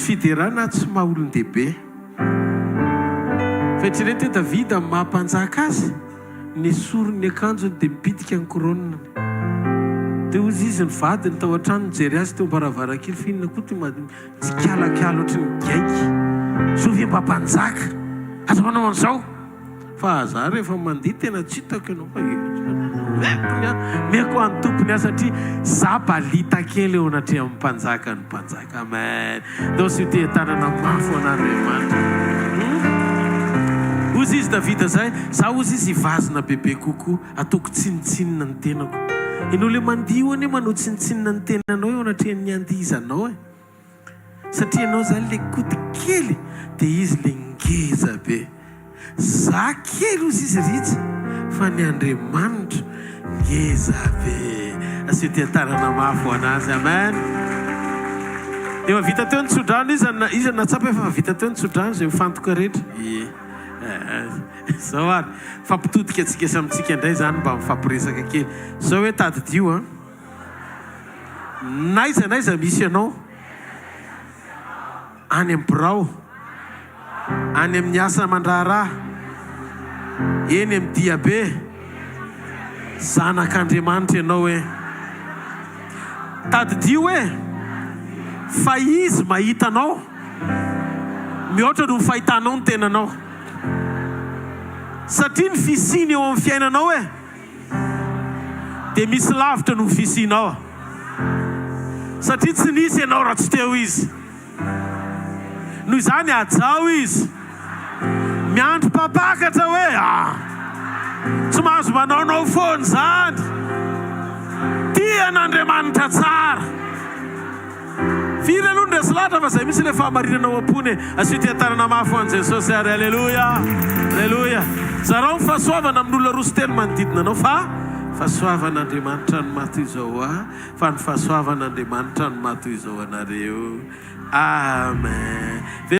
fiderana tsy maha olon-dehibe. Fa eritrereto hoe Davida amin'ny maha mpanjaka azy, nesoriny ny akanjony dia mipitika ny couronne-ny. Dia hozy izy ny vadiny tao an-trano nijery azy teo am-baravarankely fa inona koa ity mitsikalakala ohatry ny gaigy. Zao ve mba mpanjaka? Aza manao an'izao! Fa za rehefa mandihy tena tsy hitako ianao fa meko ny ahy, meko an'ny tompony ahy satria za balita kely eo anatrehan'ny mpanjaka ny mpanjaka. Amen. Ndao asio tehin-tanana mafy ho an'Andriamanitra. Hum. Hozy izy Davida zay, za hozy izy hivazona bebe kokoa, ataoko tsinontsinona ny tenako. Ianao le mandihy io anie manao tsinontsinona ny tenanao eo anatrehan'ny andihizanao e. Satria ianao zany le koto kely de izy le ngeza be. Za kely ozy izy Rija fa ny Andriamanitro ngeza be. Asio dian-tanana mafy ho an'azy. Amen. Efa vita teo ny tsodrano iza no iza no nahatsapa efa vita teo ny tsodrano izay mifantoka rehetra? Ie. Zao ary, fampitodika antsika samy tsika indray zany mba mifampiresaka kely. Zao hoe tadidio an. N'aiza n'aiza misy anao, any amin'ny birao, any amin'ny asa aman-draharaha, eny amin'ny diabe, zanak'Andriamanitra ianao e! Tadidio hoe fa Izy mahita anao mihoatra noho ny fahitanao ny tenanao, satria ny fisiany eo amin'ny fiainanao e! dia misy lavitra noho ny fisianao satria tsy nisy ianao raha tsy teo izy. Noho izany hajao izy. Miandry mpampakatra hoe ah! Tsy mahazo manaonao foana izany. Tian'Andriamanitra tsara. Firy aloha ny resy lahatra fa zay mihitsy ilay fahamarinana ao am-pony e! Asio tian-tanana mafy ho an'i Jesosy ary Aleloia! Aleloia! Zarao ny fahasoavana amin'olona roa sy telo manodidina anao fa fahasoavan'Andriamanitra no maha toy izao ahy fa ny fahasoavan'Andriamanitra no maha toy izao anareo. Amen!